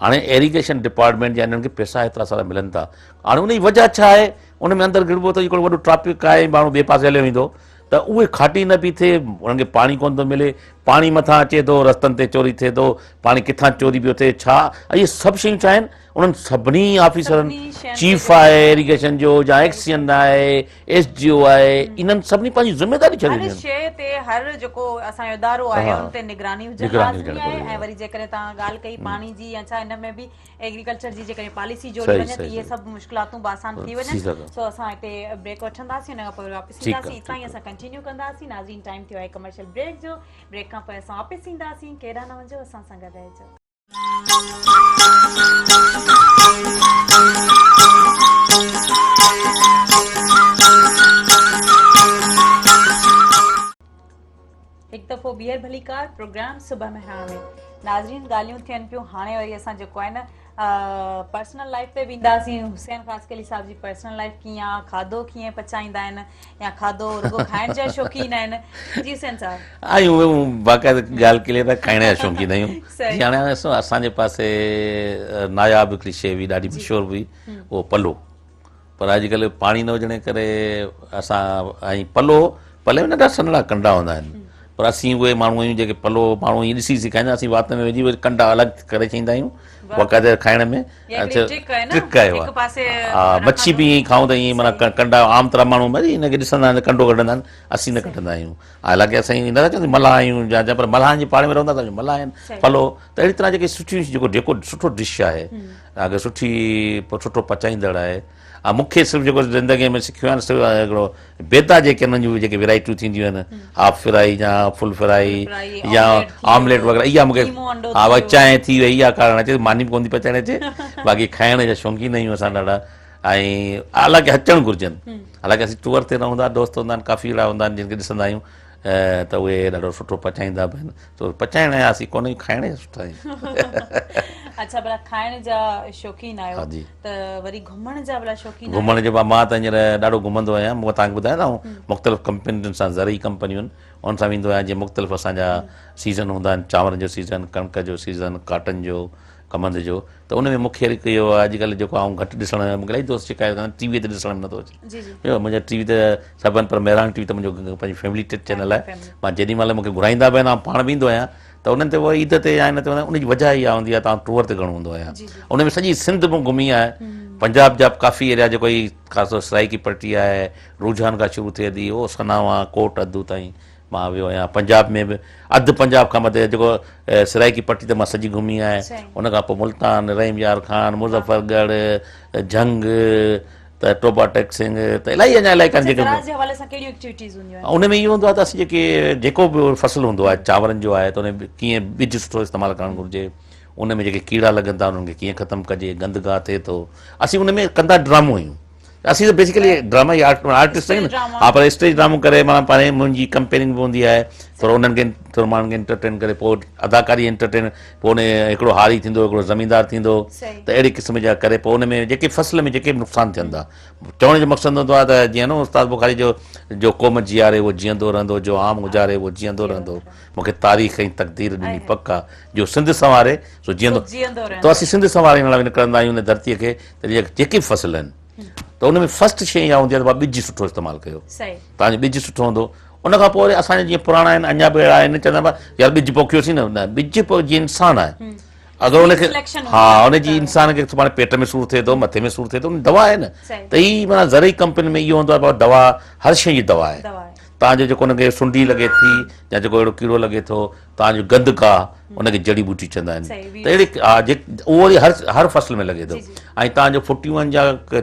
[SPEAKER 2] هاڻي ايريگيشن ڊپارٽمينٽ جا انهن کي پئسا ايترا سارا ملن ٿا هاڻي ان جي وجه ڇا آهي ان ۾ اندر گهڙبو ته هڪڙو وڏو ٽراپڪ آهي ماڻهو ٻئي پاسي هليو ويندو ته اهي کاٽي نه پئي ٿئي انهن کي پاڻي ڪونه ٿو ملي پاڻي مٿان اچي ٿو رستن تي چوري ٿئي ٿو پاڻي ڪٿان چوري پيو ٿئي ڇا اهي سڀ شيون ڇا آهن انهن سڀني آفيسرن چيف آهي ايريگيشن جو يا ايڪسين آهي ايس ڊي او آهي انهن سڀني پنهنجي ذميواري ڇڏي
[SPEAKER 1] هر شيء تي هر جيڪو اسان جو ادارو آهي ان تي نگراني هجڻ لازمي آهي ۽ وري جيڪڏهن توهان ڳالهه ڪئي پاڻي جي يا ڇا ان ۾ به ايگريڪلچر جي جيڪڏهن پاليسي جوڙي وڃي ته اهي سڀ مشڪلاتون به آسان ٿي وڃن سو اسان هتي بريڪ وٺنداسين ان کان پوء واپس اينداسين اتان ئي اسان ڪنٽينيو ڪنداسين ناظرين ٽائيم ٿيو آهي ڪمرشل بريڪ جو بريڪ کان پوء اسان واپس اينداسين ڪيڏانهن نه وڃجو اسان سان گڏ رهجو. هڪ دفعو ٻيهر ڀليڪار پروگرام صبح مهراڻ ۾ ناظرين ڳالهيون ٿين پيون هاڻي وري اسان جيڪو آهي نه پرسنل لائف تي وينداسين حسين خاصخيلي صاحب جي پرسنل لائف ڪيئن آ کاڌو ڪيئن پچائيندا آهن يا کاڌو رڳو کائڻ جا شوقين آهن جي حسين صاحب
[SPEAKER 2] آهيون باقاعده ڳالهه ڪليئر آهي کائڻ جا شوقين آهيون جي هاڻي اسان جي پاسي ناياب هڪڙي شيء هئي ڏاڍي مشهور هئي اهو پلو پر اڄڪلهه پاڻي نه هجڻ جي ڪري اسان ۽ پلو پلي ۾ ننڍا سنهڙا ڪنڊا هوندا آهن پر اسين اهي ماڻهو آهيون جيڪي پلو ماڻهو ائين ڏسي ڏسي کائيندا اسين وات ۾ وجهي وري ڪنڊا الڳ ڪري ڇڏيندا آهيون باقاعده کائڻ ۾ ٽرڪ آهي ها مڇي به ائين کائون ته ائين معنيٰ ڪنڊا عام طرح ماڻهو وري ان کي ڏسندا آهن ڪنڊو ڪڍندا آهن اسين نه ڪڍندا آهيون حالانڪه اسين ائين نٿا چئون ملاح آهيون يا پر ملاحن جي پاڙي ۾ رهندا ته ملاح آهن پلو ته اهڙي طرح جيڪي سٺيون جيڪو جيڪو سٺو ڊش آهي اگر سٺي سٺو پچائيندڙ آهي ۽ مون کي صرف جيڪو زندگي ۾ سکيو آهي صرف هڪڙو بيدا جيڪي انهن جون جيڪي ورائٽيون ٿينديون آهن هاف فرائي يا فل فرائي يا آمليٽ وغيره اها مون کي ها وري چانهه ٿي وئي اها ڪرڻ اچي ماني به ڪونه ٿي پچائڻ اچي باقي کائڻ جا شوقين آهيون اسان ڏاڍا ۽ حالانڪه اچڻ گهرجن حالانڪه اسين ٽوئر تي رهون ٿا دوست هوندا آهن ڪافي اهڙا هوندا آهن جن کي ڏسندا آهيون ته اهي ڏاڍو سٺو پچائيندا به آهن سو پچائڻ جا اسين ڪونه آهيون کائڻ جا سٺا آهيون.
[SPEAKER 1] اڇا ڀلا کائڻ جا شوقين آهيو ته وري گهمڻ جا ڀلا شوقين آهيو؟
[SPEAKER 2] گهمڻ جو مان ته هينئر ڏاڍو گهمندو آهيان مون توهان کي ٻڌايو نه آئون مختلف ڪمپنين سان زرعي ڪمپنيون آهن ان سان ويندو آهيان جيئن مختلف اسان جا سيزن هوندا آهن چانورن جو سيزن ڪڻڪ جو سيزن ڪاٽن جو ڪمند جو ته ان ۾ مون کي هڪ اهو آهي اڄڪلهه جيڪو آئون گهٽ ڏسڻ مون کي الاهي دوست شڪايت ڪندا آهن ٽي وي تي ڏسڻ ۾ نٿو اچي منهنجا ٽي وي ته سڀ آهن پر مهراڻ ٽي وي ته منهنجو پنهنجي فيملي چينل آهي مان جيڏي مهل مون کي گهرائيندا به آهن آئون پاڻ به ايندو آهيان ته انهن تي اها عيد تي يا ان تي ان جي وجهه اها هوندي آهي ته آئون ٽوئر تي گهڻو هوندو آهيان ان ۾ سڄي سنڌ مون گهمي آهي پنجاب جا به ڪافي ايريا جيڪو هي خاص طور سرائيڪي پٽي آهي روجهان کان شروع ٿئي ٿي او سناوا ڪوٽ ادو تائين مان ويو آهيان پنجاب ۾ به اڌ پنجاب کان مٿي جيڪو سرائيڪي پٽي ته مان سڄي گهمي آهي ان کان پوء ملتان رحيم يار خان مظفر ڳڙهه جهنگ ته ٽوبا ٽيڪ سنگهه ته الاهي اڃا علائقا آهن جيڪي
[SPEAKER 1] زراعت جي حوالي سان ڪهڙيون ايڪٽيوٽيز هونديون آهن
[SPEAKER 2] ان ۾ اهو هوندو آهي ته اسين جيڪي جيڪو به فصل هوندو آهي چانورن جو آهي ته ان ۾ ڪيئن ٻج سٺو استعمال ڪرڻ گهرجي ان ۾ جيڪي ڪيڙا لڳن ٿا انهن کي ڪيئن ختم ڪجي گند گاهه ٿئي ٿو اسين ان ۾ ڪندا ڊرامو آهيون اسين ته بيسيڪلي ڊراما جي آرٽسٽ آهيون نه ها پر اسٽيج ڊرامو ڪري معنيٰ پاڻ منهنجي ڪمپيئرنگ به هوندي آهي ٿورو انهن کي ٿورو ماڻهن کي انٽرٽين ڪري پوء اداڪاري انٽرٽين پوء ان هڪڙو هاري ٿيندو هڪڙو زميندار ٿيندو ته اهڙي قسم جا ڪري پوء ان ۾ جيڪي فصل ۾ جيڪي به نقصان ٿين ٿا چوڻ جو مقصد هوندو آهي ته جيئن نه استاد بخاري جو جو قوم جياري اهو جيئندو رهندو جو عام اجاري اهو جيئندو رهندو مون کي تاريخ ۽ تقدير ڏني پڪ آ جو سنڌ سنواري سو جيئندو ته اسين سنڌ سنوارڻ لاء نڪرندا آهيون ان ڌرتيء کي ته جيڪي به فصل آهن ته ان ۾ فرسٽ شيء اها هوندي آهي ته ٻج سٺو استعمال ڪيو توهان جو ٻج سٺو هوندو ان کان پوء وري اسان جا جيئن پراڻا آهن اڃا به اهڙا آهن چوندا آهن يار ٻج پوکيوسين نه نه ٻج پوء جيئن انسان آهي اگر ان کي ها ان جي انسان کي سڀاڻي پيٽ ۾ سور ٿئي ٿو مٿي ۾ سور ٿئي ٿو دوا آهي نه ته هي معنيٰ زرعي ڪمپني ۾ اهو هوندو آهي دوا هر شيء جي دوا آهي توهان جو جيڪو ان کي سنڊي لڳي ٿي يا جيڪو اهڙو ڪيڙو لڳي ٿو توهان جو گند گاهه ان کي جڙي ٻوٽي چوندا آهن ته اهڙي ها جي اهو وري هر هر فصل ۾ لڳي ٿو ۽ توهان جو ڦٽيون جا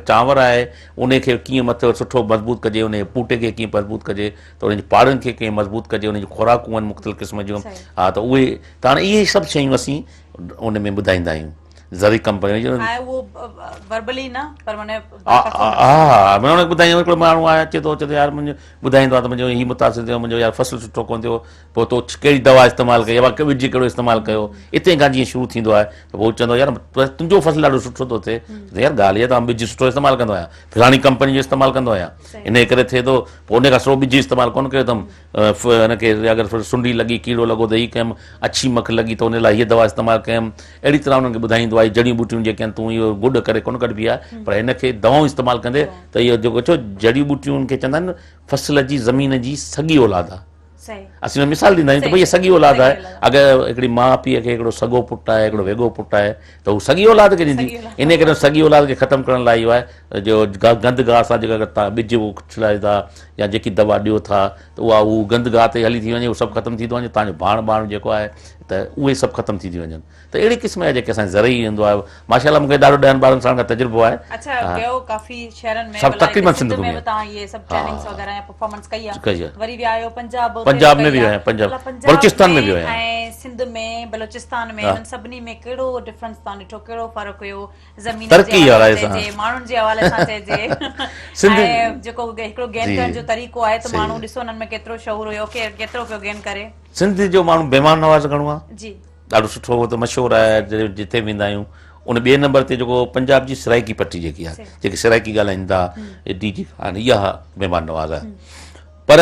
[SPEAKER 2] چانور آهي ان کي ڪيئن مٿي سٺو مضبوط ڪجي ان جي ٻوٽي کي ڪيئن مضبوط ڪجي ته ان جي پاڙن کي ڪيئن مضبوط ڪجي ان جون خوراڪون آهن مختلف قسم جون ها ته اهي ته هاڻي اهي سڀ شيون اسين ان ۾ ٻڌائيندا آهيون. زرعي ڪمپني
[SPEAKER 1] جو آهي اهو وربلي نه پر معني
[SPEAKER 2] ها ها معني ٻڌائيندو هڪڙو ماڻهو آهي اچي ٿو چي ٿو يار منهنجو ٻڌائيندو آهي ته منهنجو هي متاثر ٿيو منهنجو يار فصل سٺو ڪونه ٿيو پوء تو ڪهڙي دوا استعمال ڪئي يا ٻج ڪهڙو استعمال ڪيو اتي کان جيئن شروع ٿيندو آهي ته پوء چوندو يار تنهنجو فصل ڏاڍو سٺو ٿو ٿئي يار ڳالهه اها ته آئون ٻج سٺو استعمال ڪندو آهيان فلاڻي ڪمپني جو استعمال ڪندو آهيان ان ڪري ٿئي ٿو پوء ان کان سو ٻج استعمال ڪونه ڪيو اٿم هن کي اگر سنڊي لڳي ڪيڙو لڳو ته هي ڪيم اڇي مک لڳي ته ان لاء هيء دوا استعمال ڪيم اهڙي طرح انهن کي ٻڌائيندو آهي جڙيون ٻوٽيون جيڪي آهن تون اهو گڏ ڪري ڪونه ڪڍبي آهي پر هن کي دوائون استعمال ڪندي ته اهو جيڪو ڇو جڙيون ٻوٽيون ان کي چوندا آهن فصل جي زمين جي سڳي اولاد آهي اسين ان مثال ڏيندا آهيون ته ڀئي سڳي اولاد آهي اگر هڪڙي ماء پيء کي هڪڙو سڳو پٽ آهي هڪڙو ويڳو پٽ آهي ته هو سڳي اولاد کي ڏيندي ان ڪري سڳي اولاد کي ختم ڪرڻ لاء اهو آهي جو گند گاهه سان جيڪا تان ٻج اڇلايو ٿا يا جيڪي دوا ڏيو ٿا ته اها هو گند گاهه تي هلي ٿي وڃي اهو سڀ ختم ٿي ٿو وڃي تان جو ڀاڻ ٻاڻ جيڪو آهي ته اهي سڀ ختم ٿي ٿي وڃن ته اهڙي قسم جا جيڪي اسان جي زرعي هوندو آهي ماشاء الله مونکي ڏاڍو ڏهن ٻارهن سالن کان تجربو آهي.
[SPEAKER 1] اڇا ڪيو ڪافي شهرن ۾
[SPEAKER 2] سڀ تقريبن سنڌ
[SPEAKER 1] گهمي ۾ توهان اهي سڀ ٽريننگس وغيره يا پرفارمنس ڪئي آهي وري ويا آهيو پنجاب
[SPEAKER 2] پنجاب ۾ به ويو آهيان پنجاب بلوچستان ۾ به ويو آهيان
[SPEAKER 1] ۽ سنڌ ۾ بلوچستان ۾ انهن سڀني ۾ ڪهڙو ڊفرنس توهان ڏٺو ڪهڙو فرق هيو زمين
[SPEAKER 2] جي حوالي سان
[SPEAKER 1] چئجي ماڻهن جي حوالي سان چئجي
[SPEAKER 2] سنڌ
[SPEAKER 1] ۽ جيڪو هڪڙو گين ڪرڻ جو طريقو آهي ته ماڻهو ڏسو انهن ۾ ڪيترو شعور هيو ڪير ڪيترو پيو گين ڪري.
[SPEAKER 2] سنڌ جو ماڻهو مهمان نواز گهڻو آهي.
[SPEAKER 1] جي.
[SPEAKER 2] ڏاڍو سٺو هو ته مشهور آهي جتي ويندا آهيون ان ٻئي نمبر تي جيڪو پنجاب جي سرائيڪي پٽي جيڪي آهي جيڪي سرائيڪي ڳالهائين ٿا ڊي جي خان اها مهمان نواز آهي پر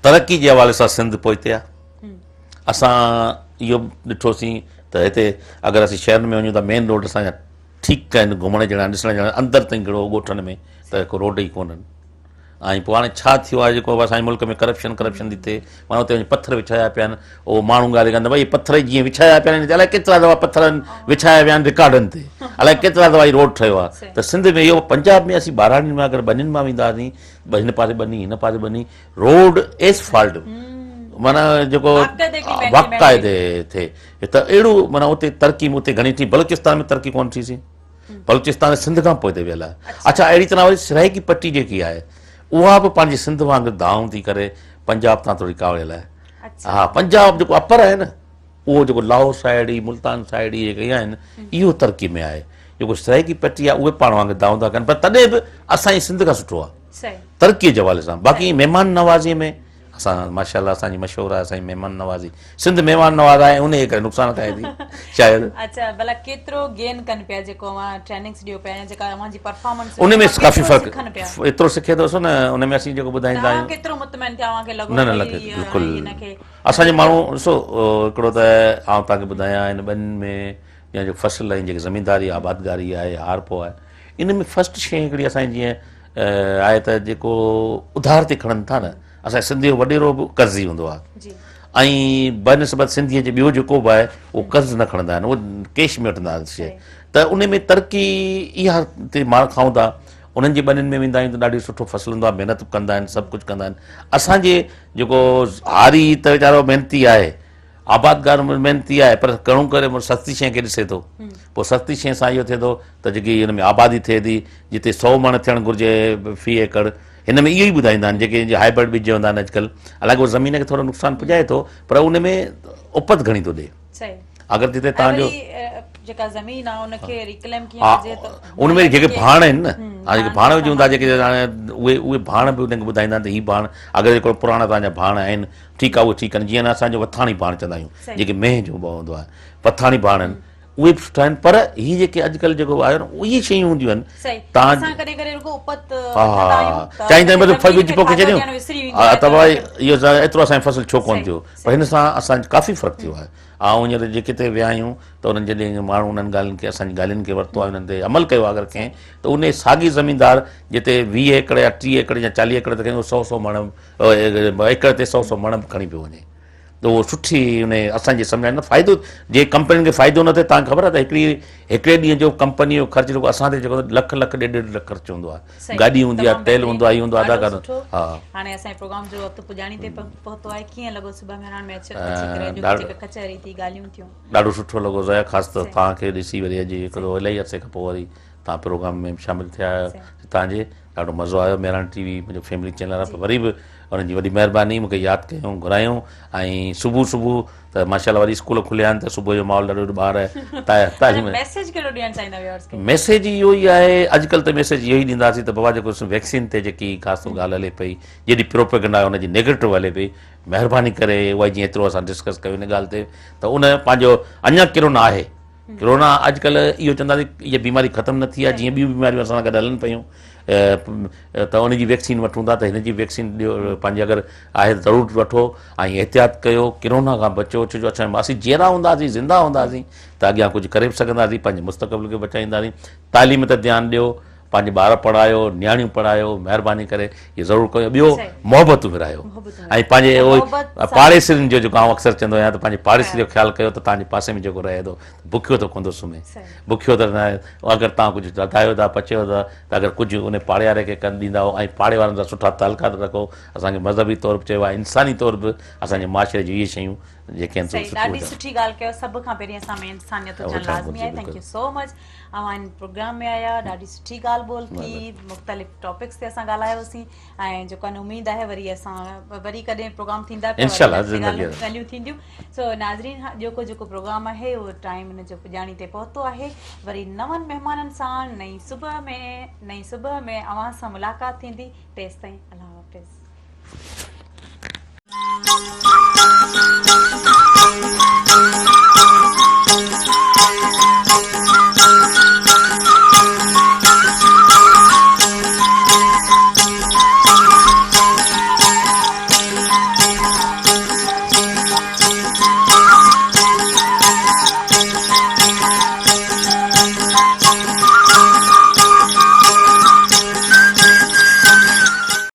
[SPEAKER 2] ترقي جي حوالي سان سنڌ پوئتي آهي اسان اهو ڏٺوسين ته هتي اگر اسين شهرن ۾ وڃون ته مين روڊ اسان جا ٺيڪ آهن گهمڻ جهڙا ڏسڻ جهڙا اندر تائين گهڙو ڳوٺن ۾ ته ڪو روڊ ئي ڪونهن ۽ پوء هاڻي ڇا ٿيو آهي جيڪو اسان جي ملڪ ۾ ڪرپشن ڪرپشن ٿي ٿئي ماڻهو اتي وڃي پٿر وڇايا پيا آهن اهو ماڻهو ڳالهه ڪندا ڀائی پٿر جيئن وڇايا پيا آهن الائي ڪيترا دفعا پٿر وڇايا ويا آهن رڪارڊن تي الائي ڪيترا دفعا هي روڊ ٺهيو آهي ته سنڌ ۾ اهو پنجاب ۾ اسين ٻهراڙين مان اگر ٻنين مان ويندا هئاسين هن پاسي ٻني هن پاسي ٻني روڊ ايسفالٽ معنيٰ جيڪو باقاعدي ٿئي ته اهڙو معنيٰ اتي ترقي اتي گهڻي ٿي بلوچستان ۾ ترقي ڪونه ٿي سي بلوچستان سنڌ کان پوئتي ويل آهي. اڇا اهڙي طرح وري سرائيڪي پٽي جيڪي آهي اها به پنهنجي سنڌ وانگر دانهون ٿي ڪري پنجاب تان ٿوري ڪاوڙيل آهي. ها پنجاب جيڪو اپر آهي نه اهو جيڪو لاهور سائيڊ هي ملتان سائيڊ هي جيڪي آهن اهو ترقي ۾ آهي. جيڪو سرائيڪي پٽي آهي اهي پاڻ وانگر دانهون ٿا ڪن پر تڏهن به اسان جي سنڌ کان سٺو آهي ترقي جي حوالي سان باقي مهمان نوازي ۾ اسان ماشاء الله اسان جي مشهور آهي اسان جي مهمان نوازي سنڌ مهمان نواز آهي انهي جي ڪري نقصان کائي ٿي شايد.
[SPEAKER 1] اڇا ڀلا ڪيترو گين ڪن پيا جيڪو اوهان ٽريننگس ڏيو پيا يا جيڪا اوهان جي پرفارمنس
[SPEAKER 2] ان ۾ ڪافي فرق ايترو سکي ٿو نه ان ۾ اسين جيڪو ٻڌائيندا آهيون
[SPEAKER 1] توهان ڪيترو مطمئن ٿيا اوهان کي لڳو
[SPEAKER 2] نه نه لڳي بلڪل اسان جي ماڻهو ڏسو هڪڙو ته آئون توهان کي ٻڌايان هن ٻن ۾ يا جو فصل ۽ جيڪي زمينداري آبادگاري آهي هارپو آهي ان ۾ فرسٽ شيء هڪڙي اسان جي جيئن آهي ته جيڪو اڌار تي کڻن ٿا نه اسان سنڌي جو وڏيرو به قرضي هوندو آهي ۽ بنسبت سنڌي جي ٻيو جيڪو به آهي اهو قرض نه کڻندا آهن اهو ڪيش ۾ وٺندا آهن شيء ته ان ۾ ترقي اها تي مار کائون ٿا انهن جي ٻنين ۾ ويندا آهيون ته ڏاڍو سٺو فصل هوندو آهي محنت به ڪندا آهن سڀ ڪجهه ڪندا آهن اسانجي جيڪو هاري ته ويچارو محنتي آهي آبادگار محنتي آهي پر گهڻو ڪري سستي شيء کي ڏسي ٿو پوء سستي شيء سان اهو ٿئي ٿو ته جيڪي هن ۾ آبادي ٿئي ٿي جتي سو مڻ ٿيڻ گهرجي في ايڪڙ هن ۾ اهو ئي ٻڌائيندا آهن جيڪي هائبرڊ ٻج هوندا آهن اڄڪلهه حالانڪه اهو زمين کي ٿورو نقصان پڄائي ٿو پر ان ۾ اپت گهڻي ٿو ڏئي اگر جتي تان جو
[SPEAKER 1] جيڪا زمين آهي ان کي ريڪليم ڪيئن ڪجي ته
[SPEAKER 2] ان ۾ جيڪي ڀاڻ آهن نه ها جيڪي ڀاڻ وجهون ٿا جيڪي اهي اهي ڀاڻ به انهن کي ٻڌائيندا آهن ته هي ڀاڻ اگر جيڪو پراڻا توهان جا ڀاڻ آهن ٺيڪ آهي اهي ٺيڪ آهن جيئن اسان جو وٿاڻي ڀاڻ چوندا آهيون جيڪي مينهن جو هوندو آهي وٿاڻي ڀاڻ آهن اهي به سٺا آهن پر هي جيڪي اڄڪلهه جيڪو آيو نه اهي شيون هونديون آهن
[SPEAKER 1] تان اسان ڪڏهن ڪڏهن رڳو اپت وٺندا آهيون
[SPEAKER 2] چاهيندا آهيون بس ٻج پوکي ڇڏيون ته ڀائي اهو ايترو اسان جو فصل ڇو ڪونه ٿيو پر هن سان اسان جو ڪافي فرق ٿيو آهي آئون هينئر جي ڪٿي ويا آهيون ته انهن جڏهن ماڻهو انهن ڳالهين کي اسان جي ڳالهين کي ورتو آهي انهن تي عمل ڪيو آهي اگر ڪنهن ته انهي ساڳي زميندار جتي 20 ايڪڙ يا 30 ايڪڙ يا 40 ايڪڙ تي کڻي اهو سو سو مڻ ايڪڙ تي سو سو مڻ به کڻي پيو وڃي ته اهو سٺي ان اسان جي سمجهائڻ نه فائدو جي ڪمپنين کي فائدو نه ٿئي تان خبر آهي ته هڪڙي هڪڙي ڏينهن جو ڪمپني جو خرچ رڳو اسان تي جيڪو لک لک ڏيڍ ڏيڍ لک خرچ هوندو آهي گاڏي هوندي آهي تيل هوندو آهي هوندو آهي ادا ڪر
[SPEAKER 1] ها هاڻي اسان جي پروگرام جو وقت پڄاڻي تي پهتو آهي ڪيئن لڳو صبح مهراڻ ۾ اچي ڪري جو جيڪا ڪچهري ٿي ڳالهيون ٿيون
[SPEAKER 2] ڏاڍو سٺو لڳو زيا خاص طور توهان کي ڏسي وري اڄ هڪڙو الاهي عرصي کان پوء وري توهان پروگرام ۾ شامل ٿيا آهيو توهان جي ڏاڍو مزو آيو مهراڻ ٽي وي منهنجو فيملي چينل آهي پر وري به انهن جي وڏي مهرباني مونکي ياد ڪيون گهرايون ۽ صبح صبح ته ماشاء الله وري اسڪول کليا آهن ته صبح جو ماحول ڏاڍو ٻار
[SPEAKER 1] تعليم ميسيج ڪهڙو ڏيڻ چاهيندا ويورز کي؟
[SPEAKER 2] ميسيج اهو ئي آهي اڄڪلهه ته ميسيج اهو ئي ڏينداسين ته بابا جيڪو ويڪسين تي جيڪي خاص طور ڳالهه هلي پئي جيڏي پروپيگنڊا آهي ان جي نيگيٽو هلي پئي مهرباني ڪري اها جيئن ايترو اسان ڊسڪس ڪيو ان ڳالهه تي ته ان پنهنجو اڃا ڪرونا آهي ڪرونا اڄڪلهه اهو چونداسين اها بيماري ختم نه ٿي آهي جيئن ٻيون بيماريون اسان سان گڏ هلن پيون ته ان جي ويڪسين وٺون ٿا ته هن جي ويڪسين ڏيو پنهنجي اگر آهي ته ضرور وٺو ۽ احتياط ڪيو ڪرونا کان بچو ڇو جو اسان اسين جيئرا هونداسين زنده هونداسين ته اڳيان ڪجهه ڪري به سگهنداسين پنهنجي مستقبل کي بچائينداسين تعليم تي ڌيان ڏيو پنهنجي ٻار پڙهايو نياڻيون پڙهايو مهرباني ڪري اهو ضرور ڪيو ٻيو محبتون ورهايو ۽ پنهنجي پاڙيسرين جو جيڪو آئون اڪثر چوندو آهيان ته پنهنجي پاڙيسري جو خيال ڪيو ته توهان جي پاسي ۾ جيڪو رهي ٿو بکيو ته ڪونه ٿو سمهي بکيو ته نه اگر توهان ڪجهه رڌايو ٿا پچايو ٿا ته اگر ڪجهه ان پاڙي واري کي ڪن ڏيندا ۽ پاڙي وارن سان سٺا تعلقات رکو اسان کي مذهبي طور به چيو آهي انساني طور به اسان جي معاشري جون اهي شيون جيڪي آهن
[SPEAKER 1] سٺيون ڏاڍي سٺي ڳالهه ڪيو سڀ کان پهرين اسان ۾ انسانيت هجڻ لازمي آهي thank you سو مچ اوهان هن پروگرام ۾ آيا ڏاڍي سٺي ڳالهه ٻولهه ٿي مختلف ٽاپڪس تي اسان ڳالهايوسين ۽ جيڪو آهي اميد آهي وري اسان وري ڪڏهن پروگرام ٿيندا ته ڳالهيون ٿينديون سو ناظرين اڄوڪو جيڪو پروگرام آهي اهو ٽائيم ان جو پڄاڻي تي پهتو آهي وري نون مهمانن سان نئين صبح ۾ نئين صبح ۾ اوهان سان ملاقات ٿيندي تيستائين الله حافظ.